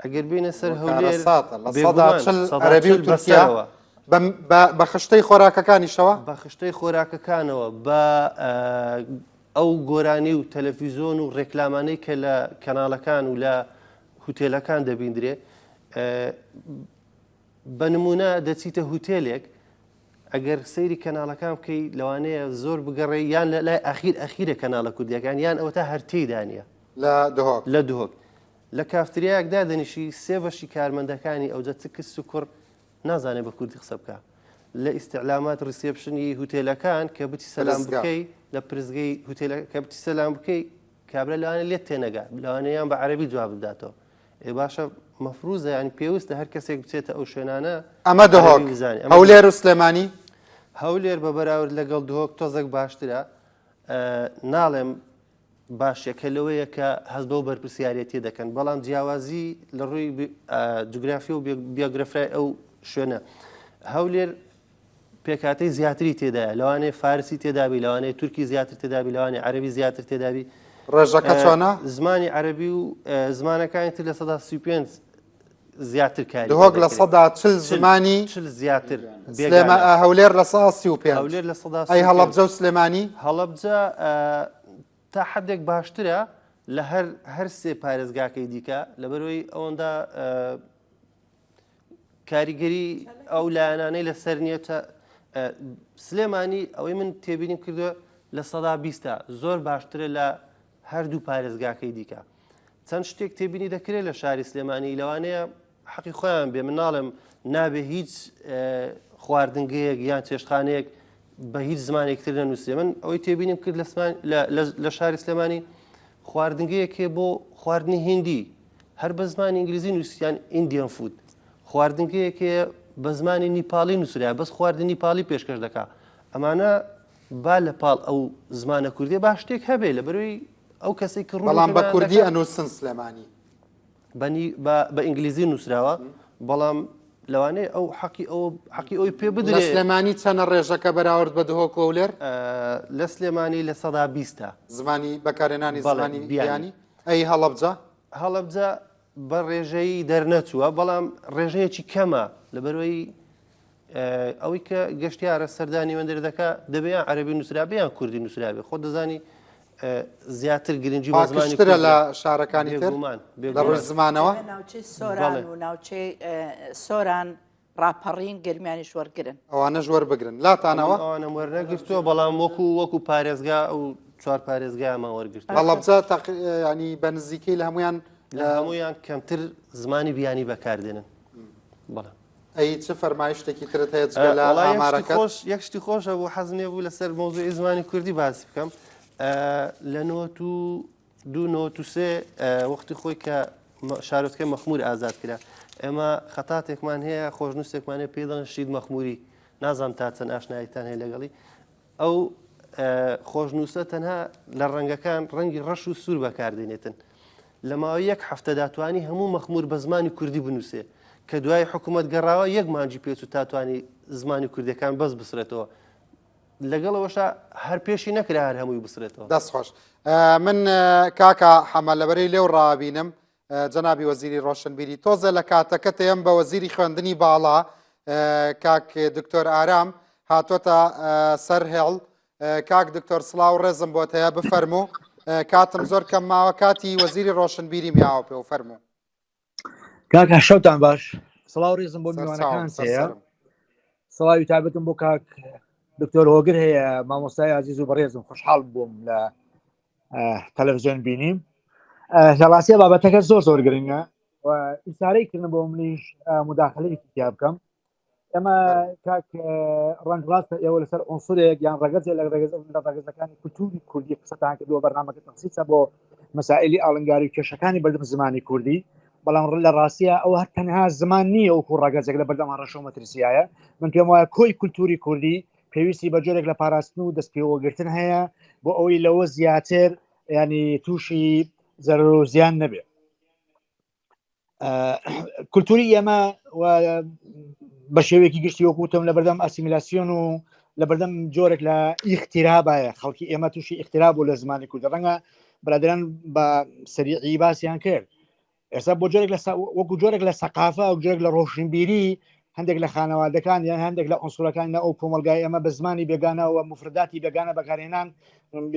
ئەگەر بینە سەر هەولێر 40% عەرەبی و تورکیا بە خشتەی خۆراکەکانیشەوە؟ بە خشتەی خۆراکەکانەوە بە ئەو گۆرانی و تەلەفیزۆن و ڕێکلامانەی کە لە کەناڵەکان و لە هوتێلەکان دەبیندرێ بە نمونە دەچیتە هوتێلێک ئەگەر سەیری کەناڵەکان بکەی لەوانەیە زۆر بگەڕێ یان لە لای ئەخیر ئەخیرە کەناڵە کوردیەکان یان ئەوە تا هەر تێدانە لە دهۆک لە دهۆک لە کافتریایەک دادەنیشی سێ بەشی کارمەندەکانی ئەوجە چ کچ و کوڕ نازانێ بە کوردی قسە بکا لە ئیستعلامات reception ی هوتێلەکان کە بچی سەلام بکەی لە پرسگەی هوتێلە کە بچی سەلام بکەی کابرا لەوانە لێت تێنەگا لەوانەیان بە عەربی جواب بداتەوە ئێ باشە مەفروزە یانی پێویستە هەر کەسێک بچێتە ئەو شوێنانە ئەمە دهۆک هەولێر و سلێمانی هەولێر بە بەراورد لەگەڵ دهۆک تۆزێک باشترە ناڵێم باشیەکە لەوەیە کە هەست بەو بەرپرسیارێتیە دەکەن، بەڵام جیاوازی لە ڕووی جوگرافی و بیۆگرافیای ئەو شوێنە هەولێر پێکهاتەی زیاتری تێدایە لەوانەیە فارسی تێدابی لەوانەیە تورکی زیاتر تێدابی لەوانەیە عەربی زیاتر تێدابی ڕێژەکە چۆنە؟ زمانی عەربی و زمانەکانی تر 35% زیاتر کاری دهۆک 40% زمانی 40 زیاتر هەولێر 35% هەولێر لە ئەی هەڵەبجە و سلێمانی هەڵەبجە تا حدێک باشترە لە هەر هەر سێ پارێزگاکەی دیکە لەبەرەوەی ئەوەندە کاریگەری ئەو لایەنانەی لەسەر نییە سلێمانی ئەوەی من تێبینیم کردووە 20% زۆر باشترە لە هەردوو پارێزگاکەی دیکە. چەند شتێک تێبینی دەکرێت لە شاری سلێمانی لەوانەیە حەقی خۆیان بێ من ناڵێم نابێ هیچ خواردنگەیەک یان چێشتخانەیەک بە هیچ زمانێک تر نەنووسێ من ئەوەی تێبینیم کرد لە شاری سلێمانی خواردنگەیەک هەیە بۆ خواردنی هیندی هەر بە زمانی ئینگلیزی نووسیان Indian food خواردنگەیەک هەیە بە زمانی نیپالی نووسرا بەس خواردنی نیپالی پێشکەش دەکا ئەمانە با لە پاڵ ئەو زمانە کوردیە با شتێک هەبێ لە بەروی ئەو کەسێک کە بەڵام بە کوردی ئەنووسن سلێمانی بە ئینگلیزی نووسراوە بەڵام لەوانەیە ئەو حەقی ئەو حەقی ئەوی پێ بدرێ سلێمانی چەنە ڕێژەکە بەراورد بە دهۆک و هەولێر لە سلێمانی 20% زمانی بەکارهێنانی زمانی بیانی ئەی هەڵەبجە هەڵەبجە بە ڕێژەیی دەرنەچووە بەڵام ڕێژەیەکی کەمە لەبەرەوەی ئەوەی کە گەشتیارە سەردانی وەندر دەکا دەبێ یان عەرەبی نووسرابێ یان کوردی نووسرابێ خۆ دەزانی زیاتر گرنگی بە زمانی پاکژترە لە شارەکانی تر بێگومان لە ڕووی زمانەوە ناوچەی سۆران و ناوچەی سۆران ڕاپەڕین گەرمیانیش وەرگرن ئەوانەش وەربگرن لاتانەوە ئەوانم وەرنەگرتووە بەڵام وەکو وەکو پارێزگا ئەو چوار پارێزگایمان وەرگرت هەڵەبجە ینی بە نزیکەی لە هەمویان لە هەمویان کەمتر زمانی بیانی بەکاردێنن بەڵێ ئەی چ فەرمایشتێکی ترت هەیە جگە لە ئامارەکەت؟ یەک شتی خۆش هەبوو حەزم لێ بوو لەسەر مەوزوعی زمانی کوردی باسی بکەم لە نۆت و دوو نۆت و سێ وەختی خۆی کە شارۆچکەی مەخمور ئازاد کرا ئێمە خەتاتێکمان هەیە خۆشنووسێکمان هەیە پێی دەڵێن شید مەخموری نازانم تا چەند ئاشناییتان هەیە لەگەڵی ئەو خۆشنووسە تەنها لە ڕەنگەکان ڕەنگی ڕەش و سوور بەکاردێنێتن. لە ماوەی یەک هەفتەدا توانی هەموو مەخموور بە زمانی کوردی بنووسێ کە دوای حکوومەت گەڕاوە یەک مانگی پێچوو تا توانی زمانی کوردیەکان بەس بسرێتەوە. لەگەڵ ئەوەشا هەر پێشی نەکرا هەر هەمووی بسرێتەوە. دەست خۆش. من کاکە حەمە لەبەرەی لێو ڕابینم جەنابی وەزیری ڕۆشنبیری تۆزێ لە کاتەکە تێم بە وەزیری خوێندنی باڵا کاک دکتۆر ئارام هاتۆتە سەر هێڵ کاک دکتۆر سڵاو ڕێزم بۆت هەیە بفەرموو کاتم زۆر کەم ماوە کاتی وەزیری ڕۆشنبیری میاوە پێ و فەرموو کاکە شەوتان باش سڵاو ڕێزم بۆ میوانەکان هەیە سڵاوی تایبەتم بۆ کاک دکتۆر هۆگر هەیە مامۆستای ئازیز و بەڕێزم خۆشحاڵ بووم لە تەلەڤزیۆن بینیم لە ڕاستیە بابەتەکە زۆر زۆر گرنگە و ئیسارەی کردن بۆ منیش مداخلەیەکی تیا بکەم ئەمە کاک ڕەنگ ڕاستە ئێوە لەسەر ئۆنسورێک یان ڕەگەزێ لە ڕەگەز لە ڕەگەزەکانی کولتوری کوردی قسەتان کردووە بەرنامەکە تەخسیسە بۆ مەسائلی ئاڵنگاری و کێشەکانی بەردەم زمانی کوردی بەڵام لە ڕاستیە ئەوە هەر تەنها زمان نییە وەکو ڕەگەزێک لە بەردەم هەڕەشە و مەترسیایە من پێم وایە کۆی کولتوری کوردی پێویستی بە جۆرێک لە پاراستن و دەستپێوەگرتن هەیە بۆ ئەوەی لەوە زیاتر ینی تووشی زەرەر و زیان نەبێ. کولتوری ئێمە بە شێوەیەکی گشتی وەکوتم لە بەردەم ئاسیمیلاسیۆن و لە بەردەم جۆرێک لە ئیختیرابایە خەڵکی ئێمە تووشی ئیختیراب بوو لە زمانی کوردی ڕەنگە برادران بە سەریعی باسییان کرد ئێستا بۆ جۆرێک لە وەکو جۆرێک لە سەقافە و جۆرێک لە ڕۆشنبیری هەندێک لە خانەوادەکان یان هەندێک لە ئۆنسوورەکان لە ئەو کۆمەلگای ئەمە بە زمانی بێگانەوە مفرداتی بێگانە بەکارهێنان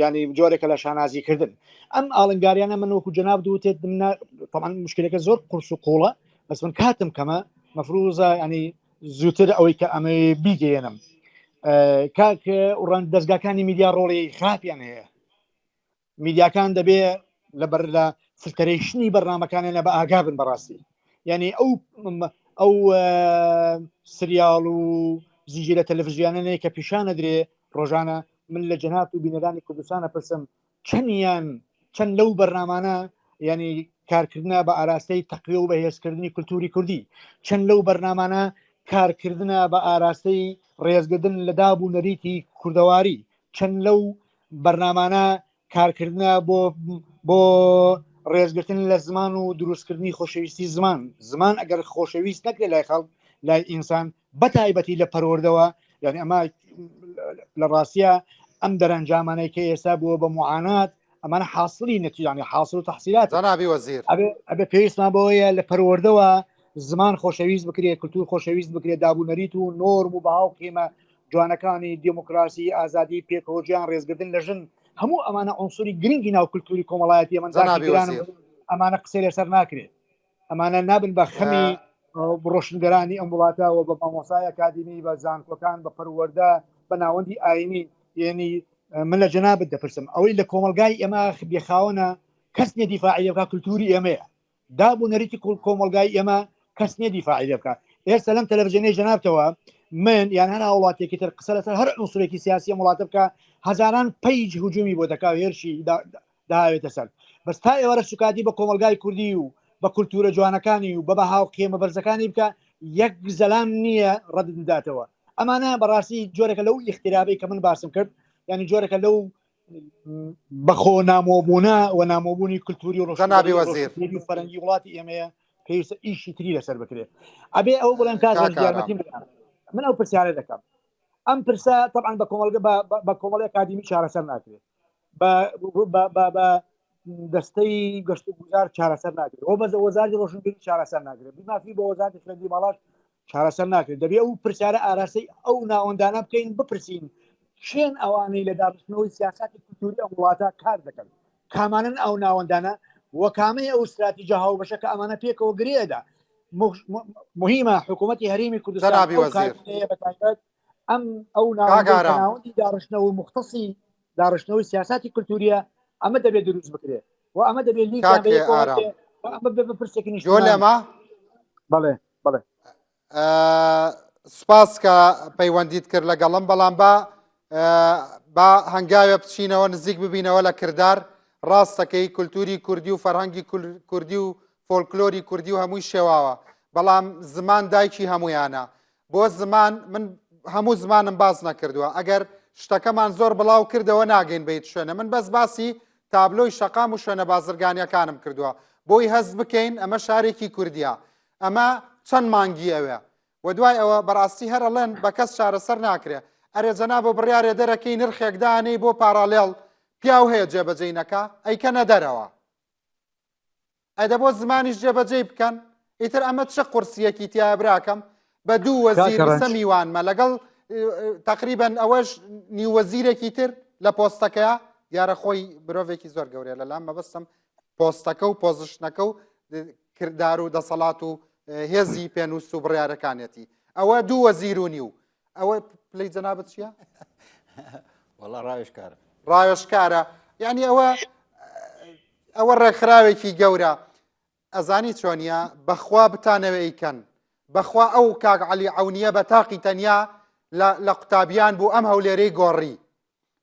ینی جۆرێکە لە شانازی کردن ئەم ئاڵنگاریانە من وەکو جەناب دوتێت طبعا مشکلەکە زۆر قورس و قوڵە بەس من کاتم کەمە مەفروزە ینی زووتر ئەوەی کە ئەمە بیگەێنم کاک ڕەنج دەستگاکانی میدیا ڕۆڵی خراپیان هەیە میدیاکان دەبێ لە بەر لە filtration ی بەرنمەکانیان بە ئاگا بن بەڕاستی یعنی ئەو ئەو سریاڵ و زنجیرە تەلەڤزیۆنانەیە کە پیشانە درێ ڕۆژانە من لە جەناب و بینەرانی کوردستانە پرسم چەندیان چەند لەو بەرنامانە ینی کارکردە بە ئاراستەی تەقویە و بەهێزکردنی کولتوری کوردی چەند لەو بەرنامانە کارکردە بە ئاراستەی ڕێزگردن لە داب و نەریتی کوردەواری چەند لەو بەرنامانە کارکردە بۆ بۆ ڕێزگرتن لە زمان و دروستکردنی خۆشەویستی زمان زمان ئەگەر خۆشەویست نەکرێت لای خەڵک لای ئینسان بەتایبەتی لە پەروەردەوە یعنی ئەمە لە ڕاستە ئەم دەرەنجامانەی کە ئێستا بووە بە معانات ئەمانە حاصلی نەتیجانی حاصل و تحصیلات جەنابی وەزیر ئەبێ پێویستمان بەوەیە لە پەروەردەوە زمان خۆشەویست بکرێت کلتور خۆشەویست بکرێت دابوو نەریت و نۆرم و بەها و قیمە جوانەکانی دیموکراسی ئازادی پێکەوەژیان ڕێزگرتن لە ژن هەموو ئەمانە عنسوری گرنگی ناو کلتوری کۆمەڵایەتی ئەمن جەنابی وەزیر ئەمانە قسەی لەسەر ناکرێت ئەمانە نابن بە خەمی ڕۆشنگەرانی ئەم وڵاتە و بە مامۆسای ئەکادیمی بە زانکۆکان بە پەروەردە بە ناوەندی ئاینی یعنی من لە جەنابت دەپرسم ئەوەی لە کۆمەلگای ئێمە بێخاوەنە کەس نیە دیفاعی لێ بکا کلتوری ئێمەیە داب و نەریتی کۆمەلگای ئێمە کەس نیە دیفاعی لێ بکا ئێستا لەم تەلەڤزیۆنەی جەنابتەوە من یان هەر هاوڵاتیەکی تر قسە لەسەر هەر عنسورێکی سیاسی ئەم وڵاتە بکا هەزاران page هجومی بۆ دەکا و هێرشی داوێتە سەر بەس تا ئێوارە سوکاتی بە کۆمەلگای کوردی و بە کولتورە جوانەکانی و بە بەها و قێمە بەرزەکانی بکە یەک زەلام نییە ڕەدت بداتەوە ئەمانە بەڕاستی جۆرەکە لەو ئیختیرابەی کە من باسم کرد ینی جۆرەکە لەو بەخۆ نامۆبوونە و نامۆبوونی کولتوری و ڕۆژنابی وەزیر و فەرەنگی وڵاتی ئێمەیە پێویستە ئیشی تری لەسەر بکرێت ئەبێ ئەو بڵێن کاک یارمەتیم من ئەو پرسیارە دەکەم ئەم پرسە طبعا بە کۆمەڵگە بە کۆمەڵی ئەکادیمی چارەسەر ناکرێت بە دەستەی گەشت و گوزار چارەسەر ناکرێت ئەو بەزە وەزاری ڕۆشنبیری چارەسەر ناکرێت بیمافی بە وەزارتی خوێندنی باڵاش چارەسەر ناکرێت دەبێ ئەو پرسیارە ئاراستەی ئەو ناوەندانە بکەین بپرسین کێن ئەوانەی لە داڕشتنەوەی سیاسەتی کولتوری ئەم وڵاتە کار دەکەن کامانن ئەو ناوەندانە و کامەی ئەو استراتیژە هاوبەشە کە ئەمانە پێکەوە گرێدا مهمە حکوومەتی هەرێمی کوردستان بەتایبەت ئەم ئەو ناوەندی داڕشتنەوە مختصی داڕشتنەوەی سیاستی کولتوریە ئەمە دەبێت دروست بکرێت و ئەمە دەبێت ئەمە بە پرسێکی نیشتۆ لەمە بەڵێ بەڵێ سپاس کە پەیوەندیت کرد لەگەڵم بەڵام با با هەنگاوێ بچینەوە نزیک ببینەوە لە کردار ڕاستەکەی کولتوری کوردی و فەرهەنگی کوردی و فۆلکلۆری کوردی و هەمووی شێواوە بەڵام زمان دایکی هەمویانە بۆ زمان من هەموو زمانم باس نەکردووە ئەگەر شتەکەمان زۆر بڵاو کردەوە ناگەین بە هیچ شوێنە من بەس باسی تابلۆی شەقام و شوێنە بازرگانیەکانم کردووە بۆی هەست بکەین ئەمە شارێکی کوردیە ئەمە چەند مانگی ئەوێ و دوای ئەوە بەڕاستی هەر ئەڵێن بە کەس چارەسەر ناکرێ ئەرێ جەنابە بڕیارێ دەرەکەی نرخێک دانێی بۆ پاراڵێڵ پیاو هەیە جێبەجێی نەکا ئەیکەنە دەرەوە ئەدە بۆ زمانیش جێبەجێی بکەن ئیتر ئەمە چ قورسیەکی تایە براکەم بە دوو وەزیر سە میوانمە لەگەڵ تقریبن ئەوەش نیو وەزیرێکی تر لە پۆستەکەیە دیارە خۆی مرۆڤێکی زۆر گەورەیە لە لام مەبەستم پۆستەکە و position ەکە و کردار و دەسەڵات و هێزی پێنووس و بڕیارەکانیەتی ئەوە دوو وەزیر و نیو ئەوە پلەی جەنابت چییە؟ وەڵا ڕاوێژکارە ڕاوێژکارە یعنی ئەوە ئەوە ڕێکخراوێکی گەورە ئەزانی چۆنیە بەخوا بتانەوێ ئەیکەن بەخوا ئەو کاک عەلی عەونیە بە تاقی تەنیا لە قوتابیان بوو ئەم هەولێرەی گۆڕی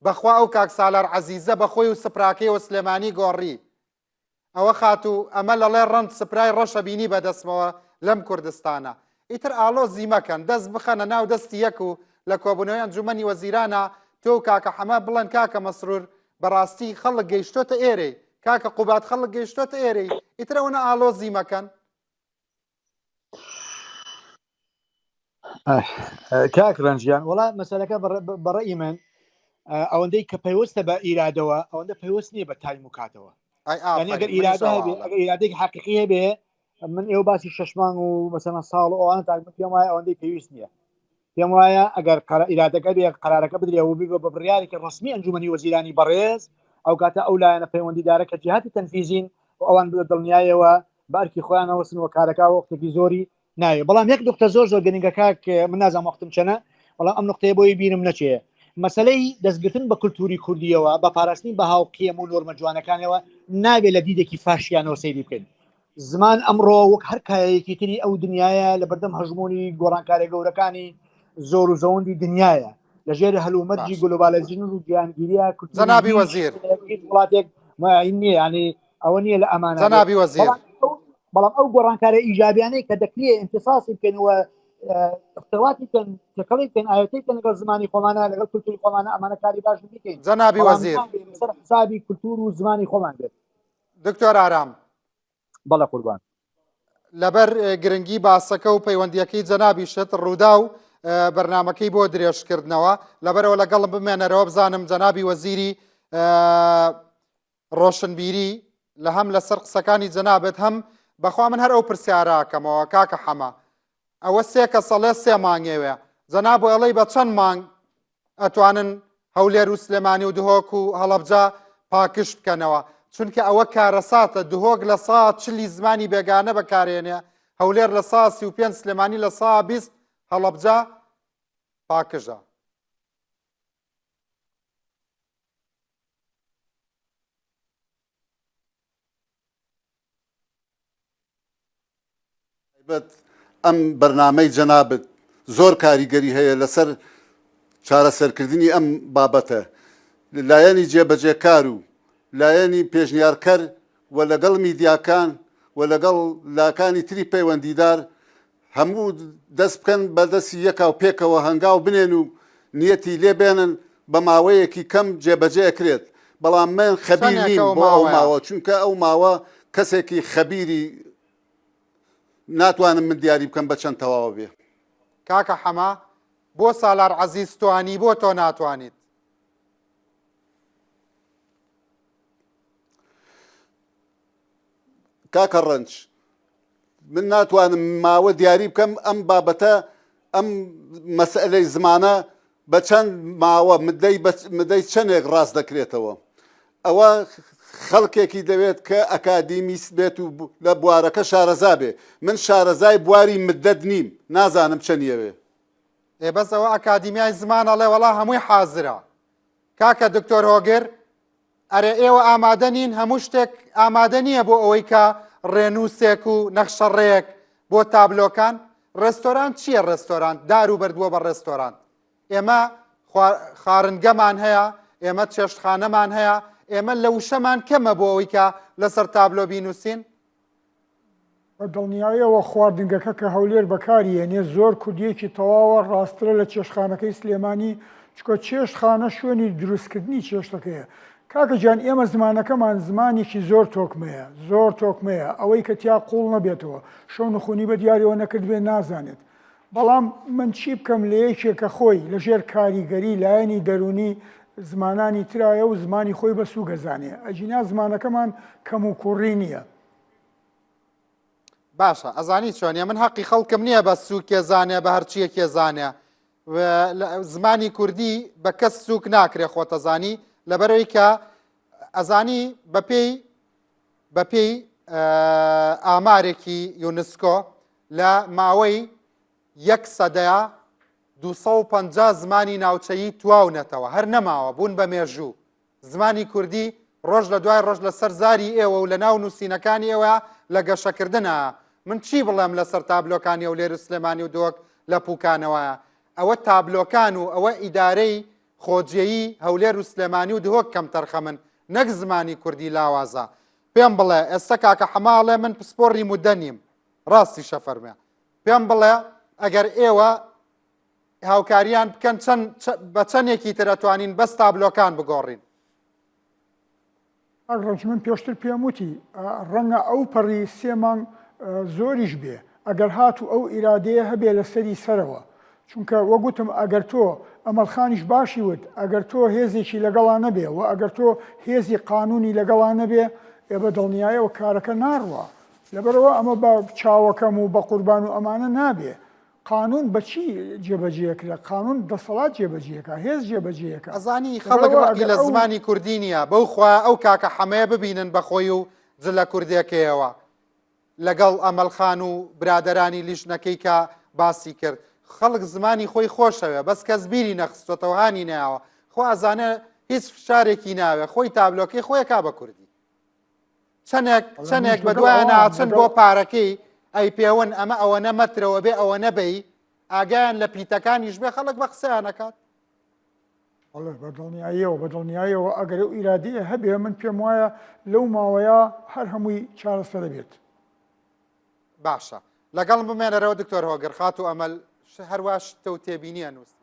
بەخوا ئەو کاک سالار عەزیزە بەخۆی و سپراکەیەوە سلێمانی گۆڕی ئەوە خاتوو ئەمە لەڵێ ڕەند سپرای ڕەشە بینی بەدەستمەوە لەم کوردستانە ئیتر ئاڵۆزی مەکەن دەست بخەنە ناو دەستی یەک و لە کۆبوونەوەی ئەنجومەنی وەزیرانە تۆ و کاکە حەمە بڵێن کاکە مەسرور بەڕاستی خەڵک گەیشتۆتە ئێرەی کاکە قوباد خەڵک گەیشتۆتە ئێرەی ئیتر ئەوەنە ئاڵۆزی مەکەن. کاک ڕەنجیان وڵا مەسەلەکە بەڕێی من ئەوەندەی کە پەیوەستە بە ئیرادەوە ئەوەندە پەیوەست نییە بە تایم و کاتەوە ئەگەر ئیرادە هەبێ ئەگەر ئیرادێکی حقیقی هەبێ من ئێوە باسی شش مانگ و مەسەلەن ساڵ و ئەوانە تاک من پێم وایە ئەوەندەی پێویست نییە پێم وایە ئەگەر ئیرادەکە بێ قرارەکە بدرێ و ببێ بە بڕیارێکی ڕسمی ئەنجومەنی وەزیرانی بەڕێز ئەو کاتە ئەو لایەنە پەیوەندیدارە کە جیهاتی تەنفیزین و ئەوان بە دڵنیایەوە بە ئەرکی خۆیانەوەسن و کارەکە وەختێکی زۆری ناوێ بەڵام یەک نقطە زۆر زۆر گرنگە کاک من نازانم وەختم چەنە بەڵام ئەم نقطەیە بۆی بیرم نەچێ مەسلەی دەستگرتن بە کولتوری کوردیەوە بە پاراستنی بەها و قیەم و نۆرمە جوانەکانەوە نابێ لە دیدێکی فاشیانەوە سەیری بکەین زمان ئەمڕۆ وەک هەر کایەیەکی تری ئەو دنیاە لە بەردەم هەژمۆنی گۆڕانکارە گەورەکانی زۆر و زەوەندی دنیاە لە ژێر هەلومەرجی گلۆبالەزین و جیهانگیریە جەنابی وەزیر وڵاتێک نییە ینی ئەوە نییە لە ئەمانە جەنابی وەزیر بەڵام ئەو گۆڕانکارە ئیجابیانەی کە دەکرێت امتصاصی بکەن و اختلاطی بکەن تێکەڵی بکەن ئاەتی بکەن لەگەڵ زمانی خۆمانە لەگەڵ کولتوری خۆمانە ئەمانە کاری باش بکەین جەنابی وەزیر سەر حسابی کولتور و زمانی خۆمان بێت دکتۆر ئارام بەڵێ قوربان لەبەر گرنگی باسەکە و پەیوەندیەکەی جەنابیشت ڕوودا و بەرنمەکەی بۆ درێژکردنەوە لەبەرەوە لەگەڵم بمێنەرەوە بزانم جەنابی وەزیری ڕۆشنبیری لە هەم لەسەر قسەکانی جەنابت هەم بەخوا من هەر ئەو پرسیاراکەمەوە کاکە حەمە ئەوە سێ کەسەڵێ سێ مانگێوێ جەناب ئەڵێی بە چەند مانگ ئەتوانن هەولێر و سلێمانی و دهۆک و هەڵەبجە پاکش بکەنەوە چونکە ئەوە کارەساتە دهۆک لە سا چلی زمانی بێگانە بەکارێنێ هەولێر لە سا 35 سلێمانی لە سا 20 هەڵەبجە پاکژە. تایبەت ئەم بەرنامەی جەنابت زۆر کاریگەری هەیە لەسەر چارەسەرکردنی ئەم بابەتە لایەنی جێبەجێکار و لایەنی پێشنیارکەر و لەگەڵ میدیاکان و لەگەڵ لاکانی تری پەیوەندیدار هەموو دەست بکەن بە دەستی یەکا و پێکەوە هەنگاو بنێن و نیەتی لێ بێنن بە ماوەیەکی کەم جێبەجێ ئەکرێت بەڵام من خەبیر چەنێکە نیم ئەو بۆ ئەو ماوەیە؟ ماوە چونکە ئەو ماوە کەسێکی خەبیری ناتوانم من دیاری بکەم بە چەند تەواوە بێ. کاکە حەمە بۆ سالار عەزیز توانی بۆ تۆ ناتوانیت؟ کاکە ڕەنج من ناتوانم ماوە دیاری بکەم ئەم بابەتە ئەم مەسئلەی زمانە بە چەند ماوە مدەی مدەی چەندێک ڕاست دەکرێتەوە ئەوە خەڵکێکی دەوێت کە ئەکادیمیست بێت و لە بوارەکە شارەزا بێ من شارەزای بواری مدەت نیم نازانم چەندیەوێ ئێ بەس ئەوە ئەکادیمیای زمان ئەڵێ وەڵا هەمووی حازرە کاکە دکتۆر هۆگر ئەرێ ئێوە ئامادە نین هەموو شتێک ئامادە نییە بۆ ئەوەی کە ڕێنووسێک و نەخشەڕێیەک بۆ تابلۆکان ڕێستۆرانت چییە ڕێستۆرانت دار و بەرد بووە بە ڕێستۆرانت ئێمە خارنگەمان هەیە ئێمە چێشتخانەمان هەیە ئێمە لە وشەمان کەمە بۆ ئەوەی کە لەسەر تابلۆ بینووسین بە دڵنیایەوە خواردنگەکە کە هەولێر بەکاری هێنێ زۆر کوردیەکی تەواوە ڕاستترە لە چێشتخانەکەی سلێمانی چونکە چێشتخانە شوێنی دروستکردنی چێشتەکەیە کاکە گیان ئێمە زمانەکەمان زمانێکی زۆر تۆکمەیە زۆر تۆکمەیە ئەوەی کە تیا قوڵ نەبێتەوە شەو نخونی بە دیارەوە نەکردبێ نازانێت بەڵام من چی بکەم لە یەکێک کە خۆی لەژێر کاریگەری لایەنی دەروونی زمانانی ترایە و زمانی خۆی بە سووک ئەزانێ ئەگینا زمانەکەمان کەموکوڕی نییە. باشە ئەزانی چۆنیە من هەقی خەڵکم نییە بە سوکێ زانێ بە هەرچیەکێ زانێ زمانی کوردی بە کەس سوک ناکرێ خۆتەزانی لەبەرەوەی کە ئەزانی بەپێی بەپێی ئامارێکی یونسکۆ لە ماوەی یەک سەدەیا 250 زمانی ناوچەیی تواونەتەوە هەر نەماوە بوون بە مێژوو زمانی کوردی ڕۆژ لە دوای ڕۆژ لە سەر زاری ئێوە و لە ناو نووسینەکانی ئێوە لە گەشەکردنە. من چی بڵێم لە سەر تابلۆکانی هەولێر و سلێمانی و دهۆک لە پووکانەوەیە؟ ئەوە تابلۆکان و ئەوە ئیدارەی خۆجێیی هەولێر و سلێمانی و دهۆک کەمتەرخەمن نەک زمانی کوردی لاوازە. پێم بڵێ ئێستا کاکە حەمە ئەڵێ من پسپۆڕی مودە نیم. ڕاستیشە فەرمێ. پێم بڵێ ئەگەر ئێوە هاوکاریان بکەن چەند بە چەندێکی تر ئەتوانین بەس تابلۆکان بگۆڕین؟ کاک ڕەنج من پێشتر پێم وتی ڕەنگە ئەو پەڕی سێ مانگ زۆریش بێ ئەگەر هاتوو ئەو ئیرادەیە هەبێ لە سەری سەرەوە. چونکە وەک وتم ئەگەر تۆ، ئەمەل خانیش باشی وت، ئەگەر تۆ هێزێکی لەگەڵا نەبێ و ئەگەر تۆ هێزی قانوونی لەگەڵا نەبێ، ئێ بە دڵنیایەوە کارەکە ناڕوا. لەبەرئەوە ئەمە بە چاوەکەم و بە قوربان و ئەمانە نابێ. قانوون بە چی جێبەجێ ئەکرێ؟ قانوون دەسەڵات جێبەجێ ئەکا، هێز جێبەجێ ئەکا. ئەزانی خەڵک لەبەرئەوە ڕقی ئەگەر لە ئەو. زمانی کوردی نییە، بەو خوایە ئەو کاکە حەمەیە ببینن بە خۆی و جلە کوردێکەیەوە. لەگەڵ ئەمەل خان و برادەرانی لیژنەکەی کە باسی کرد خەڵک زمانی خۆی خۆشەوێ بەس کەس بیری نەخستۆتەوە هانی نایەوە خۆ ئەزانێ هیچ فشارێکی ناوێ خۆی تابلۆکەی خۆیەکا بە کوردی چەندێک چەندێک بە دوایان ناچن بۆ پارەکەی ئەی پێون ئەمە ئەوەنە مەترەوە بێ ئەوە نەبەی ئاگایان لە پیتەکانیش بێ خەڵک بە قسەیان ئەکات. بەڵێ بە دڵنیاییەوە بە دڵنیاییەوە ئەگەر ئەو ئیرادەیە هەبێ من پێم وایە لەو ماوەیە هەر هەمووی چارەسەر بێت. باشە لەگەڵم بمێنەرەوە دکتۆر هۆگر خاتوو ئەمەل هەروا شتە و تێبینیە نووسی.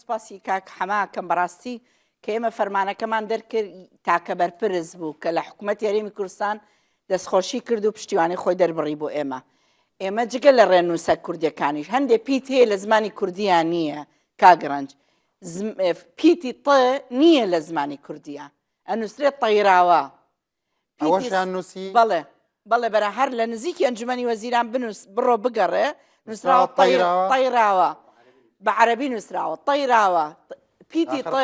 سپاسی کاک حەمە ئەکەم بەڕاستی کە ئێمە فەرمانەکەمان دەرکرد تاکە بەرپرس بوو کە لە حکوومەت یاریمی کوردستان دەستخۆشی کرد و پشتیوانی خۆی دەربڕی بۆ ئێمە ئێمە جگە لە ڕێنووسە کوردیەکانیش هەندێک پیت هەیە لە زمانی کوردیان نییە کاگرنج پیتی ط نییە لە زمانی کوردیە ئەنووسرێت طەیراوە ئەوەشیان نووسی؟ بەڵێ بەڵێ بەرە هەر لە نزیکی ئەنجومەنی وەزیران بنووس بڕۆ بگەڕێ نووسراوە طەیراوە بە عەرەبی نووسراوە طەیراوە پیتی ط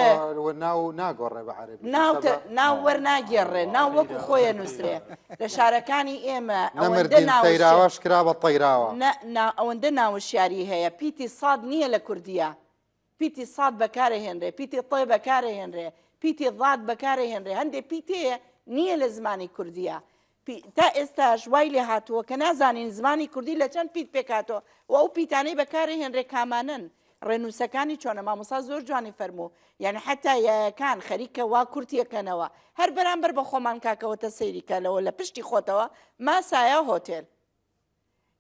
ناو ناگۆڕێ بە عەرەبی ناو ناو وەرناگێڕێ ناو وەکو خۆیە نووسرێ لە شارەکانی ئێمە ئەوەندە ناوەشکراوەش کرا بە طەیراوە ئەوەندە ناوشیاری هەیە پیتی ساد نییە لە کوردیە پیتی ساد بەکارەهێنرێ، پیتی ط بەکارەهێنرێ، پیتی ضاد بەکارەهێنرێ، هەندێ پیت هەیە نییە لە زمانی کوردییا. تا ئێستاش وای لێ هاتووە کە نازانین زمانی کوردی لە چەند پیت پێکهاتووە و ئەو پیتانەی بەکارەهێنرێ کامانەن، ڕێنووسەکانی چۆنە، مامۆستا زۆر جوانی فەرموو، یانی حەتا یایەکان خەریکە وا کورتیەکەنەوە، هەر بەرامبەر بە خۆمان کاکەوەتە سەیری کە لەوە لە پشتی خۆتەوە ماسایا هۆتێل.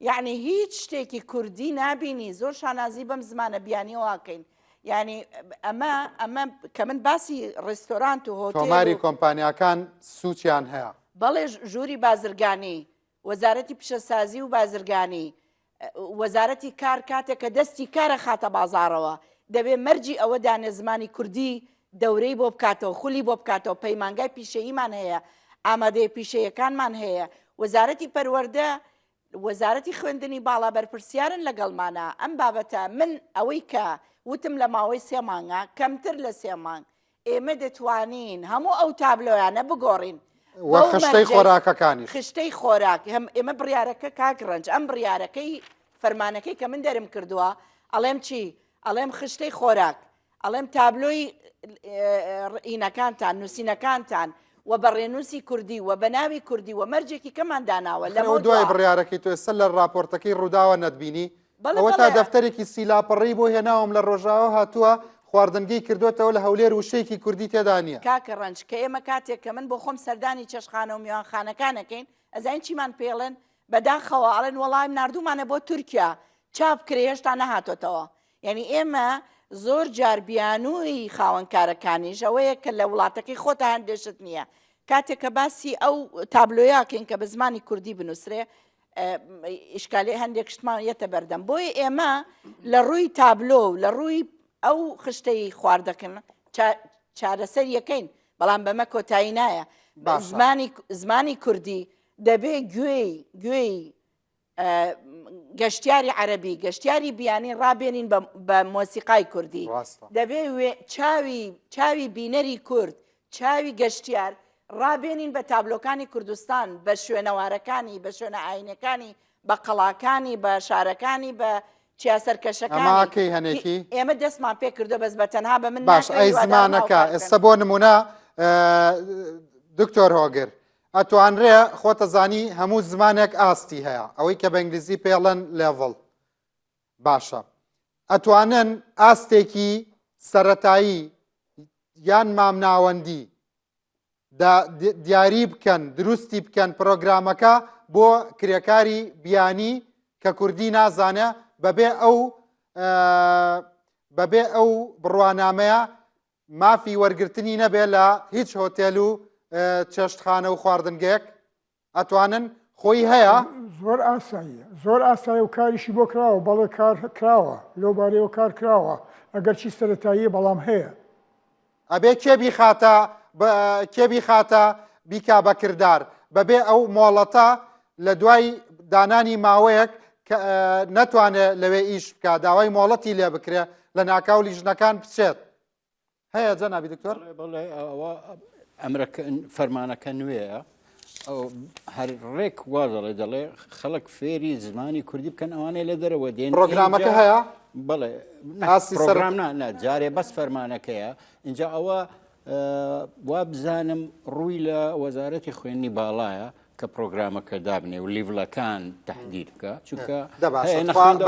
یەعنی هیچ شتێکی کوردی نابینی زۆر شانازی بەم زمانە بیانیەوە ئەکەین یعنی ئەمە ئەمە کە من باسی ڕێستۆرانت و هۆتێل تۆماری کۆمپانیاکان سوچیان هەیە. بەڵێ ژووری بازرگانی وەزارەتی پیشەسازی و بازرگانی وەزارەتی کار کاتێک کە دەستی کارە خاتە بازاڕەوە دەبێ مەرجی ئەوە دانێ زمانی کوردی دەورەی بۆ بکاتەوە خولی بۆ بکاتەوە پەیمانگای پیشەییمان هەیە ئامادەیە پیشەیەکانمان هەیە وەزارەتی پەروەردە وەزارەتی خوێندنی باڵا بەرپرسیارن لەگەڵمانە ئەم بابەتە من ئەوەی کە وتم لە ماوەی سێ مانگە کەمتر لە سێ مانگ ئێمە دەتوانین هەموو ئەو تابلۆیانە بگۆڕین وە خشتەی خۆراکەکانیش خشتەی خۆراک هەم ئێمە بڕیارەکە کاک ڕەنج ئەم بڕیارەکەی فەرمانەکەی کە من دەرم کردووە ئەڵێم چی ئەڵێم خشتەی خۆراک ئەڵێم تابلۆی ئینەکانتان نووسینەکانتان و بە ڕێنووسی کوردی و بە ناوی کوردی و مەرجێکی کەمان داناوە لەمەوە دوای بڕیارەکەی تۆ ئێستا لە ڕاپۆرتەکەی ڕووداوە نەتبینی ئەوە تا دەفتەرێکی سی لاپەڕەی بۆ هێناوم لە ڕۆژاوا هاتووە خواردنگەی کردوێتەوە لە هەولێر وشەیەکی کوردی تێدا نییە. کاکە ڕەنج کە ئێمە کاتێک کە من بۆ خۆم سەردانی چێشتخانە و میوانخانەکان ئەکەین ئەزانین چیمان پێڵێن بەداخەوە ئەڵێن وەڵایم ناردوومانە بۆ تورکیا چاپ کرێ هێشتا نەهاتۆتەوە یعنی ئێمە زۆر جار بیانووی خاوەنکارەکانیش ئەوەیە کە لە وڵاتەکەی خۆتا هەندێ شت نییە کاتێک کە باسی ئەو تابلۆیاکەین کە بە زمانی کوردی بنووسرێ ئیشکالی هەندێک شتمان یەتە بەردەم بۆیە ئێمە لە ڕووی تابلۆ و لە ڕووی ئەو خشتەی خواردەکەن چارەسەر یەکەین بەڵام بەمە کۆتایی نایە زمانی زمانی کوردی دەبێ گوێی گوێی گەشتیاری عەربی گەشتیاری بیانی ڕابێنین بە مۆسیقای کوردی دەبێ چاوی چاوی بینەری کورد چاوی گەشتیار ڕابێنین بە تابلۆکانی کوردستان بە شوێنەوارەکانی بە شوێنە ئاینەکانی بە قەڵاکانی بە شارەکانی بە چیا سەرکەشەکانی ئەماکەی هەنێکی ئێمە دەستمان پێ کردو بەس بە تەنها بە من باش ئەی زمانەکە ئێستا بۆ نمونە دکتۆر هۆگر ئەتوانرێ خۆتەزانی هەموو زمانێک ئاستی هەیە ئەوەی کە بە ئینگلیزی پێڵەن لێڤڵ باشە ئەتوانن ئاستێکی سەتایی یان مامناوەندی دیاری بکەن دروستی بکەن پرۆگرامەکە بۆ کرێکاری بیانی کە کوردی نازانێ بەبێ ئەو بەبێ ئەو بڕوانامەیە مافی وەرگرتنی نەبێ لە هیچ هۆتێل و چێشتخانە و خواردنگەیەک؟ ئەتوانن خۆی هەیە؟ زۆر ئاساییە زۆر ئاسایە و کاریشی بۆ کراوە بەڵێ کار کراوە لەو بارەیەوە کار کراوە ئەگەرچی سەرەتاییە بەڵام هەیە. ئەبێ کێ بیخاتە کێ بیخاتە بیکا بە کردار بەبێ ئەو مۆڵەتە لە دوای دانانی ماوەیەک نەتوانێ لەوێ ئیش بکە داوای مۆڵەتی لێ بکرێ لە ناکاو لیژنەکان بچێت هەیە جەنابی دکتۆر بەڵێ ئەوە ئەمرەکە فەرمانەکە نوێیە ئەو هەر ڕێک وا دەڵێ دەڵێ خەڵک فێری زمانی کوردی بکەن ئەوانەی لە دەرەوە دێن پرۆگرامەکە هەیە بەڵێ پرۆگرام نا نا جارێ بەس فەرمانەکەیە اینجا ئەوە وا بزانم ڕووی لە وەزارەتی خوێندنی باڵایە کە پرۆگرامەکە دابنێ و level ەکان تهدید بکە چونکە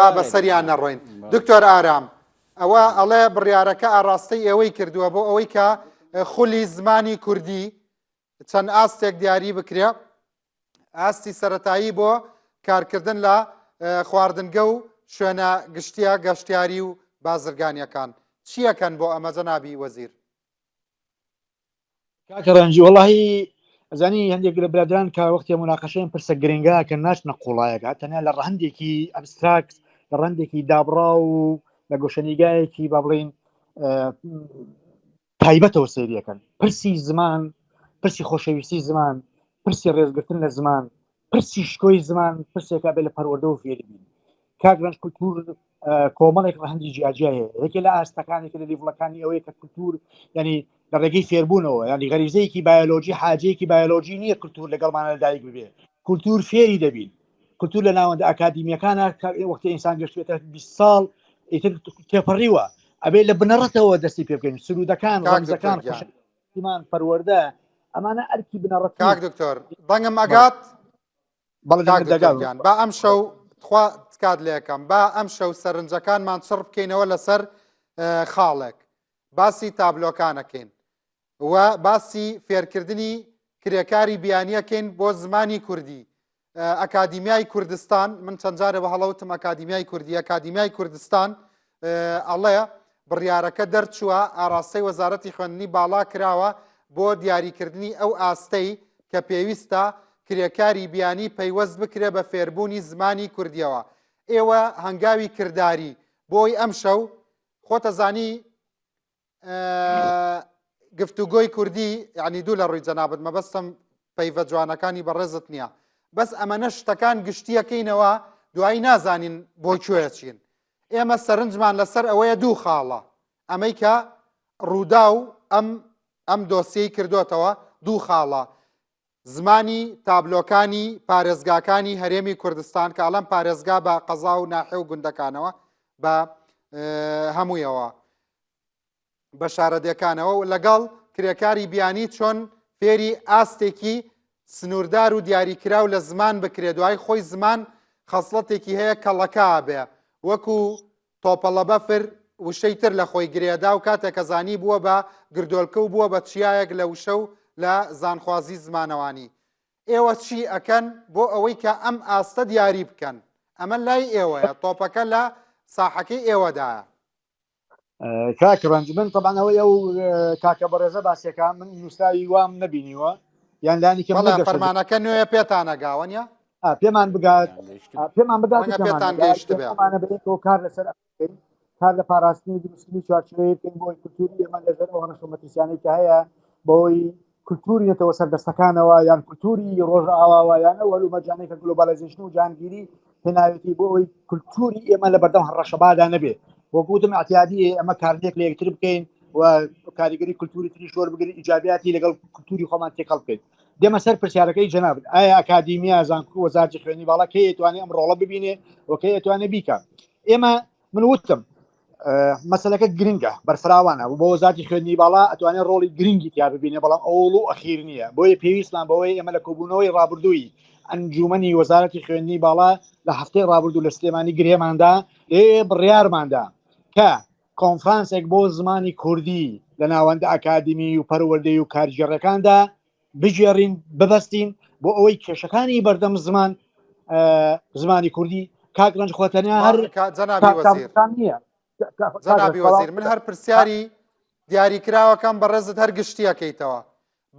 با بەسەریان نەڕۆین دکتۆر ئارام ئەوە ئەڵێ بڕیارەکە ئاڕاستەی ئێوەی کردووە بۆ ئەوەی کە خولی زمانی کوردی چەند ئاستێک دیاری بکرێ ئاستی سەتایی بۆ کارکردن لە خواردنگە و شوێنە گشتیە گەشتیاری و بازرگانیەکان چیەکەن بۆ ئەمە جەنابی وەزیر؟ کاکە ڕەنجی وەڵاهی ئەزانی هەندێک لە برادران کە وەختی مناقەشەیان پرسە گرنگە کە ناچنە قوڵایەکە تەنیا لە ڕەهندێکی abstract لە ڕەندێکی دابڕا و لە گۆشەنیگایەکی با بڵین تایبەتەوە سەیریەکەن پرسی زمان پرسی خۆشەویستی زمان پرسی ڕێزگرتن لە زمان پرسی شکۆی زمان پرسێکە بێ لە پەروەردە و فێری بین کاک ڕەنج کولتور کۆمەڵێک ڕەهەندی جیاجیا هەیە یەکێ لە ئاستەکانێک لە level ەکانی ئەوەیە کە کولتور ینی لە ڕێگەی فێربوونەوە ینی غەریزەیەکی بایۆلۆژی حاجەیەکی بایۆلۆژی نییە کولتور لەگەڵمانە لەدایک ببێ کولتور فێری دەبین کولتور لە ناوەندە ئەکادیمیەکانە وەختی ئینسان گەشتێتە 20 ساڵ ئیتر تێپەڕیوە ئەبێ لە بنەڕەتەوە دەستی پێ بکەین سرودەکان ڕەمزەکان زمان پەروەردە ئەمانە ئەرکی بنەڕەتی کاک دکتۆر دەنگم ئەگات بەڵێ کاک دەنگت دکتۆر دەگات گیان با ئەم شەو تخوا تکات لێکەم با ئەم شەو سەرنجەکانمان چڕ بکەینەوە لەسەر اه، خاڵێک باسی تابلۆکانەکەین و باسی فێرکردنی کرێکاری بیانیەکەین بۆ زمانی کوردی ئەکادیمیای کوردستان من چەند جارێ بە هەڵە وتم ئەکادیمیای کوردی ئەکادیمیای کوردستان ئەڵێ بڕیارەکە دەرچووە ئاراستەی وەزارەتی خوێندنی باڵا کراوە بۆ دیاریکردنی ئەو ئاستەی کە پێویستە کرێکاری بیانی پەیوەست بکرێ بە فێربوونی زمانی کوردیەوە ئێوە هەنگاوی کرداری بۆی ئەمشەو خۆتەزانی گفتوگۆی کوردی یعنی دوو لە ڕووی جەنابەت مەبەستم پەیڤە جوانەکانی بەڕێزت نییە بەس ئەمەنە شتەکان گشتیەکەینەوە دوایی نازانین بۆ کوێ چین ئێمە سەرنجمان لەسەر ئەوەیە دوو خاڵە ئەمەی کە ڕوودا و ئەم ئەم دۆسیەی کردوتەوە دوو خاڵە زمانی تابلۆکانی پارێزگاکانی هەرێمی کوردستان کە ئەڵەم پارێزگا بە قەزا و ناحێ و گوندەکانەوە بە هەموویەوە بە شارەدێکانەوە و لەگەڵ کرێکاری بیانی چۆن فێری ئاستێکی سنووردار و دیاریکراو لە زمان بکرێت دوای خۆی زمان خەسڵەتێکی هەیە کەڵەکە بێ وەکو تۆپەڵە بەفر وشەی تر لە خۆی گرێدا و کاتێک کە زانی بووە بە گردۆلکە و بووە بە چیایەک لە وشە و لە زانخوازی زمانەوانی. ئێوە چی ئەکەن بۆ ئەوەی کە ئەم ئاستە دیاری بکەن؟ ئەمە لای ئێوەیە، تۆپەکە لە ساحەکەی ئێوەدایە. کاک ڕەنج من طبعا ئەوەی ئەو کاکە بەڕێزە باسێکا من نووسراوی وام نەبینیوە یان لانی کەم بەڵێ فەرمانەکە نوێیە پێتانەگا وەنیە؟ پێمان بگات پێمان بگات ڕەنگە پێتان گەیشتبێ. پێمانە بەیەکەوە کار لەسەر بکەین کار لە پاراستنی دروستکردنی چوارچێوەیە بکەین بۆی کولتوری ئێمە لەژێر ئەو هەڕەشە و مەترسیانەی کە هەیە بەهۆی کولتوری نەتەوە سەردەستەکانەوە یان کولتوری ڕۆژئاواوە یان ئەو هەلومەرجانەی کە globalization و جیهانگیری هێناوێتی بۆ ئەوەی کولتوری ئێمە لە بەردەم هەڕەشەبادا نەبێ وەک وتم اعتیادی ئەمە کارلێک لە یەکتر بکەین و کاریگەری کولتوری تریش وەربگرین ئیجابیاتی لەگەڵ کولتوری خۆمان تێکەڵ بکەین دێمە سەر پرسیارەکەی جەنابت ئایا ئەکادیمیا زانکۆ وەزارەتی خوێندنی باڵا کەی ئەتوانێ ئەم ڕۆڵە ببینێ و کەی ئەتوانێ بیکا ئێمە من وتم مەسلەکە گرنگە بەرفراوانە بۆ وەزارەتی خوێندنی باڵا ئەتوانێت ڕۆڵی گرنگی تیا ببینێ بەڵام ئەوڵ و ئەخیر نییە بۆیە پێویستمان بەوەی ئێمە لە کۆبوونەوەی ڕابردووی ئەنجومەنی وەزارەتی خوێندنی باڵا لە هەفتەی ڕابردوو لە سلێمانی گرێماندا لێ بڕیارماندا کە کۆنفرانسێک بۆ زمانی کوردی لە ناوەندە ئەکادیمی و پەروەردەی و کارگێڕەکاندا بگێڕین ببەستین بۆ ئەوەی کێشەکانی بەردەم زمان زمانی کوردی کاک ڕەنج خۆ تەنیا هەر جەنابی وەزیر نییە جەنابی وەزیر من هەر پرسیاری دیاریکراوەکەم بەڕێزت هەر گشتیەکەیتەوە.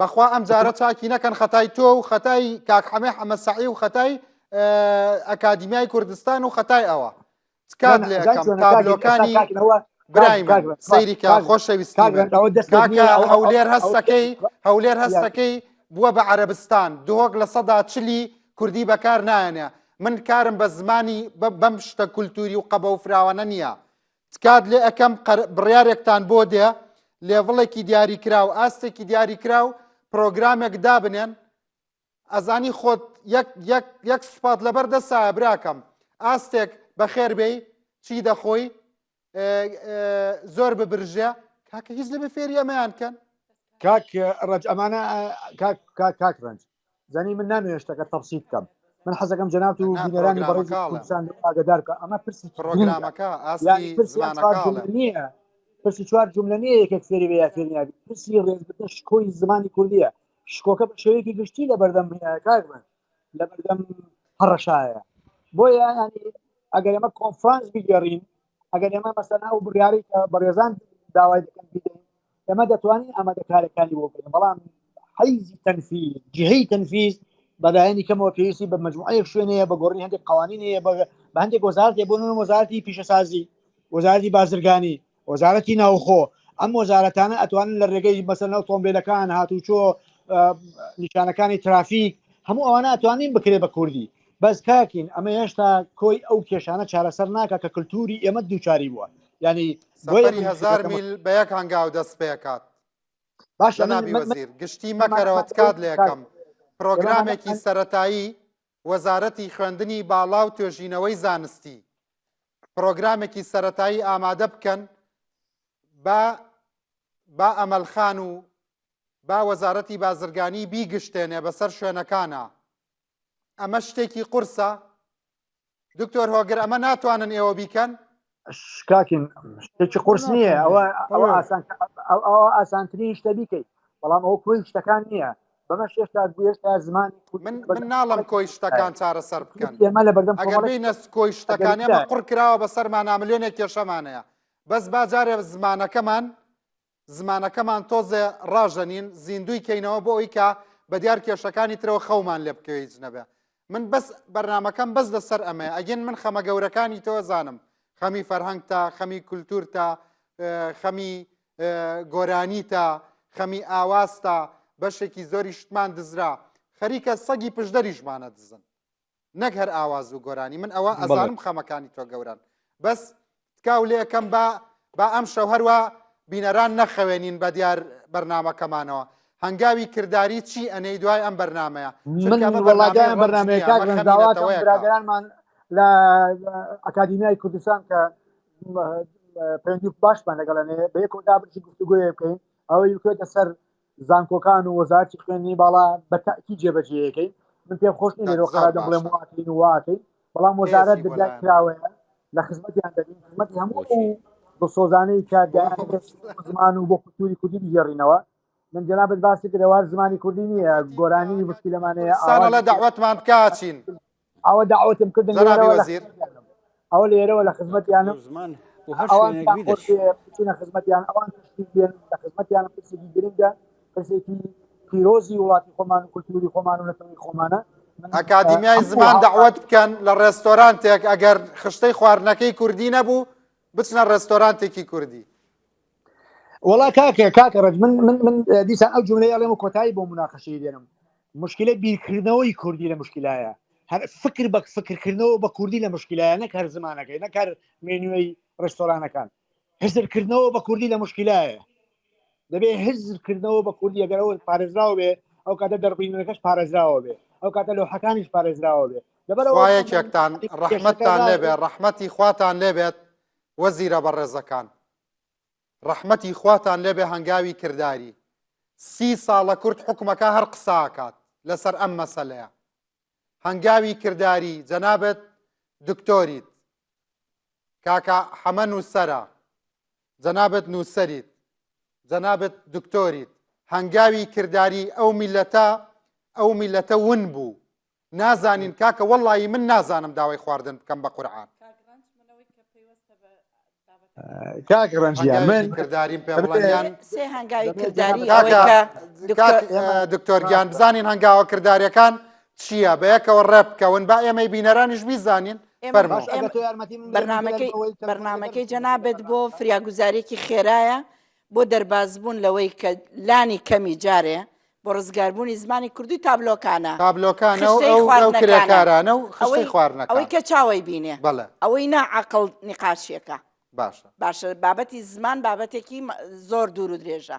بەخوا ئەم جارە چاکی نەکەن خەتای تۆ و خەتای کاک حەمەی حەمە سەعی و خەتای ئەکادیمیای کوردستان و خەتای ئەوە تکات لێ ئەکەم تابلۆکانی برای من سەیری کە خۆشەویستی من کاکە هەولێر هەستەکەی هەولێر هەستەکەی بووە بە عەرەبستان دهۆک لە سەدا چلی کوردی بەکار نایەنێ من کارم بە زمانی بەم شتە کولتوری و قەبە و فراوانە نییە تکات لێ ئەکەم بڕیارێکتان بۆ دێ لێڤڵێکی دیاریکراو ئاستێکی دیاریکراو پرۆگرامێک دابنێن ئەزانی خۆت یەک یەک یەک سوپات لەبەر دەسایە براکەم ئاستێک بەخێر بێی چی دەخۆی زۆر ببرژێ کاکە هیچ لەبێ فێری ئەمەیان کەن کاک ڕەنج ئەمانە کاک کاک کاک ڕەنج زانی من نامەوێت شتەکە تەفسیر بکەم من حەزەکەم جەنابت و بینەرانی بەڕێزی کوردستان ئاگادار بکە ئەمە پرسی پرۆگرامەکە ئاستی زمانەکە نییە پرسی چوار جوملە نییە یەکێک فێری بێ یا فێری نابێ پرسی ڕێزگرتن شکۆی زمانی کوردیە شکۆکە بە شێوەیەکی گشتی لە بەردەم کاک ڕەنج لە بەردەم هەڕەشایە بۆیە ینی ئەگەر ئێمە کۆنفرانس بگێڕین ئەگەر ئێمە مەسەلەن ئەو بڕیارەی کە بەڕێزان داوای دەکەن بیدەین ئێمە دەتوانین ئامادەکارەکانی بۆ بکەین بەڵام حەیزی تەنفیز جهەی تەنفیز بەلایەنی کەمەوە پێویستی بە مجموعەیەک شوێنەیە بە گۆڕینی هەندێک قوانین هەیە بە هەندێک وەزارەت بۆ نمونە وەزارەتی پیشەسازی وەزارەتی بازرگانی وەزارەتی ناوخۆ ئەم وەزارەتانە ئەتوانن لە ڕێگەی مەسەلەن ئۆتۆمبیلەکان هاتوچۆ نیشانەکانی ترافیک هەموو ئەوانە ئەتوانین بکرێ بە کوردی بەس کاکین ئەمە هێشتا کۆی ئەو کێشانە چارەسەر ناکە کە کللتوری ئێمە دووچاری بووە ینی سەفەری هەزار میل بە یەک هەنگاو دەست پێکات باش جەنابی وەزیر گشتی مەکەرەوە تکات لە یەکەم پرۆگرامێکی سەتایی وەزارەتی خوێندنی باڵا و توێژینەوەی زانستی پرۆگرامێکی سەتایی ئامادە بکەن با با ئەمەلخان و با وەزارەتی بازرگانی بیگشتێنێ بەسەر شوێنەکانە ئەمە شتێکی قورسە دکتۆر هۆگر ئەمە ناتوانن ئێوە بیکەن؟ کاکین شتێکی قورس نییە ئەوە ئەوە ئاسان ئەوە ئاسانترین شتە بیکەیت بەڵام ئەو کۆی شتەکان نییە بەمە هێشتا هێشتا زمانی من من ناڵم کۆی شتەکان چارەسەر بکەن ئێمە لە بەردەم ئەگەر بینە کۆی شتەکان ئێمە قڕ کراوە بەسەرمانە ملیۆنێک کێشەمانەیە بەس با جارێ زمانەکەمان زمانەکەمان تۆزێ ڕاژەنین زیندووی کەینەوە بۆ ئەوی کە بە دیار کێشەکانی ترەوە خەومان لێ بکەوێ هیچ نەبێ من بەس بەرنمەکەم بەس لەسەر ئەمەیە ئەگەن من خەمە گەورەکانی تۆ زانم خەمی فەرهەنگتە خەمی کولتورتە خەمی گۆرانیتە خەمی ئاواستە بەشێکی زۆری شتمان دزرا خەریکە سەگی پشدەریشمانە دزن نەک هەر ئاواز و گۆرانی من ئەوە ئەزانم خەمەکانی تۆ گەوران بەس تکاو لێکەم با با ئەم شەو هەروە بینەران نەخەوێنین بە دیار بەرنمەکەمانەوە هەنگاوی کردداری چی ئەنەی دوای ئەم بەرنمەیە من وڵاتیان بەرنمەیە کاک برادرانمان لە ئەکادیمیای کوردستان کە پەیوەندی باشمان لەگەڵێ بە یەکەوە دابنیشین گفتوگۆیە بکەین ئەوەی بکەوێتە سەر زانکۆکان و وەزارەتی خوێندنی باڵا بە تەئکید جێبەجێیەکەین من پێم خۆش نییە لێرەوە قەرار دەم بڵێم واکەین و واکەین بەڵام وەزارەت دەرگای کراوەیە لە خزمەتیان دەبین خزمەتی هەموو ئەو دڵسۆزانەی کە دەیانەوێت زمان و بۆ کولتوری کوردی بگێڕینەوە من جەنابت باسی کرد ئەوە زمانی کوردی نییە گۆرانی مشکلەمانەیە سانە لە دەعوەتمان بکە چین ئەوە داوەتم کردن جەنابی وەزیر ئەوە لێرەوە لە خزمەتیانم زمان بۆ هەر ئەوان شوێنێک بیدەچی بچینە خزمەتیان ئەوان تشریف بێن لە خزمەتیان پرسێکی گرنگە پرسێکی پیرۆزی وڵاتی خۆمان و کولتوری خۆمان و نەتەوەی خۆمانە من، ئەکادیمیای هەموو زمان هاوکار- دەعوەت بکەن لە ڕێستۆرانتێک ئەگەر خشتەی خواردنەکەی کوردی نەبوو بچنە ڕێستۆرانتێکی کوردی وەڵا کاکە کاکە ڕەنج من من من دیسان ئەو جملەی ئەڵێم و کۆتایی بۆ مناقەشەی دێنم مشکلە بیرکردنەوەی کوردی لە مشکلایە هەر فکر بە فکرکردنەوە بە کوردی لە مشکلایە نەک هەر زمانەکەی نەک هەر مێنوی ڕێستۆرانەکان هزرکردنەوە بە کوردی لە مشکلایە دەبێ هزرکردنەوە بە کوردی ئەگەر ئەوە پارێزراوە بێ ئەو کاتە دەربڕینەکەش پارێزراوە بێ ئەو کاتە لەوحەکانیش پارێزراوە بێ لەبەرئەوە خوا یەکێکتان ڕەحمەتتان لێبێ ڕەحمەتی خواتان لێبێت وەزیرە بەڕێزەکان ڕەحمەتی خواتان لێبێ هەنگاوی کرداری سی ساڵە کورد حکومەکە هەر قساکات لەسەر ئەم مەسەلەیە هەنگاوی کرداری جەنابت دکتۆریت کاکە حەمە نووسەرە جەنابت نووسەریت جەنابت دکتۆریت هەنگاوی کرداری ئەو میلەتە ئەو میلەتە ون بوو نازانین کاکە وەڵی من نازانم داوای خواردن بکەم بە قورعان. کاک ڕەنجیان من کرداریم پێ بڵێن سێ هەنگاوی کرداری ئەوەی کە دکتۆر گیان بزانین هەنگاوە کرداریەکان چییە بە یەکەوە ڕێ بکەون با ئێمەی بینەرانیش بیزانین بەرنمەکەی بەرنمەکەی جەنابێت بۆ فریاگوزارێکی خێرایە بۆ دەربازبوون لەوەی کە لانی کەمی جارێ بۆ ڕزگاربوونی زمانی کوردی تابلۆکانە تابلۆکانە و ئەو کرێکارانە و خشتەی خواردنەکان ئەوەی کە چاوەی بینێ بەڵێ ئەوەی نا عەقڵ نیقاشیەکە باشە باشە بابەتی زمان بابەتێکی زۆر دوور و درێژە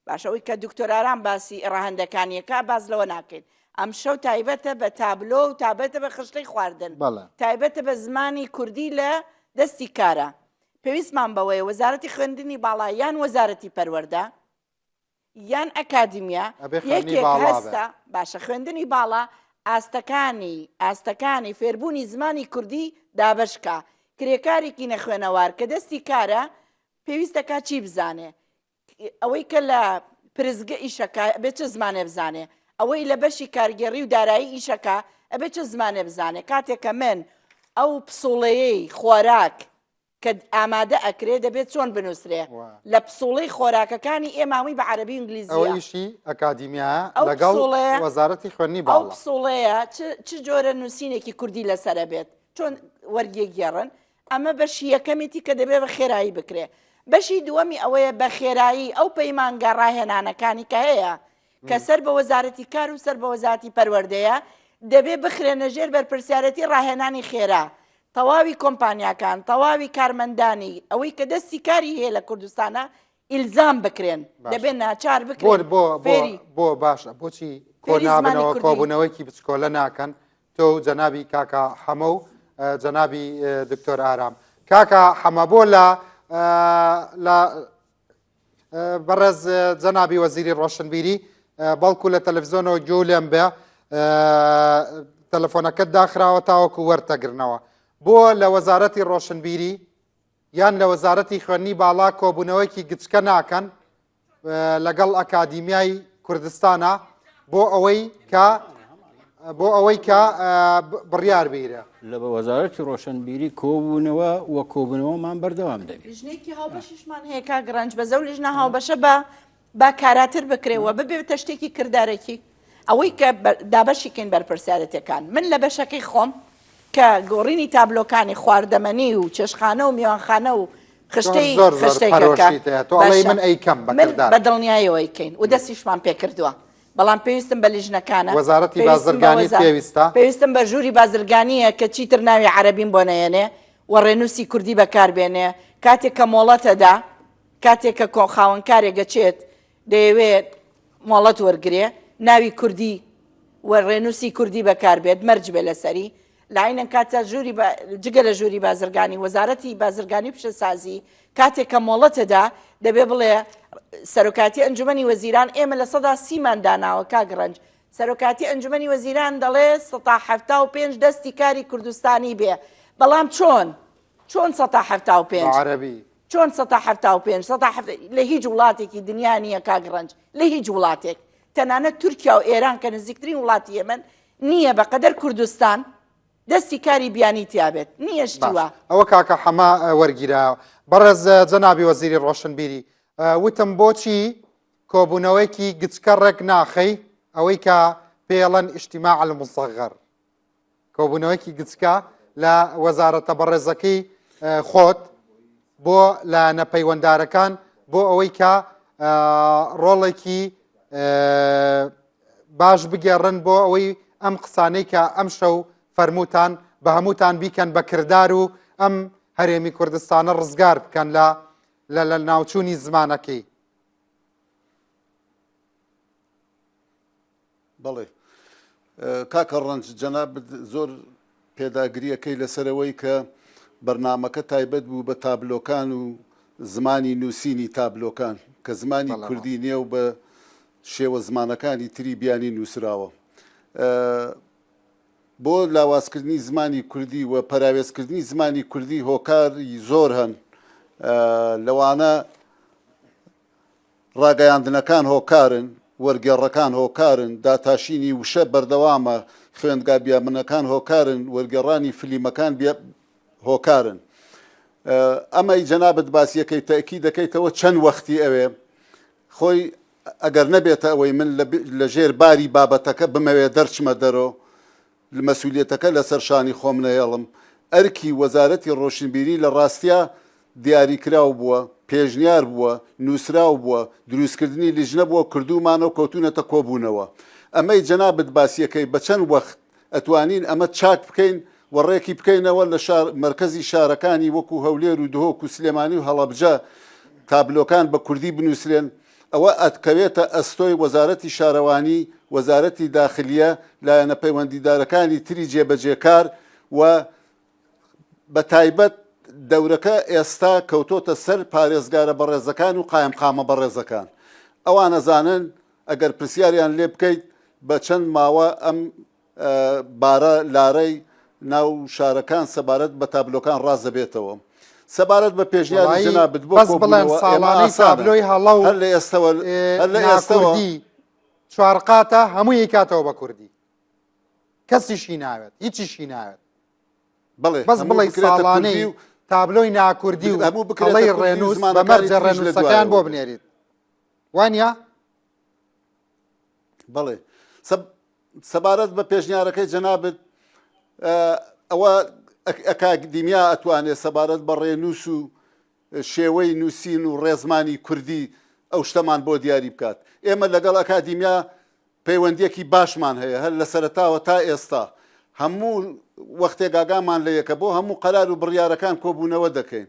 باشە ئەوەی کە دکتۆر ئارام باسی ڕەهەندەکانیەکە باس لەوە ناکەین ئەم شەو تایبەتە بە تابلۆ و تابەتە بە خشتەی خواردن تایبەتە بە زمانی کوردی لە دەستی کارە پێویستمان بەوەیە وەزارەتی خوێندنی باڵا یان وەزارەتی پەروەردە یان ئەکادیمیا یەکێک هەستە باشە خوێندنی باڵا ئاستەکانی ئاستەکانی فێربوونی زمانی کوردی دابشکا کرێکارێکی نەخوێنەوار کە دەستی کارە پێویستەکە چی بزانێ ئەوەی کە لە پرزگە ئیشەکە ئەبێ چ زمانێ بزانێ ئەوەی لە بەشی کارگێڕی و دارایی ئیشەکە ئەبێ چ زمانێ بزانێ کاتێک کە من ئەو پسوڵەیەی خۆراک کە ئامادە ئەکرێ دەبێت چۆن بنووسرێ لە پسوڵەی خۆراکەکانی ئێمە هەمووی بە عەرەبی و ئینگلیزیە. ئەوە ئیشی ئەکادیمیایە لەگەڵ وەزارەتی خوێندنی باڵا. ئەو پسوڵەیە چ جۆرە نووسینێکی کوردی لەسەرە بێت چۆن وەرگێگێڕن ئەمە بەشی یەکەمێتی کە دەبێت بە خێرایی بکرێ بەشی دووەمی ئەوەیە بە خێرایی ئەو پەیمانگا ڕاهێنانەکانی کە هەیە کە سەر بە وەزارەتی کار و سەر بە وەزارەتی پەروەردەیە دەبێ بخرێنە ژێر بەرپرسیارەتی ڕاهێنانی خێرا تەواوی کۆمپانیاکان، تەواوی کارمەندانی، ئەوەی کە دەستی کاری هەیە لە کوردستانا ئیلزام بکرێن، دەبێت ناچار بکرێن بۆ فێری بۆ باشە بۆچی کۆ نابنەوە کۆبوونەوەیکی بچکۆلە ناکەن تۆ و جەنابی کاکە حەمە و جەنابی دکتۆر ئارام کاکە حەمە بۆ لە لە بەڕێز جەنابی وەزیری ڕۆشنبیری بەڵکو لە تەلەفزیۆنەوە گوێ لێم بێ تەلەفۆنەکەت داخراوە تاوەکو وەرتەگرنەوە بۆ لە وەزارەتی ڕۆشنبیری یان لە وەزارەتی خوێندنی باڵا کۆبوونەوەیکی گچکە ناکەن لەگەڵ ئەکادیمیای کوردستانە بۆ ئەوەی کە بۆ ئەوەی کە بڕیار بیرە. لە بە وەزارەتی ڕۆشنبیری کۆبوونەوە و کۆبوونەوەمان بەردەوام دەبێت. لیژنەیەکی هاوبەشیشمان هەیە کاک ڕەنج بەس ئەو لیژنە هاوبەشە بە با کاراتر بکرێ و ببێتە شتێکی کردارەکی ئەوەی کە دابەشی کەین بەرپرسیارەتەکان من لە بەشەکەی خۆم کە گۆڕینی تابلۆکانی خواردەمەنی و چێشخانە و میوانخانە و خشتەی زۆر زۆر خشتەی پەرۆشیت هەیە. تۆ ئەڵێی من ئەیکەم بە من کردار. بە دڵنیایەوە ئەیکەین و دەستیشمان پێکردووە بەڵام پێویستم بە لیژنەکانە وەزارەتی پێویستم بە بازرگانیت وەزا- پێویستە؟ پێویستم بە ژووری بازرگانییە کە چیتر ناوی عەرەبیم بۆ نەیەنێ و ڕێنووسی کوردی بەکاربێنێ کاتێک کە مۆڵەتەدا کاتێک کە کۆ خاوەنکارێک گەچێت دەیەوێت مۆڵەت وەرگرێ ناوی کوردی و ڕێنووسی کوردی بەکاربێت مەرج بێ لەسەری لە عەینەن کاتە ژووری جگە لە ژووری بازرگانی وەزارەتی بازرگانی و پیشەسازی کاتێک کە مۆڵەتەدا دەبێ بڵێ سەرۆکاتی ئەنجومەنی وەزیران ئێمە لە سەدا سیمان داناوە کاک ڕەنج سەرۆکاتی ئەنجومەنی وەزیران دەڵێ سەتا 75 دەستی کاری کوردستانی بێ بەڵام چۆن چۆن سەتا 75 عەرەبی چۆن سەتا 75 سەتا لە هیچ وڵاتێکی دنیا نییە کاک ڕەنج لە هیچ وڵاتێک تەنانەت تورکیا و ئێران کە نزیکترین وڵاتی ئێمەن نییە بەقەدەر کوردستان دەستی کاری بیانی تیابێت نییە شتی وا. ئەوە کاکە حەمە وەرگیراوە. بەڕێز جەنابی وەزیری ڕۆشنبیری وتم بۆچی کۆبوونەوەیەکی گچکە ڕێک ناخەی ئەوەی کە پێڵەن اجتماع المصغر کۆبوونەوەیەکی گچکە لە وەزارەتە بەڕێزەکەی خۆت بۆ لایەنە پەیوەندارەکان بۆ ئەوەی کە ڕۆڵێکی باش بگێڕن بۆ ئەوەی ئەم قسانەی کە ئەم شەو فەرمووتان بە هەمووتان بیکەن بە کردار و ئەم هەرێمی کوردستانە ڕزگار بکەن لە لە لە ناوچوونی زمانەکەی. بەڵێ کاکە ڕەنج جەنابت زۆر پێداگریەکەی لەسەرەوەی کە بەرنامەکە تایبەت بوو بە تابلۆکان و زمانی نووسینی تابلۆکان کە زمانی کوردی نییە و بە شێوە زمانەکانی تری بیانی نووسراوە. بۆ لاوازکردنی زمانی کوردی و پەراوێزکردنی زمانی کوردی هۆکاری زۆر هەن لەوانە ڕاگەیاندنەکان هۆکارن، وەرگێڕەکان هۆکارن، داتاشینی وشە بەردەوامە، خوێندگا بیابنەکان هۆکارن، وەرگێڕانی فلیمەکان هۆکارن. ئەمەی جەنابت باسیەکەی تەئکید دەکەیتەوە چەند وەختی ئەوێ خۆی ئەگەر نەبێتە ئەوەی من لە ژێر باری بابەتەکە بمەوێ دەرچمە دەرۆ مەسولیەتەکە لەسەر شانی خۆم نەهێڵم ئەرکی وەزارەتی ڕۆشنبیری لە ڕاستیا دیاریکراو بووە پێشنیار بووە نووسراو بووە دروستکردنی لیژنە بووە کردوومانە و کەوتوونەتە کۆبوونەوە ئەمەی جەنابت باسیەکەی بە چەند وەخت ئەتوانین ئەمە چاک بکەین و ڕێکی بکەینەوە لە شار مەرکەزی شارەکانی وەکو هەولێر و دهۆک و سلێمانی و هەڵەبجە تابلۆکان بە کوردی بنووسرێن ئەوە ئەکەوێتە ئەستۆی وەزارەتی شارەوانی، وەزارەتی داخلیە، لایەنە پەیوەندیدارەکانی تری جێبەجێکار و بە تایبەت دەورەکە ئێستا کەوتۆتە سەر پارێزگارە بەڕێزەکان و قایمقامە بەڕێزەکان. ئەوان ئەزانن ئەگەر پرسیاریان لێ بکەیت بە چەند ماوە ئەم بارە لارەی ناو شارەکان سەبارەت بە تابلۆکان ڕاست دەبێتەوە. سەبارەت بە پێشنیاری جەنابت بۆ بەس بڵێن کۆبوونەوە ئێمە ساڵانەی ئاسانە تابلۆی هەڵە و هەر لە ئێستەوە هەر لە ئێستەوە ناکوردی چوارقاتە هەمووی ئەیکاتەوە بە کوردی کەسیشی ناوێت هیچیشی ناوێت بەڵێ بەس هەموو بڵێ بکرێتە کوردی ساڵانەی و تابلۆی ناکوردی و هەموو بکرێتە هەڵەی کوردی و ڕێنووس بە زمانەکانی مەرجە تریش لە ڕێنووسەکان دوایەوە بۆ بێت. بنێریت وانە بەڵێ سەبارەت بە پێشنیارەکەی جەنابت ئەوە ئەکادیمیا ئەتوانێت سەبارەت بە ڕێنووس و شێوەی نووسین و ڕێزمانی کوردی ئەو شتەمان بۆ دیاری بکات ئێمە لەگەڵ ئەکادیمیا پەیوەندیەکی باشمان هەیە هەر لە سەرەتاوە تا ئێستا هەموو وەختێک ئاگامان لە یەکە بۆ هەموو قەرار و بڕیارەکان کۆبوونەوە دەکەین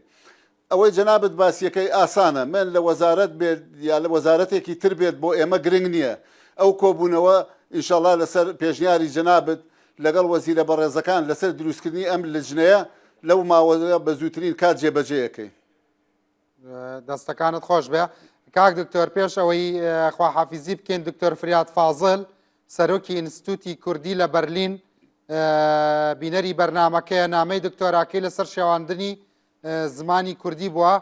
ئەوەی جەنابت باسیەکەی ئاسانە من لە وەزارەت بێت یا لە وەزارەتێکی تر بێت بۆ ئێمە گرنگ نییە ئەو کۆبوونەوە ئینشەڵا لەسەر پێشنیاری جەنابت لەگەڵ وەزیرە بەڕێزەکان لەسەر دروستکردنی ئەم لجنەیە لەو ماوەیە بە زووترین کات جێبەجێیەکەین. دەستەکانت خۆش بێ کاک دکتۆر پێش ئەوەی خواحافیزی بکەین دکتۆر فریاد فازل سەرۆکی ئینستیتوتی کوردی لە بەرلین بینەری بەرنمەکەیە نامەی دکتۆراکەی لەسەر شێواندنی زمانی کوردی بووە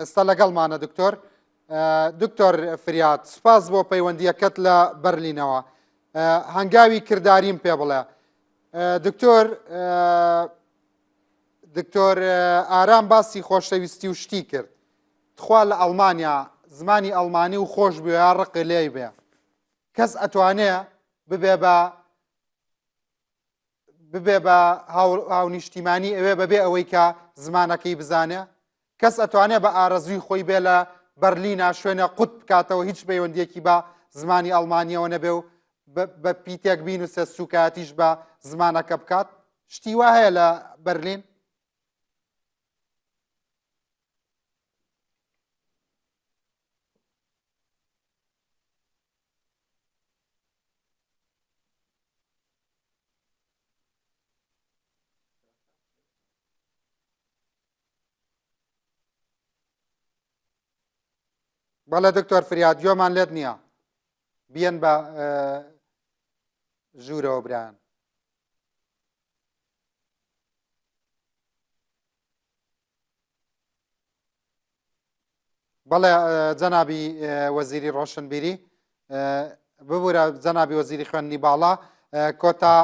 ئێستا لەگەڵمانە دکتۆر دکتۆر فریاد سپاس بۆ پەیوەندیەکەت لە بەرلینەوە هەنگاوی کرداریم پێ بڵێ دکتۆر دکتۆر ئارام باسی خۆشەویستی و شتی کرد تخوا لە ئەڵمانیا زمانی ئەڵمانی و خۆش بێ یا ڕق لێی بێ کەس ئەتوانێ ببێ بە ببێ بە هاونیشتیمانی ئەوێ بەبێ ئەوەی کە زمانەکەی بزانێ کەس ئەتوانێ بە ئارەزووی خۆی بێ لە بەرلینا شوێنە قوت بکاتەوە هیچ پەیوەندیەکی بە زمانی ئەڵمانیەوە نەبێ و بە پیتێک بینوسێ سوکایەتیش بە زمانەکە بکات شتی وا هەیە لە بەرلین؟ بەڵێ دکتۆر فریاد گوێمان لێت نییە بیەن بە ژوورەوە برایان. بەڵێ جەنابی وەزیری ڕۆشنبیری ببوورە جەنابی وەزیری خوێندنی باڵا کۆتا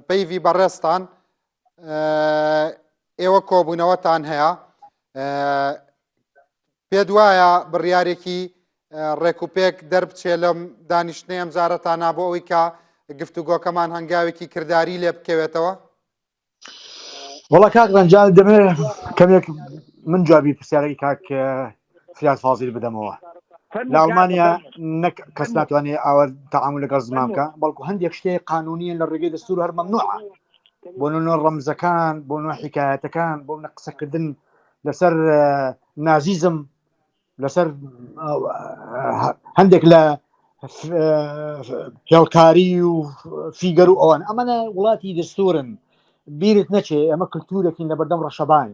پەیڤی بەڕێزتان ئێوە کۆبوونەوەتان هەیە پێت وایە بڕیارێکی ڕێک و پێک دەربچێ لەم دانیشتنەی ئەم جارەتانا بۆ ئەوەی کە گفتوگۆکەمان هەنگاوێکی کرداری لێ بکەوێتەوە؟ وەڵا کاک ڕەنجان دەمەوێت کەمێک من جوابی پرسیارەکەی کاک فریاد فازیل بدەمەوە لە ئەڵمانیا نەک کەس ناتوانێت ئاوا تەعامل لەگەڵ زمان بکە بەڵکو هەندێک شتێ قانونیە لە ڕێگەی دەستور هەر مەمنوعە بۆ نمونە ڕەمزەکان بۆ نمونە حکایەتەکان بۆ نمونە قسەکردن لەسەر نازیزم لەسەر هەندێک لە هێڵکاری و فیگەر و ئەوان ئەمەە وڵاتی دەستورن بیرت نەچێ ئەمە کللتورێکین لە بەردەم ڕەشەبان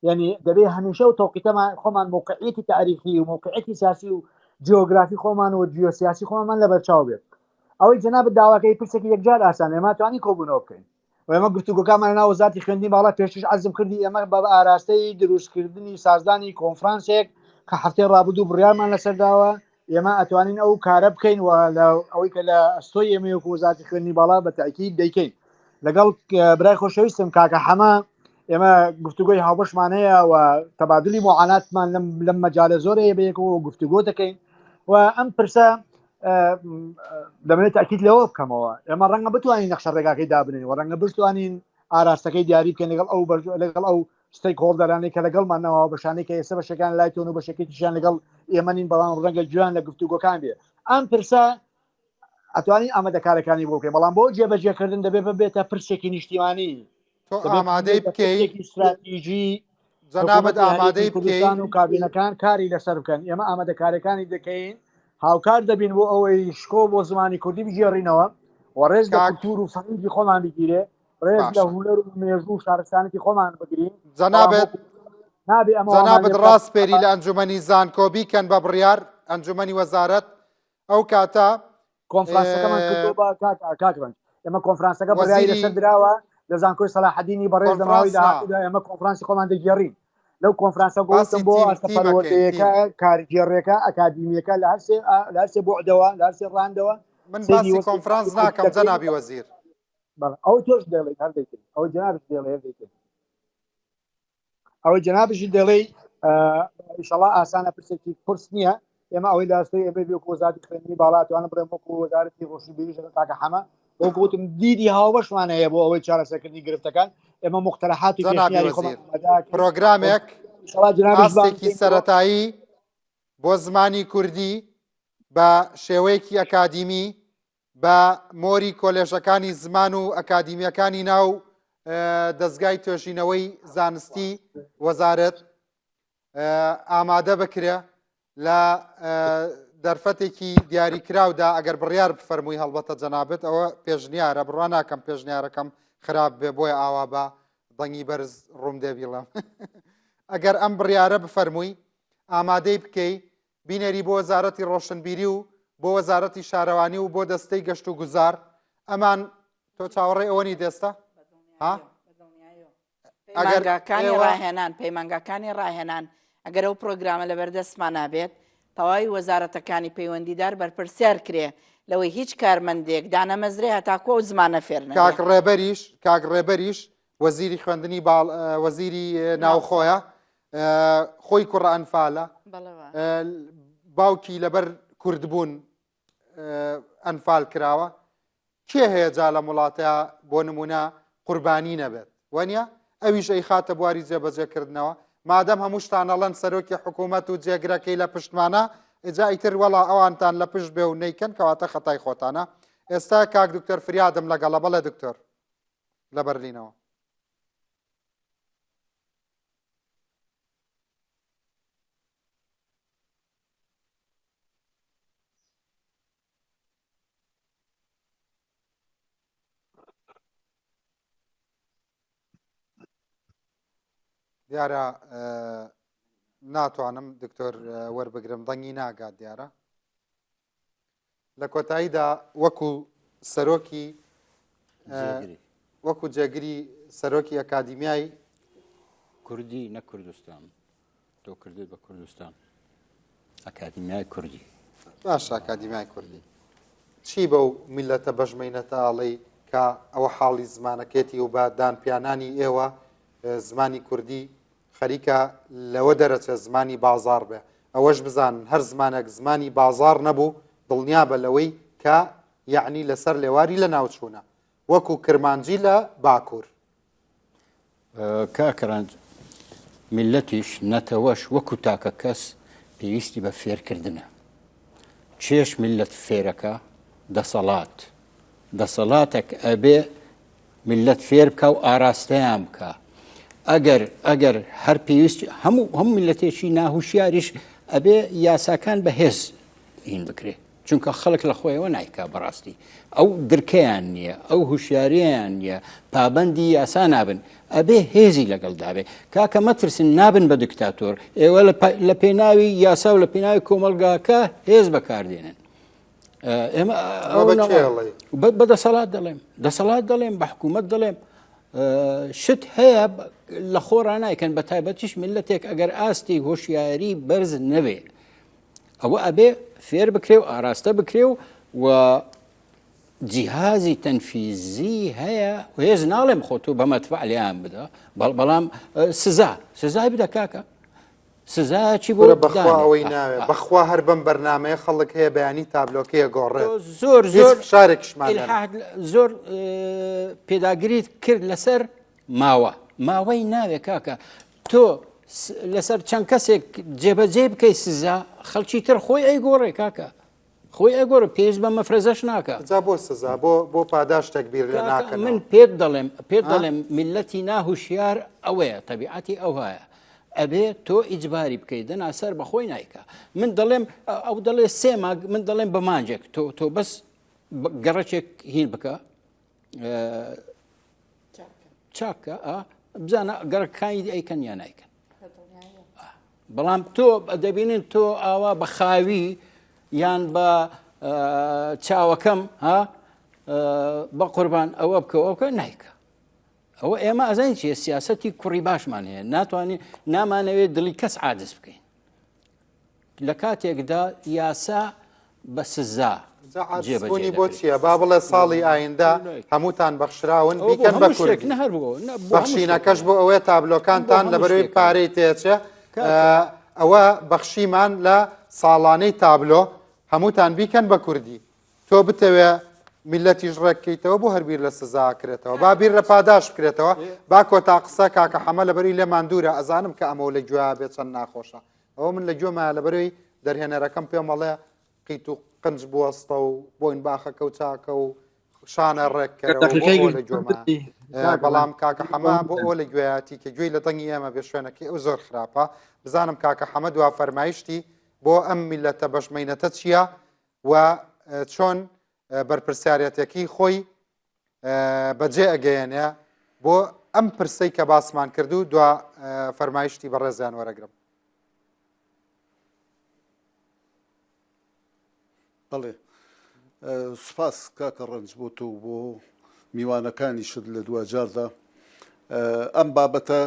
یعنی دەبێ هەمیشە و تەوقیتەمان خۆمان موقعیەتی تاریخی و موقعیەتی سیاسی و جیۆگرافی خۆمان و جیۆسیاسی خۆمان لە بەرچاو بێت ئەوەی جەناب داواکەی پرسێکی یەکجار ئاسان ئێمە توانی کۆبوونەوە بکەین و ئێمە گفتوگۆکانمان لەناو وەزارەتی خوێندنی باڵا پێشتریش عەرزم کردی ئێمە بە ئاراستەی دروستکردنی سازدانی کۆنفرانسێک کە هەفتەی ڕابردوو بڕیارمان لەسەر داوە ئێمە ئەتوانین ئەو کارە بکەین و لە ئەوەی کە لە ئەستۆی ئێمە وەکو وەزارەتی خوێندنی باڵا بە تەئکید دەیکەین. لەگەڵ برای خۆشەویستم کاکە حەمە ئێمە گفتوگۆی هاوبەشمان هەیە و تەبادلی موعاناتمان لەم لەم مەجالە زۆر هەیە بەیەکەوە گفتوگۆ دەکەین و ئەم پرسە دەمەوێت تاکید لەوە بکەمەوە ئێمە ڕەنگە بتوانین نەخشە ڕێگاکەی دابنین و ڕەنگە بتوانین ئاراستەکەی دیاری بکەین لەگەڵ ئەو لەگەڵ ئەو stakeholder انەی کە لەگەڵمان نەوە بەشانەی کە ئێستا بەشەکان لای تۆن و بەشەکەی تریشیان لەگەڵ ئێمە نین بەڵام ڕەنگە گوێیان لە گفتوگۆکان بێ ئەم پرسە ئەتوانین ئامادەکارەکانی بۆ بکەین بەڵام بۆ جێبەجێکردن دەبێت ببێتە پرسێکی نیشتیمانی تۆ ئامادەی بکەی استراتیژی جەنابت ئامادەی کوردستان و کابینەکان کاری لەسەر بکەن ئێمە ئامادەکارەکانی دەکەین هاوکار دەبین بۆ ئەوەی شکۆ بۆ زمانی کوردی بگێڕینەوە و ڕێز لە کولتور و فەرهەنگی خۆمان بگیرێ ڕێز لە هونەر و مێژوو و شارستانێتی خۆمان بگرین جەنابت نابێ ئەمە جەنابت ڕاستپێری لە ئەنجومەنی زانکۆ بیکەن بە بڕیار ئەنجومەنی وەزارەت ئەو کاتە کۆنفرانسەکەمان کردو بە کاک کاک ڕەنج ئێمە کۆنفرانسەکە بڕیاری لەسەر دراوە لە زانکۆی سەلاحەدینی بەڕێز لە ماوەی داهاتوودا ئێمە کۆنفرانسی خۆمان دەگێڕین لەو کۆنفرانسە گوتم بۆ ئاستە پەروەردەیەکە کارگێڕێکە ئەکادیمیەکە لە هەرسێ لە هەرسێ بۆعدەوە لە هەرسێ ڕاندەوە من باسی کۆنفرانس ناکەم جەنابی وەزیر ئەو تۆش دەڵێت هەر دەیکەین ئەو جەنابش دەڵێ هەر دەیکەین ئەوەی جەنابیشی دەڵێی ئیشەڵا ئاسانە پرسێکی قورس نییە ئێمە ئەوەی لاستۆی ئێمە بێ وەزارەتی خوێندنی باڵا توانم بڵێم وەکو وەزارەتی ڕۆشنبیری ژەکە کاکە حەمە وەکو وتم دیدی هاوبەشمان هەیە بۆ ئەوەی چارەسەرکردنی گرفتەکان ئێمە مختەرەحات و پێشنیاری خۆمان پرۆگرامێک ئاستێکی سەرەتایی بۆ زمانی کوردی بە شێوەیەکی ئەکادیمی بە مۆری کۆلێژەکانی زمان و ئەکادیمیەکانی ناو دەزگای توێژینەوەی زانستی وەزارەت ئامادە بکرێ لە دەرفەتێکی دیاریکراودا ئەگەر بڕیار بفەرمووی هەڵبەتە جەنابەت ئەوە پێشنیارە بڕوا ناکەم پێشنیارەکەم خراپ بێ بۆیە ئاوا بە دەنگی بەرز ڕووم دێ بیڵێم ئەگەر ئەم بڕیارە بفەرمووی ئامادەی بکەی بینەری بۆ وەزارەتی ڕۆشنبیری و بۆ وەزارەتی شارەوانی و بۆ دەستەی گەشت و گوزار ئەمان تۆ چاوەڕێی ئەوە نیت ئێستا ها ئەگەر پەیمانگاکانی ڕاهێنان پەیمانگاکانی ڕاهێنان ئەگەر ئەو پرۆگرامە لەبەردەستمان نابێت تەواوی وەزارەتەکانی پەیوەندیدار بەرپرسیار کرێ لەوەی هیچ کارمەندێک دانەمەزرێ هەتاکو ئەو زمانە فێر نەبێ. کاک ڕێبەریش کاک ڕێبەریش وەزیری خوێندنی باڵ وەزیری ناوخۆیە خۆی کوڕە ئەنفالە باوکی لەبەر کوردبوون ئەنفال کراوە کێ هەیە جا لەم وڵاتە بۆ نمونە قوربانی نەبێت وەنیە ئەویش ئەی خاتە بواری جێبەجێکردنەوە مادەم هەمووشتان ئەڵەن سەرۆکی حکوومەت و جێگرەکەی لە پشتمانە ئجا ئیتر وەڵا ئەوانتان لە پشت بێ و نیکەن کەواتە خەتای خۆتانە ئێستا کاک دکتۆر فریادم لەگەڵە بەڵێ دکتۆر لە بەرلینەوە. دیارە ناتوانم دکتۆر وەربگرم دەنگی ناگات دیارە لە کۆتاییدا وەکو سەرۆکی وەکو جێگری سەرۆکی ئەکادیمیای کوردی نە کوردستان تۆ کردت بە کوردستان ئەکادیمیای کوردی باش ئەکادیمیای کوردی چی بەو میلەتە بەژمەینەتە ئاڵەی کە ئەوە حاڵی زمانەکێتی و بە دانپیانانی ئێوە زمانی کوردی خەریکە لەوە دەرەچێت زمانی بازاڕ بێ، ئەوەش بزانن هەر زمانێک زمانی بازاڕ نەبوو دڵنیابە لەوەی کە یەعنی لەسەر لێواری لەناوچوونە وەکو کرمانجی لە باکوور. کاک رەنج، میللەتیش، نەتەوەش وەکو تاکە کەس پێویستی بە فێرکردنە. چێش میللەت فێرەکا؟ دەسەڵات. دەسەڵاتەک ئەبێ میللەت فێر بکا و ئاراستەیان بکا ئەگەر ئەگەر هەر پێویست هەموو هەموو میللەتێکی ناهوشیاریش ئەبێ یاساکان بەهێز هین بکرێ چونکە خەڵک لە خۆیەوە نایکا بەڕاستی ئەو درکەیان نییە ئەو هوشیاریان نییە پابندی یاسا نابن ئەبێ هێزی لەگەڵدابێ کاکە مەترسن نابن بە دکتاتۆر ئێوە لە پێناوی یاسا و لە پێناوی کۆمەلگاکە هێز بەکاردێنن ئێمە بە دەسەڵات دەڵێم دەسەڵات دەڵێم بە حکوومەت دەڵێم شت هەیە لە خۆڕا نایکەن بە تایبەتیش میلەتێک ئەگەر ئاستی هۆشیاری بەرز نەبێ ئەوە ئەبێ فێر بکرێ و ئاراستە بکرێ و و جیهازی تەنفیزی هەیە هێز ناڵێم خۆ تۆ بە مەدفع لێیان بدە بەڵام سزا سزای بدە کاکە سزا چی بۆ بەخوا ئەوەی ناوێ بەخوا هەر بەم بەرنمەیە خەڵک هەیە بەیانی تابلۆکەیە گۆڕێت زۆر زۆر شارێکشمان زۆر پێداگریت کرد لەسەر ماوە ماوەی ناوێ کاکە تۆ لەسەر چەند کەسێک جێبەجێ بکەی سزا خەڵکی تر خۆی ئەی گۆڕێ کاکە خۆی ئەگۆڕێ پێویست بە مەفرەزەش ناکا. جا بۆ سزا بۆ بۆ پاداشتێک بیر لێ ناکەنەوە؟ من پێت دەڵێم پێت دەڵێم میللەتی ناهوشیار ئەوەیە تەبیعەتی ئەوهایە ئەبێ تۆ ئیجباری بکەیت دەنا سەر بەخۆی نایکا من دەڵێم ئەو دەڵێ سێ ماگ من دەڵێم بە مانجێک تۆ تۆ بەس گەڕەکێک هین بکە چاکە بزانە گەڕەکانی ئەیکەن یا نایکەن بەڵام تۆ دەبینن تۆ ئاوا بە خاوی یان بە چاوەکەم ها بە قوربان ئەوە بکە ئەوکە نیکە ئەوە ئێمە ئەزانین چیە سیاستی کوڕی باشمان هەیە ناتوانین نامانەوێت دڵی کەس عادز بکەین لە کاتێکدا یاسا بە سزا جێبەجێ بۆ چییە با بڵێ ساڵی ئایندە هەمووتان بەخشراون بیکەن بە کوردی بەخشینەکەش بۆ ئەوەیە تابلۆکانتان لەبەرەوەی پارەی تێچێ ئەوە بەخشیمان لە ساڵانەی تابلۆ هەمووتان بیکەن بە کوردی تۆ بتەوێ میلەتیش ڕێککەیتەوە بۆ هەر بیر لە سزا کرێتەوە با بیر لە پاداش بکرێتەوە با کۆتا قسە کاکە حەمە لەبەری لێمان دوورە ئەزانم کە ئەمەوە لە گوێ بێت چەند ناخۆشە ئەوە من لە گوێمایە لەبەرەوەی دەرهێنەرەکەم پێم ئەڵێ قیت و قنج بوەستە و بۆین باخەکە و چاکە و شانە ڕێککەرەوە لە گوێمە بەڵام کاکە حەمە بۆ ئەوە لە گوێیاتی کە گوێی لە دەنگی ئێمە بێ شوێنەکەی ئەو زۆر خراپە بزانم کاکە حەمە دوا فەرمایشتی بۆ ئەم میلەتە بەشمەینەتە چییە و چۆن بەرپرسیارەتەکەی خۆی بەجێ ئەگەیەنێ بۆ ئەم پرسەی کە باسمان کرد و دوا فەرمایشتی بەڕێزیان وەرەگرم. بەڵێ سوپاس کاکە ڕەنج بۆ تۆ و بۆ میوانەکانیشت لە دواجاردا ئەم بابەتە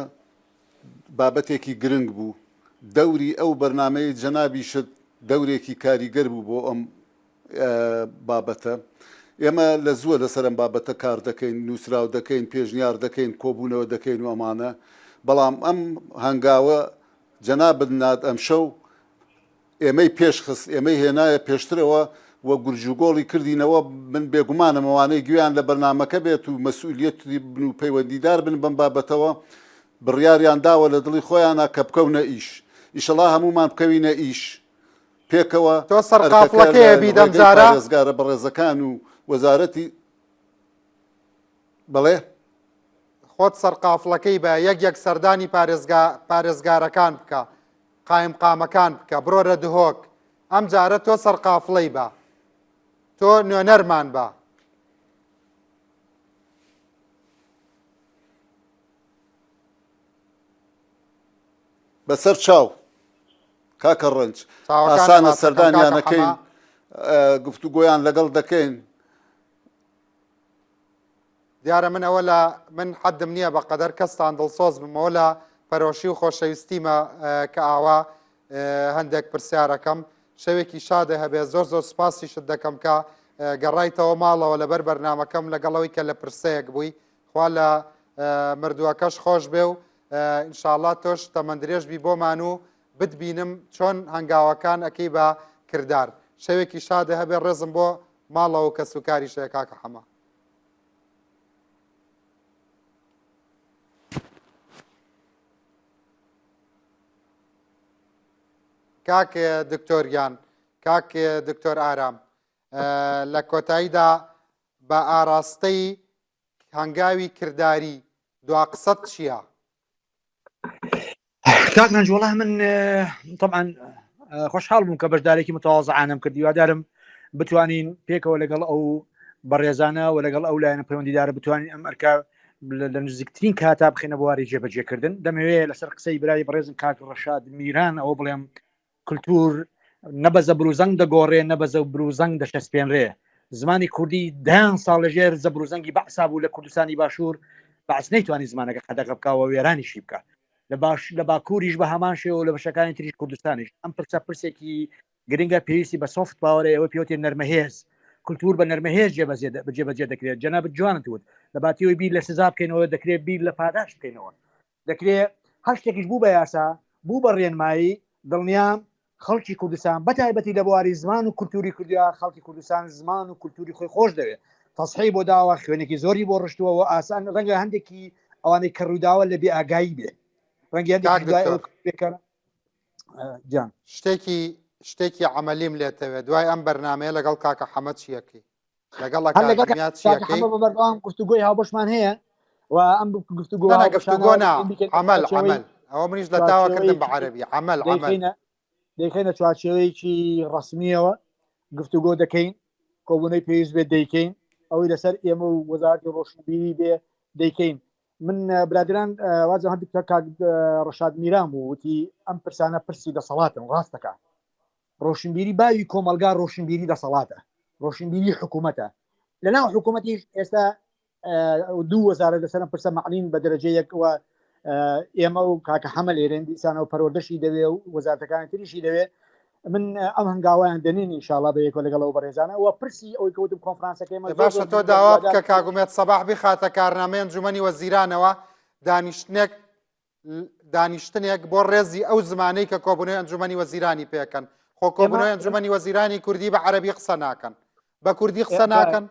بابەتێکی گرنگ بوو دەوری ئەو بەرنمەی جەنابیشت دەورێکی کاریگەر بوو بۆ ئەم بابەتە. ئێمە لە زووە لەسەر ئەم بابەتە کار دەکەین، نووسراو دەکەین، پێشنیار دەکەین، کۆبوونەوە دەکەین و ئەمانە، بەڵام ئەم هەنگاوە جەنابت ناد ئەمشەو ئێمەی پێش خست، ئێمەی هێنایە پێشترەوە و گورجوگۆڵی کردینەوە، من بێگومانم ئەوانەی گوێیان لە بەرنامەکە بێت و مەسئولیەتی بن و پەیوەندیدار بن بەم بابەتەوە بڕیاریان داوە لە دڵی خۆیانا کە بکەونە ئیش. ئیشەڵا هەموومان بکەوینە ئیش. پێکەوە تۆ ئەرکەکە لە سەرقافڵەکەیە بی ڕێگەی دەمجارە؟ پارێزگارە بەڕێزەکان و وەزارەتی بەڵێ؟ خۆت سەرقافڵەکەی بە یەک یەک سەردانی پارێزگا پارێزگارەکان بکە قایمقامەکان بکە بڕۆرە دهۆک ئەم جارە تۆ سەرقافڵەی بە تۆ نوێنەرمان بە. بەسەر چاو. کاکە ڕەنج ئاسانە سەردانیان ئەکەین گفتوگۆیان لەگەڵ دەکەین. دیارە من ئەوە لە من حەدم نییە بە قەدەر کەستان دڵسۆز بمەوە لە پەرۆشی و خۆشەویستیمە کە ئاوا هەندێک پرسیارەکەم شەوێکی شادە هەبێ زۆر زۆر سپاسیشت دەکەم کە گەڕایتەوە ماڵەوە لەبەر بەرنمەکەم لەگەڵەوەی کە لە پرسەیەک بووی خوا لە مردووەکەش خۆش بێ و ئینشاءاللە تۆش تەمەندرێژ بی بۆمان و بتبینم چۆن هەنگاوەکان ئەکەی بە کردار شەوێکی شادە هەبێ ڕێزم بۆ ماڵەوە و کەسوکاریش هەیە کاکە حەمە. کاک دکتۆر گیان کاک دکتۆر ئارام لە کۆتاییدا بە ئاراستەی هەنگاوی کرداری دوا قسەت چییە؟ کاک رەنج وەڵا من طبعا خۆشحاڵ بووم کە بەشدارێکی متواضعانەم کرد هیوادارم بتوانین پێکەوە لەگەڵ ئەو بەڕێزانە و لەگەڵ ئەو لایەنە پەیوەندیدارە بتوانین ئەم ئەرکە لە نزیکترین کاتا بخینە بواری جێبەجێکردن دەمەوێت لەسەر قسەی برای بەڕێزم کاک ڕەشاد میران ئەوە بڵێم کلتور نە بە زەبروزەنگ دەگۆڕێ نە بە زەبروزەنگ دەچەسپێنرێ زمانی کوردی دەیان ساڵ لەژێر زەبروزەنگی بەعسا بوو لە کوردستانی باشوور بەعس نەیتوانی زمانەکە قەدەغە بکا و وێرانیشی بکا لە باش لە باکووریش بە هەمان شێوە و لە بەشەکانی تریش کوردستانیش ئەم پرسە پرسێکی گرنگە پێویستی بە soft power ە ئەوە پێوتێ نەرمەهێز. کولتور بە نەرمەهێز جێبەجێ دەکرێت جەنابت جوانت وت لە باتیەوەی بیر لە سزا بکەینەوە دەکرێت بیر لە پاداشت بکەینەوە دەکرێت هەر شتێکیش بوو بە یاسا بوو بە ڕێنمایی دڵنیام خەڵکی کوردستان بەتایبەتی لە بواری زمان و کولتوری کوردیا خەڵکی کوردستان زمان و کولتوری خۆی خۆش دەوێت تەسحی بۆ داوە خوێنێکی زۆری بۆ ڕشتووە و ئاسان ڕەنگە هەندێکی ئەوانەی کە ڕووداوە لە بێ ئاگایی بێ ڕەنگە هەندێکی دوای ئەوە پێکەن جان شتێکی شتێکی عملیم لێتەوێت دوای ئەم بەرنمەیە لەگەڵ کاکە حەمە چیەکەی لەگەڵ ئەکادیمیا چیەکەی بە بەردەوام گفتوگۆی هاوبەشمان هەیە و ئەم گفتوگۆ گفتوگۆ نا عمل عمل ئەوە منیش لە تاوە کردم بە عەربی عمل عمل دەیخەینە چوارچێوەیەکی ڕسمیەوە گفتوگۆ دەکەین کۆبوونەی پێویست بێت دەیکەین ئەوەی لەسەر ئێمە و وەزارەتی ڕۆشنبیری بێ دەیکەین من برادران وازە هەندێک کاک ڕەشاد میران بوو وتی ئەم پرسانە پرسی دەسەڵاتن ڕاستەکە ڕۆشنبیری باوی کۆمەلگا ڕۆشنبیری دەسەڵاتە ڕۆشنبیری حکوومەتە لەناو حکوومەتیش ئێستا دوو وەزارە لەسەرم پرسە مەعنین بە دەرەجە یەکەوە ئێمە و کاکە حەمە لێرێن دیسانەوە پەروەردەشی دەوێ و وەزارەتەکانی تریشی دەوێ من ئەم هەنگاویان دەنێن ئینشاءاللە بە یەکەوە لەگەڵ ئەو بەڕێزانە و پرسی ئەوەی کەوتم کۆنفرانسەکەی مە باشە تۆ داوا بکە کاک ئومێد سەباح بخاتە کارنامەی ئەنجومەنی وەزیرانەوە دانیشتنێک دانیشتنێک بۆ ڕێزی ئەو زمانەی کە کۆبوونەوەی ئەنجومەنی وەزیرانی پێکەن خۆ کۆبوونەوەی ئەنجومەنی وەزیرانی کوردی بە عەرەبی قسە ناکەن بە کوردی قسە ناکەن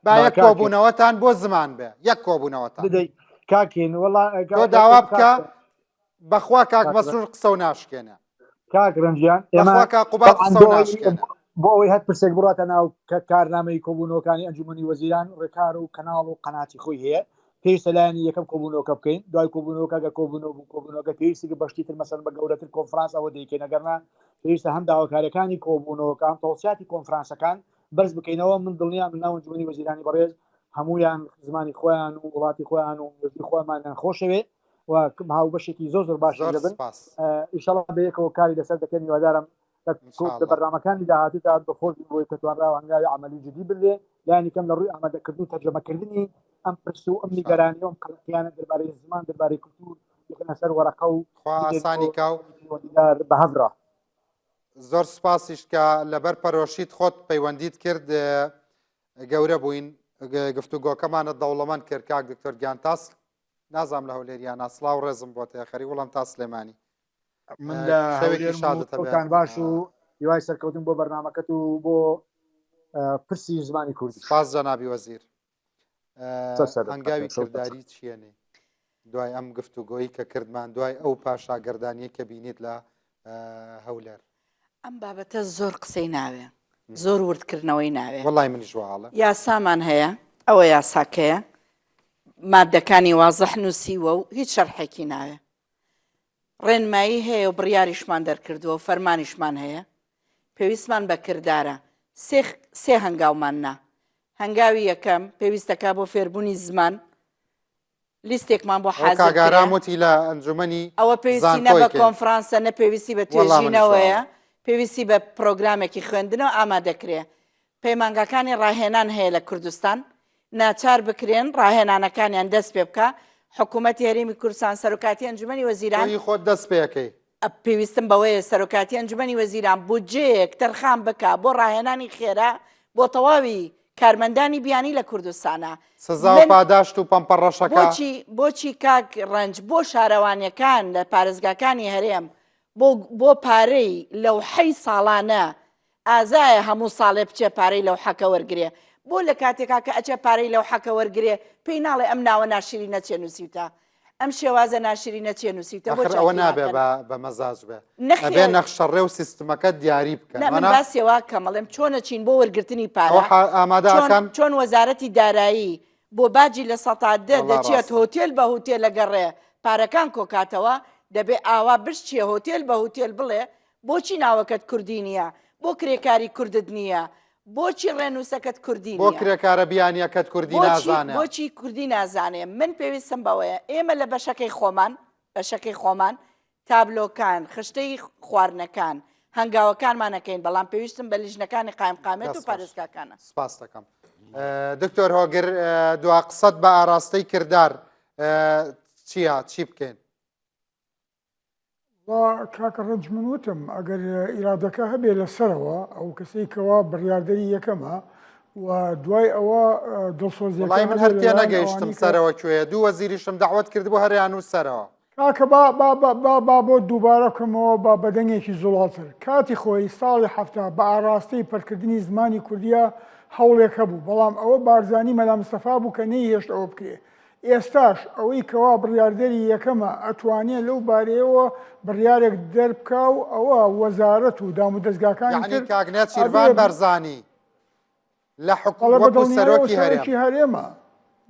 با یەک کۆبوونەوەتان بۆ زمان بێ یەک کۆبوونەوەتان کاکین وڵا تۆ داوا بکە بەخوا کاک مەسرور قسە و ناشکێنە کاک ڕەنجیان ئێمە کاک قوباد قسە و ناشکێنە بۆ ئەوەی هەر پرسێک بڕاتە ناو کە کارنامەی کۆبوونەوەکانی ئەنجومەنی وەزیران ڕێکار و کەناڵ و قەناتی خۆی هەیە پێویستە لایەنی یەکەم کۆبوونەوەکە بکەین دوای کۆبوونەوەکە گە کۆبوونەوە بوو کۆبوونەوەکە پێویستی بە بەشتی تر مەسەن بە گەورەتر کۆنفرانس ئەوە دەیکەین ئەگەرنا پێویستە هەم داواکاریەکانی کۆبوونەوەکە هەم تەوسیاتی کۆنفرانسەکان بەرز بکەینەوە من دڵنیام لەناو ئەنجومەنی وەزیرانی بەڕێز هەمویان زمانی خۆیان و وڵاتی خۆیان و مێژووی خۆمانیان خۆشەوێ و هاوبەشێکی زۆر زۆر باش دەبن ئیشەڵا بە یەکەوە کاری لەسەر دەکەن هیوادارم لە بەرنامەکانی داهاتوودا بەخۆش بۆی کە توانراوە هەنگاوی عملی جدی بنرێ لایەنی کەم لە ڕووی ئامادەکردن و تەرجەمەکردنی ئەم پرس و ئەم نیگەرانی و ئەم قەلەقیانە دەربارەی زمان دەربارەی کولتوور بخەنە سەر وەرەقە و خوا ئاسانی کا و پەیوەندیدار بە هەڤرا. زۆر سپاسیش کە لەبەر پەرۆشیت خۆت پەیوەندیت کرد گەورە بووین گفتوگۆکەمانت دەوڵەمەند کرد کاک دکتۆر گیان تاس نازانم لە هەولێر یان نا سڵاو ڕێزم بۆت هەیە خەریک وڵام تا سلێمانی من لە هەولێرم و خۆتان باش و هیوای سەرکەوتن بۆ بەرنامەکەت و بۆ پرسی زمانی کوردی سپاس جەنابی وەزیر هەنگاوی کرداری چیەنێ دوای ئەم گفتوگۆیی کە کردمان دوای ئەو پاشاگەردانیە کە بینیت لە هەولێر ئەم بابەتە زۆر قسەی ناوێ زۆر وردکردنەوەی ناوێ وڵی منیش واڵە یاسامان هەیە ئەوە یاساکەیە مادەکانی وازح نووسیوە و هیچ شەرحێکی ناوێ ڕێنمایی هەیە و بڕیاریشمان دەرکردووە و فەرمانیشمان هەیە پێویستمان بە کردارە سێ هەنگاومان نا هەنگاوی یەکەم پێویستەکە بۆ فێربوونی زمان لیستێکمان بۆ حازر کرا. کاک ئارام وتی لە ئەنجومەنی ئەوە پێویستی نە بە کۆنفرانسە نە پێویستی بە توێژینەوەیە پێویستی بە پرۆگرامێکی خوێندنەوە ئامادەکرێ پەیمانگاکانی ڕاهێنان هەیە لە کوردستان ناچار بکرێن ڕاهێنانەکانیان دەست پێ بکە حکوومەتی هەرێمی کوردستان سەرۆکاتی ئەنجومەنی وەزیران خۆت دەست پێەکەی پێویستم بەوەیە سەرۆکاتی ئەنجومەنی وەزیران بودجەیەک تەرخان بکا بۆ ڕاهێنانی خێرا بۆ تەواوی کارمەندانی بیانی لە کوردستانا. سزا و پاداشت و پەمپە ڕەشەکە. بۆچی بۆچی کاک ڕەنج بۆ شارەوانیەکان لە پارێزگاکانی هەرێم بۆ بۆ پارەی لەوحەی ساڵانە ئازایە هەموو ساڵێ بچێ پارەی لەوحەکە وەرگرێ بۆ لە کاتێکا کە ئەچێ پارەی لەوحەکە وەرگرێ پێی ناڵێ ئەم ناوە ناشرینە چێ نووسیوتە ئەم شێوازە ناشرینە چێ نووسیوتە بۆ ئەوە نابێ بە مەزاج بێ ئەبێ نەخشەڕێ و سیستمەکە دیاری بکەن من باسی وا کەم ئەڵێم چۆن ئەچین بۆ وەرگرتنی پارە ئامادەکان چۆن وەزارەتی دارایی بۆ باجی 10% دەچێت هۆتێل بە هوتێل لەگەڕێ پارەکان کۆکاتەوە دەبێ ئاوا بشچێ هۆتێل بە هوتێل بڵێ بۆچی ناوەکەت کوردی نییە؟ بۆ کرێکاری کوردت نییە؟ بۆچی ڕێنووسەکەت کوردی بۆ نییە؟ کرێکارە بیانییەکەت کوردی بۆچی نازانێ؟ بۆچی کوردی نازانێ؟ من پێویستم بەوەیە ئێمە لە بەشەکەی خۆمان بەشەکەی خۆمان تابلۆکان، خشتەی خواردنەکان، هەنگاوەکانمان ئەکەین، بەڵام پێویستم بە لیژنەکانی قایمقامیەت و دەست خۆش. پارێزگاکانە. سپاست دەکەم. دکتۆر هۆگر دوا قسەت بە ئاراستەی کردار چییە؟ چی بکەین؟ وەڵا کاکە ڕەنج من وتم ئەگەر ئیرادەکە هەبێ لە سەرەوە ئەو کەسەی کەوا بڕیاردەری یەکەمە. و دوای ئەوە دڵسۆزیەکە وەڵای من هەبێ هەر لەلایەن تێنەگەیشتم ئەوانەی کە سەرەوە کوێیە دوو وەزیریشم دەعوەت کردبوو هەریان و سەرەوە. کاکە با با با با با بۆت دووبارە بکەمەوە بە بە دەنگێکی زوڵاڵتر. کاتی خۆی ساڵی 70 بە ئاڕاستەی پەرتکردنی زمانی کوردییە هەوڵێک هەبوو، بەڵام ئەوە بارزانی مەلا مستەفا بوو کە نەیهێشت ئەوە بکرێ. ئێستاش ئەوەی کەوا بڕیاردەری یەکەمە ئەتوانێ لەو بارەیەوە بڕیارێک دەربکا و ئەوە وەزارەت و دامودەزگاکانی یەعنی تر کاک ئەبێ نێچیرڤان بارزانی لە حکوم بەڵێ بە وەکو دڵنیایەوە سەرۆکی هەرێم. سەرۆکی هەرێمە.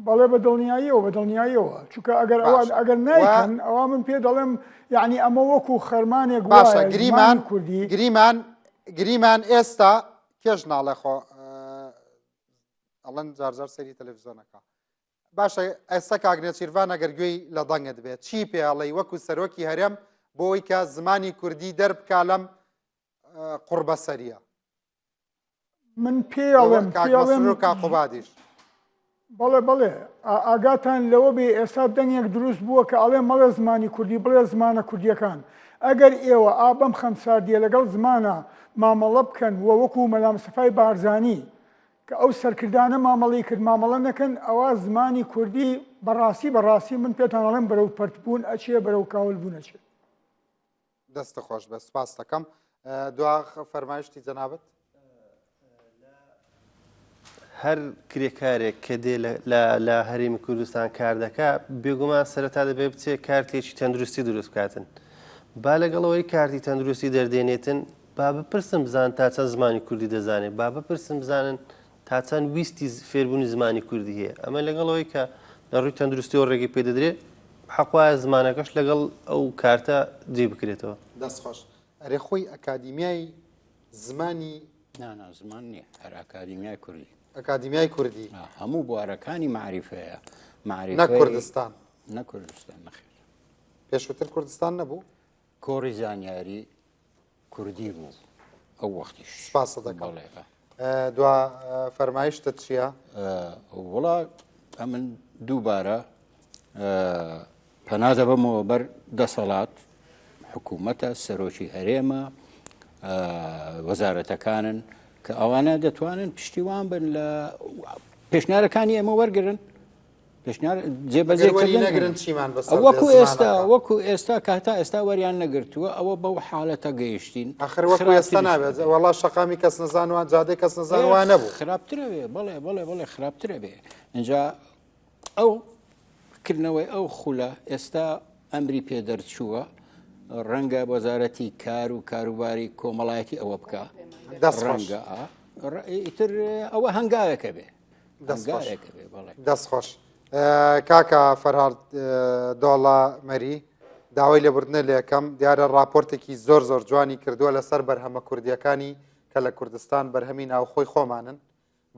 بەڵێ بە دڵنیاییەوە بە دڵنیاییەوە چونکە ئەگەر ئەوە باشە ئەگەر و نایکەن ئەوا من پێ دەڵێم یعنی ئەمە وەکو خەرمانێک باشە وایە گریمان زمانی کوردی گریمان گریمان ئێستا کێش ناڵێ خۆ ئەڵەن جارجار سەیری تەلەڤزیۆنەکە باشە ئێستا کاک نێچیرڤان ئەگەر گوێی لە دەنگت بێت چی پێ ئەڵێی وەکو سەرۆکی هەرێم بۆی کە زمانی کوردی دەربکا لەم قوڕبەسەریە من پێی ئەڵێم کاک پێی ئەڵێم مەسرور و کاک قوبادیش. بەڵێ بەڵێ ئاگاتان لەوە بێ ئێستا دەنگێک دروست بووە کە ئەڵێ مەڵێ زمانی کوردی بڵێ زمانە کوردیەکان ئەگەر ئێوە ئا بەم خەمساردیە لەگەڵ زمانە مامەڵە بکەن و وەکو مەلا مستەفای بارزانی کە ئەو سەرکردانە مامەڵەی کرد مامەڵە نەکەن ئەوا زمانی کوردی بەڕاستی بەڕاستی من پێتان ئەڵێم بەرەو پەرتبوون ئەچێ بەرەو کاول بوون ئەچێ. دەستت خۆش بێت سپاست دەکەم دوا فەرمایشتی جەنابت. هەر کرێکارێک کە دێ لە هەرێمی کوردستان کار دەکا بێگومان سەرەتا دەبێ بچێ کارتێکی تەندروستی دروست بکاتن با لەگەڵەوەی کارتی تەندروستی دەردێنێتن با بپرسن بزان تا چەند زمانی کوردی دەزانێت با بپرسن بزانن تا چەند ویستی فێربوونی زمانی کوردی هەیە ئەمە لەگەڵەوەی کە لە ڕووی تەندروستیەوە ڕێگەی پێدەدرێت حەق وایە زمانەکەش لەگەڵ ئەو کارتە جێ بکرێتەوە. دەست خۆش. ئەرێ خۆی ئەکادیمیای زمانی. نا نا زمان نییە هەر ئەکادیمیای کوردی. ئەکادیمیای کوردی. هەموو بوارەکانی مەعریفەیە. مەعریفەی. نەک کوردستان. نە کوردستان نەخێر. پێشووتر کوردستان نەبوو؟ کۆڕی زانیاری کوردی بوو ئەو وەختیش. سپاست دەکەم. دوا فەرمایشتت چییە؟ وڵا ئەمن دووبارە پەنا دەبەمەوە بەر دەسەڵات حکوومەتە سەرۆکی هەرێمە وەزارەتەکانن کە ئەوانە دەتوانن پشتیوان بن لە پێشنارەکانی ئێمە وەرگن پێشنیار جێبەجێکردن نەگرن چیمان بەسەر وەکو ئێستا وەکو ئێستا کە هەتا ئێستا وەریان نەگرتووە ئەوە بەو حالەتە گەیشتین ئەخر وەکو ئێستا نابێت وەڵا شەقامی کەس نەزانوان جادەی کەس نەزانوان نەبوو خراپترە بێ بەڵێ بەڵێ بەڵێ خراپترە بێ اینجا ئەو کردنەوەی ئەو خولە ئێستا ئەمری پێ دەرچووە ڕەنگە وەزارەتی کار و کاروباری کۆمەڵایەتی ئەوە بکە ڕەنگە ئیتر ئەوە هەنگاوێکە بێ دەست خۆش کاکە فەرهاد دۆڵە مەری داوای لێبوردنە لەکەم دیارە راپۆرتێکی زۆر زۆر جوانی کردووە لەسەر بەرهەمە کوردیەکانی کە لە کوردستان بەرهەمی ناوخۆی خۆمانن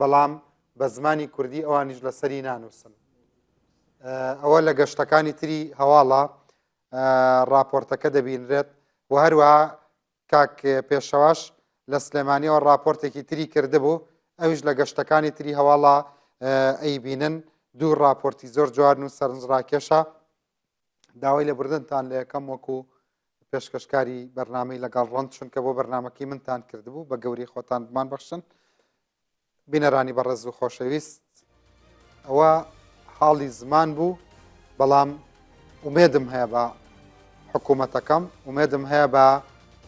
بەڵام بە زمانی کوردی ئەوانیش لەسەری نانووسن ئەوە لە گەشتەکانی تری هەواڵە راپۆرتەکە دەبینرێت و هەروەها کاک پێشەواش لە سلێمانیەوە ڕاپۆرتێکی تری کردبوو ئەویش لە گەشتەکانی تری هەواڵا ئەیبینن دوو ڕاپۆرتی زۆر جوان و سەرنجڕاکێشە داوای لێبوردنتان لە یەکەم وەکو پێشکەشکاری بەرنامەی لەگەڵ ڕەند چونکە بۆ بەرنمەکەی منتان کردبوو بە گەوری خۆتان بمان بەخشن بینەرانی بەڕێز و خۆشەویست ئەوە حاڵی زمان بوو بەڵام ئومێدم هەیە بە حکوومەتەکەم ئومێدم هەیە بە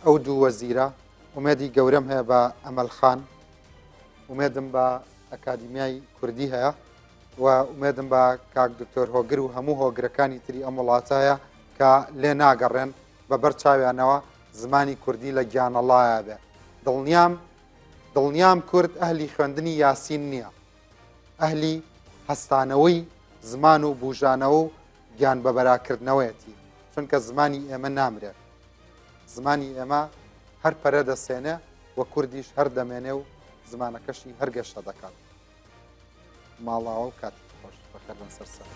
ئەو دوو وەزیرە ئومێدی گەورەم هەیە بە ئەمەل خان ئومێدم بە ئەکادیمیای کوردی هەیە و ئومێدم بە کاک دکتۆر هۆگر و هەموو هۆگرەکانی تری ئەم وڵاتە هەیە کە لێ ناگەڕێن بە بەر چاویانەوە زمانی کوردی لە گیانەڵایە بێ دڵنیام دڵنیام کورد ئەهلی خوێندنی یاسین نییە، ئەهلی هەستانەوەی زمان و بوژانەوە و گیان بەبەراکردنەوەیەتی، چونکە زمانی ئێمە نامرێ، زمانی ئێمە هەر پەرە دەسێنێ و کوردیش هەر دەمێنێ و زمانەکەشی هەر گەشە دەکات. ماڵاوا و کاتێکی خۆش، بەخێربێن سەر سەر.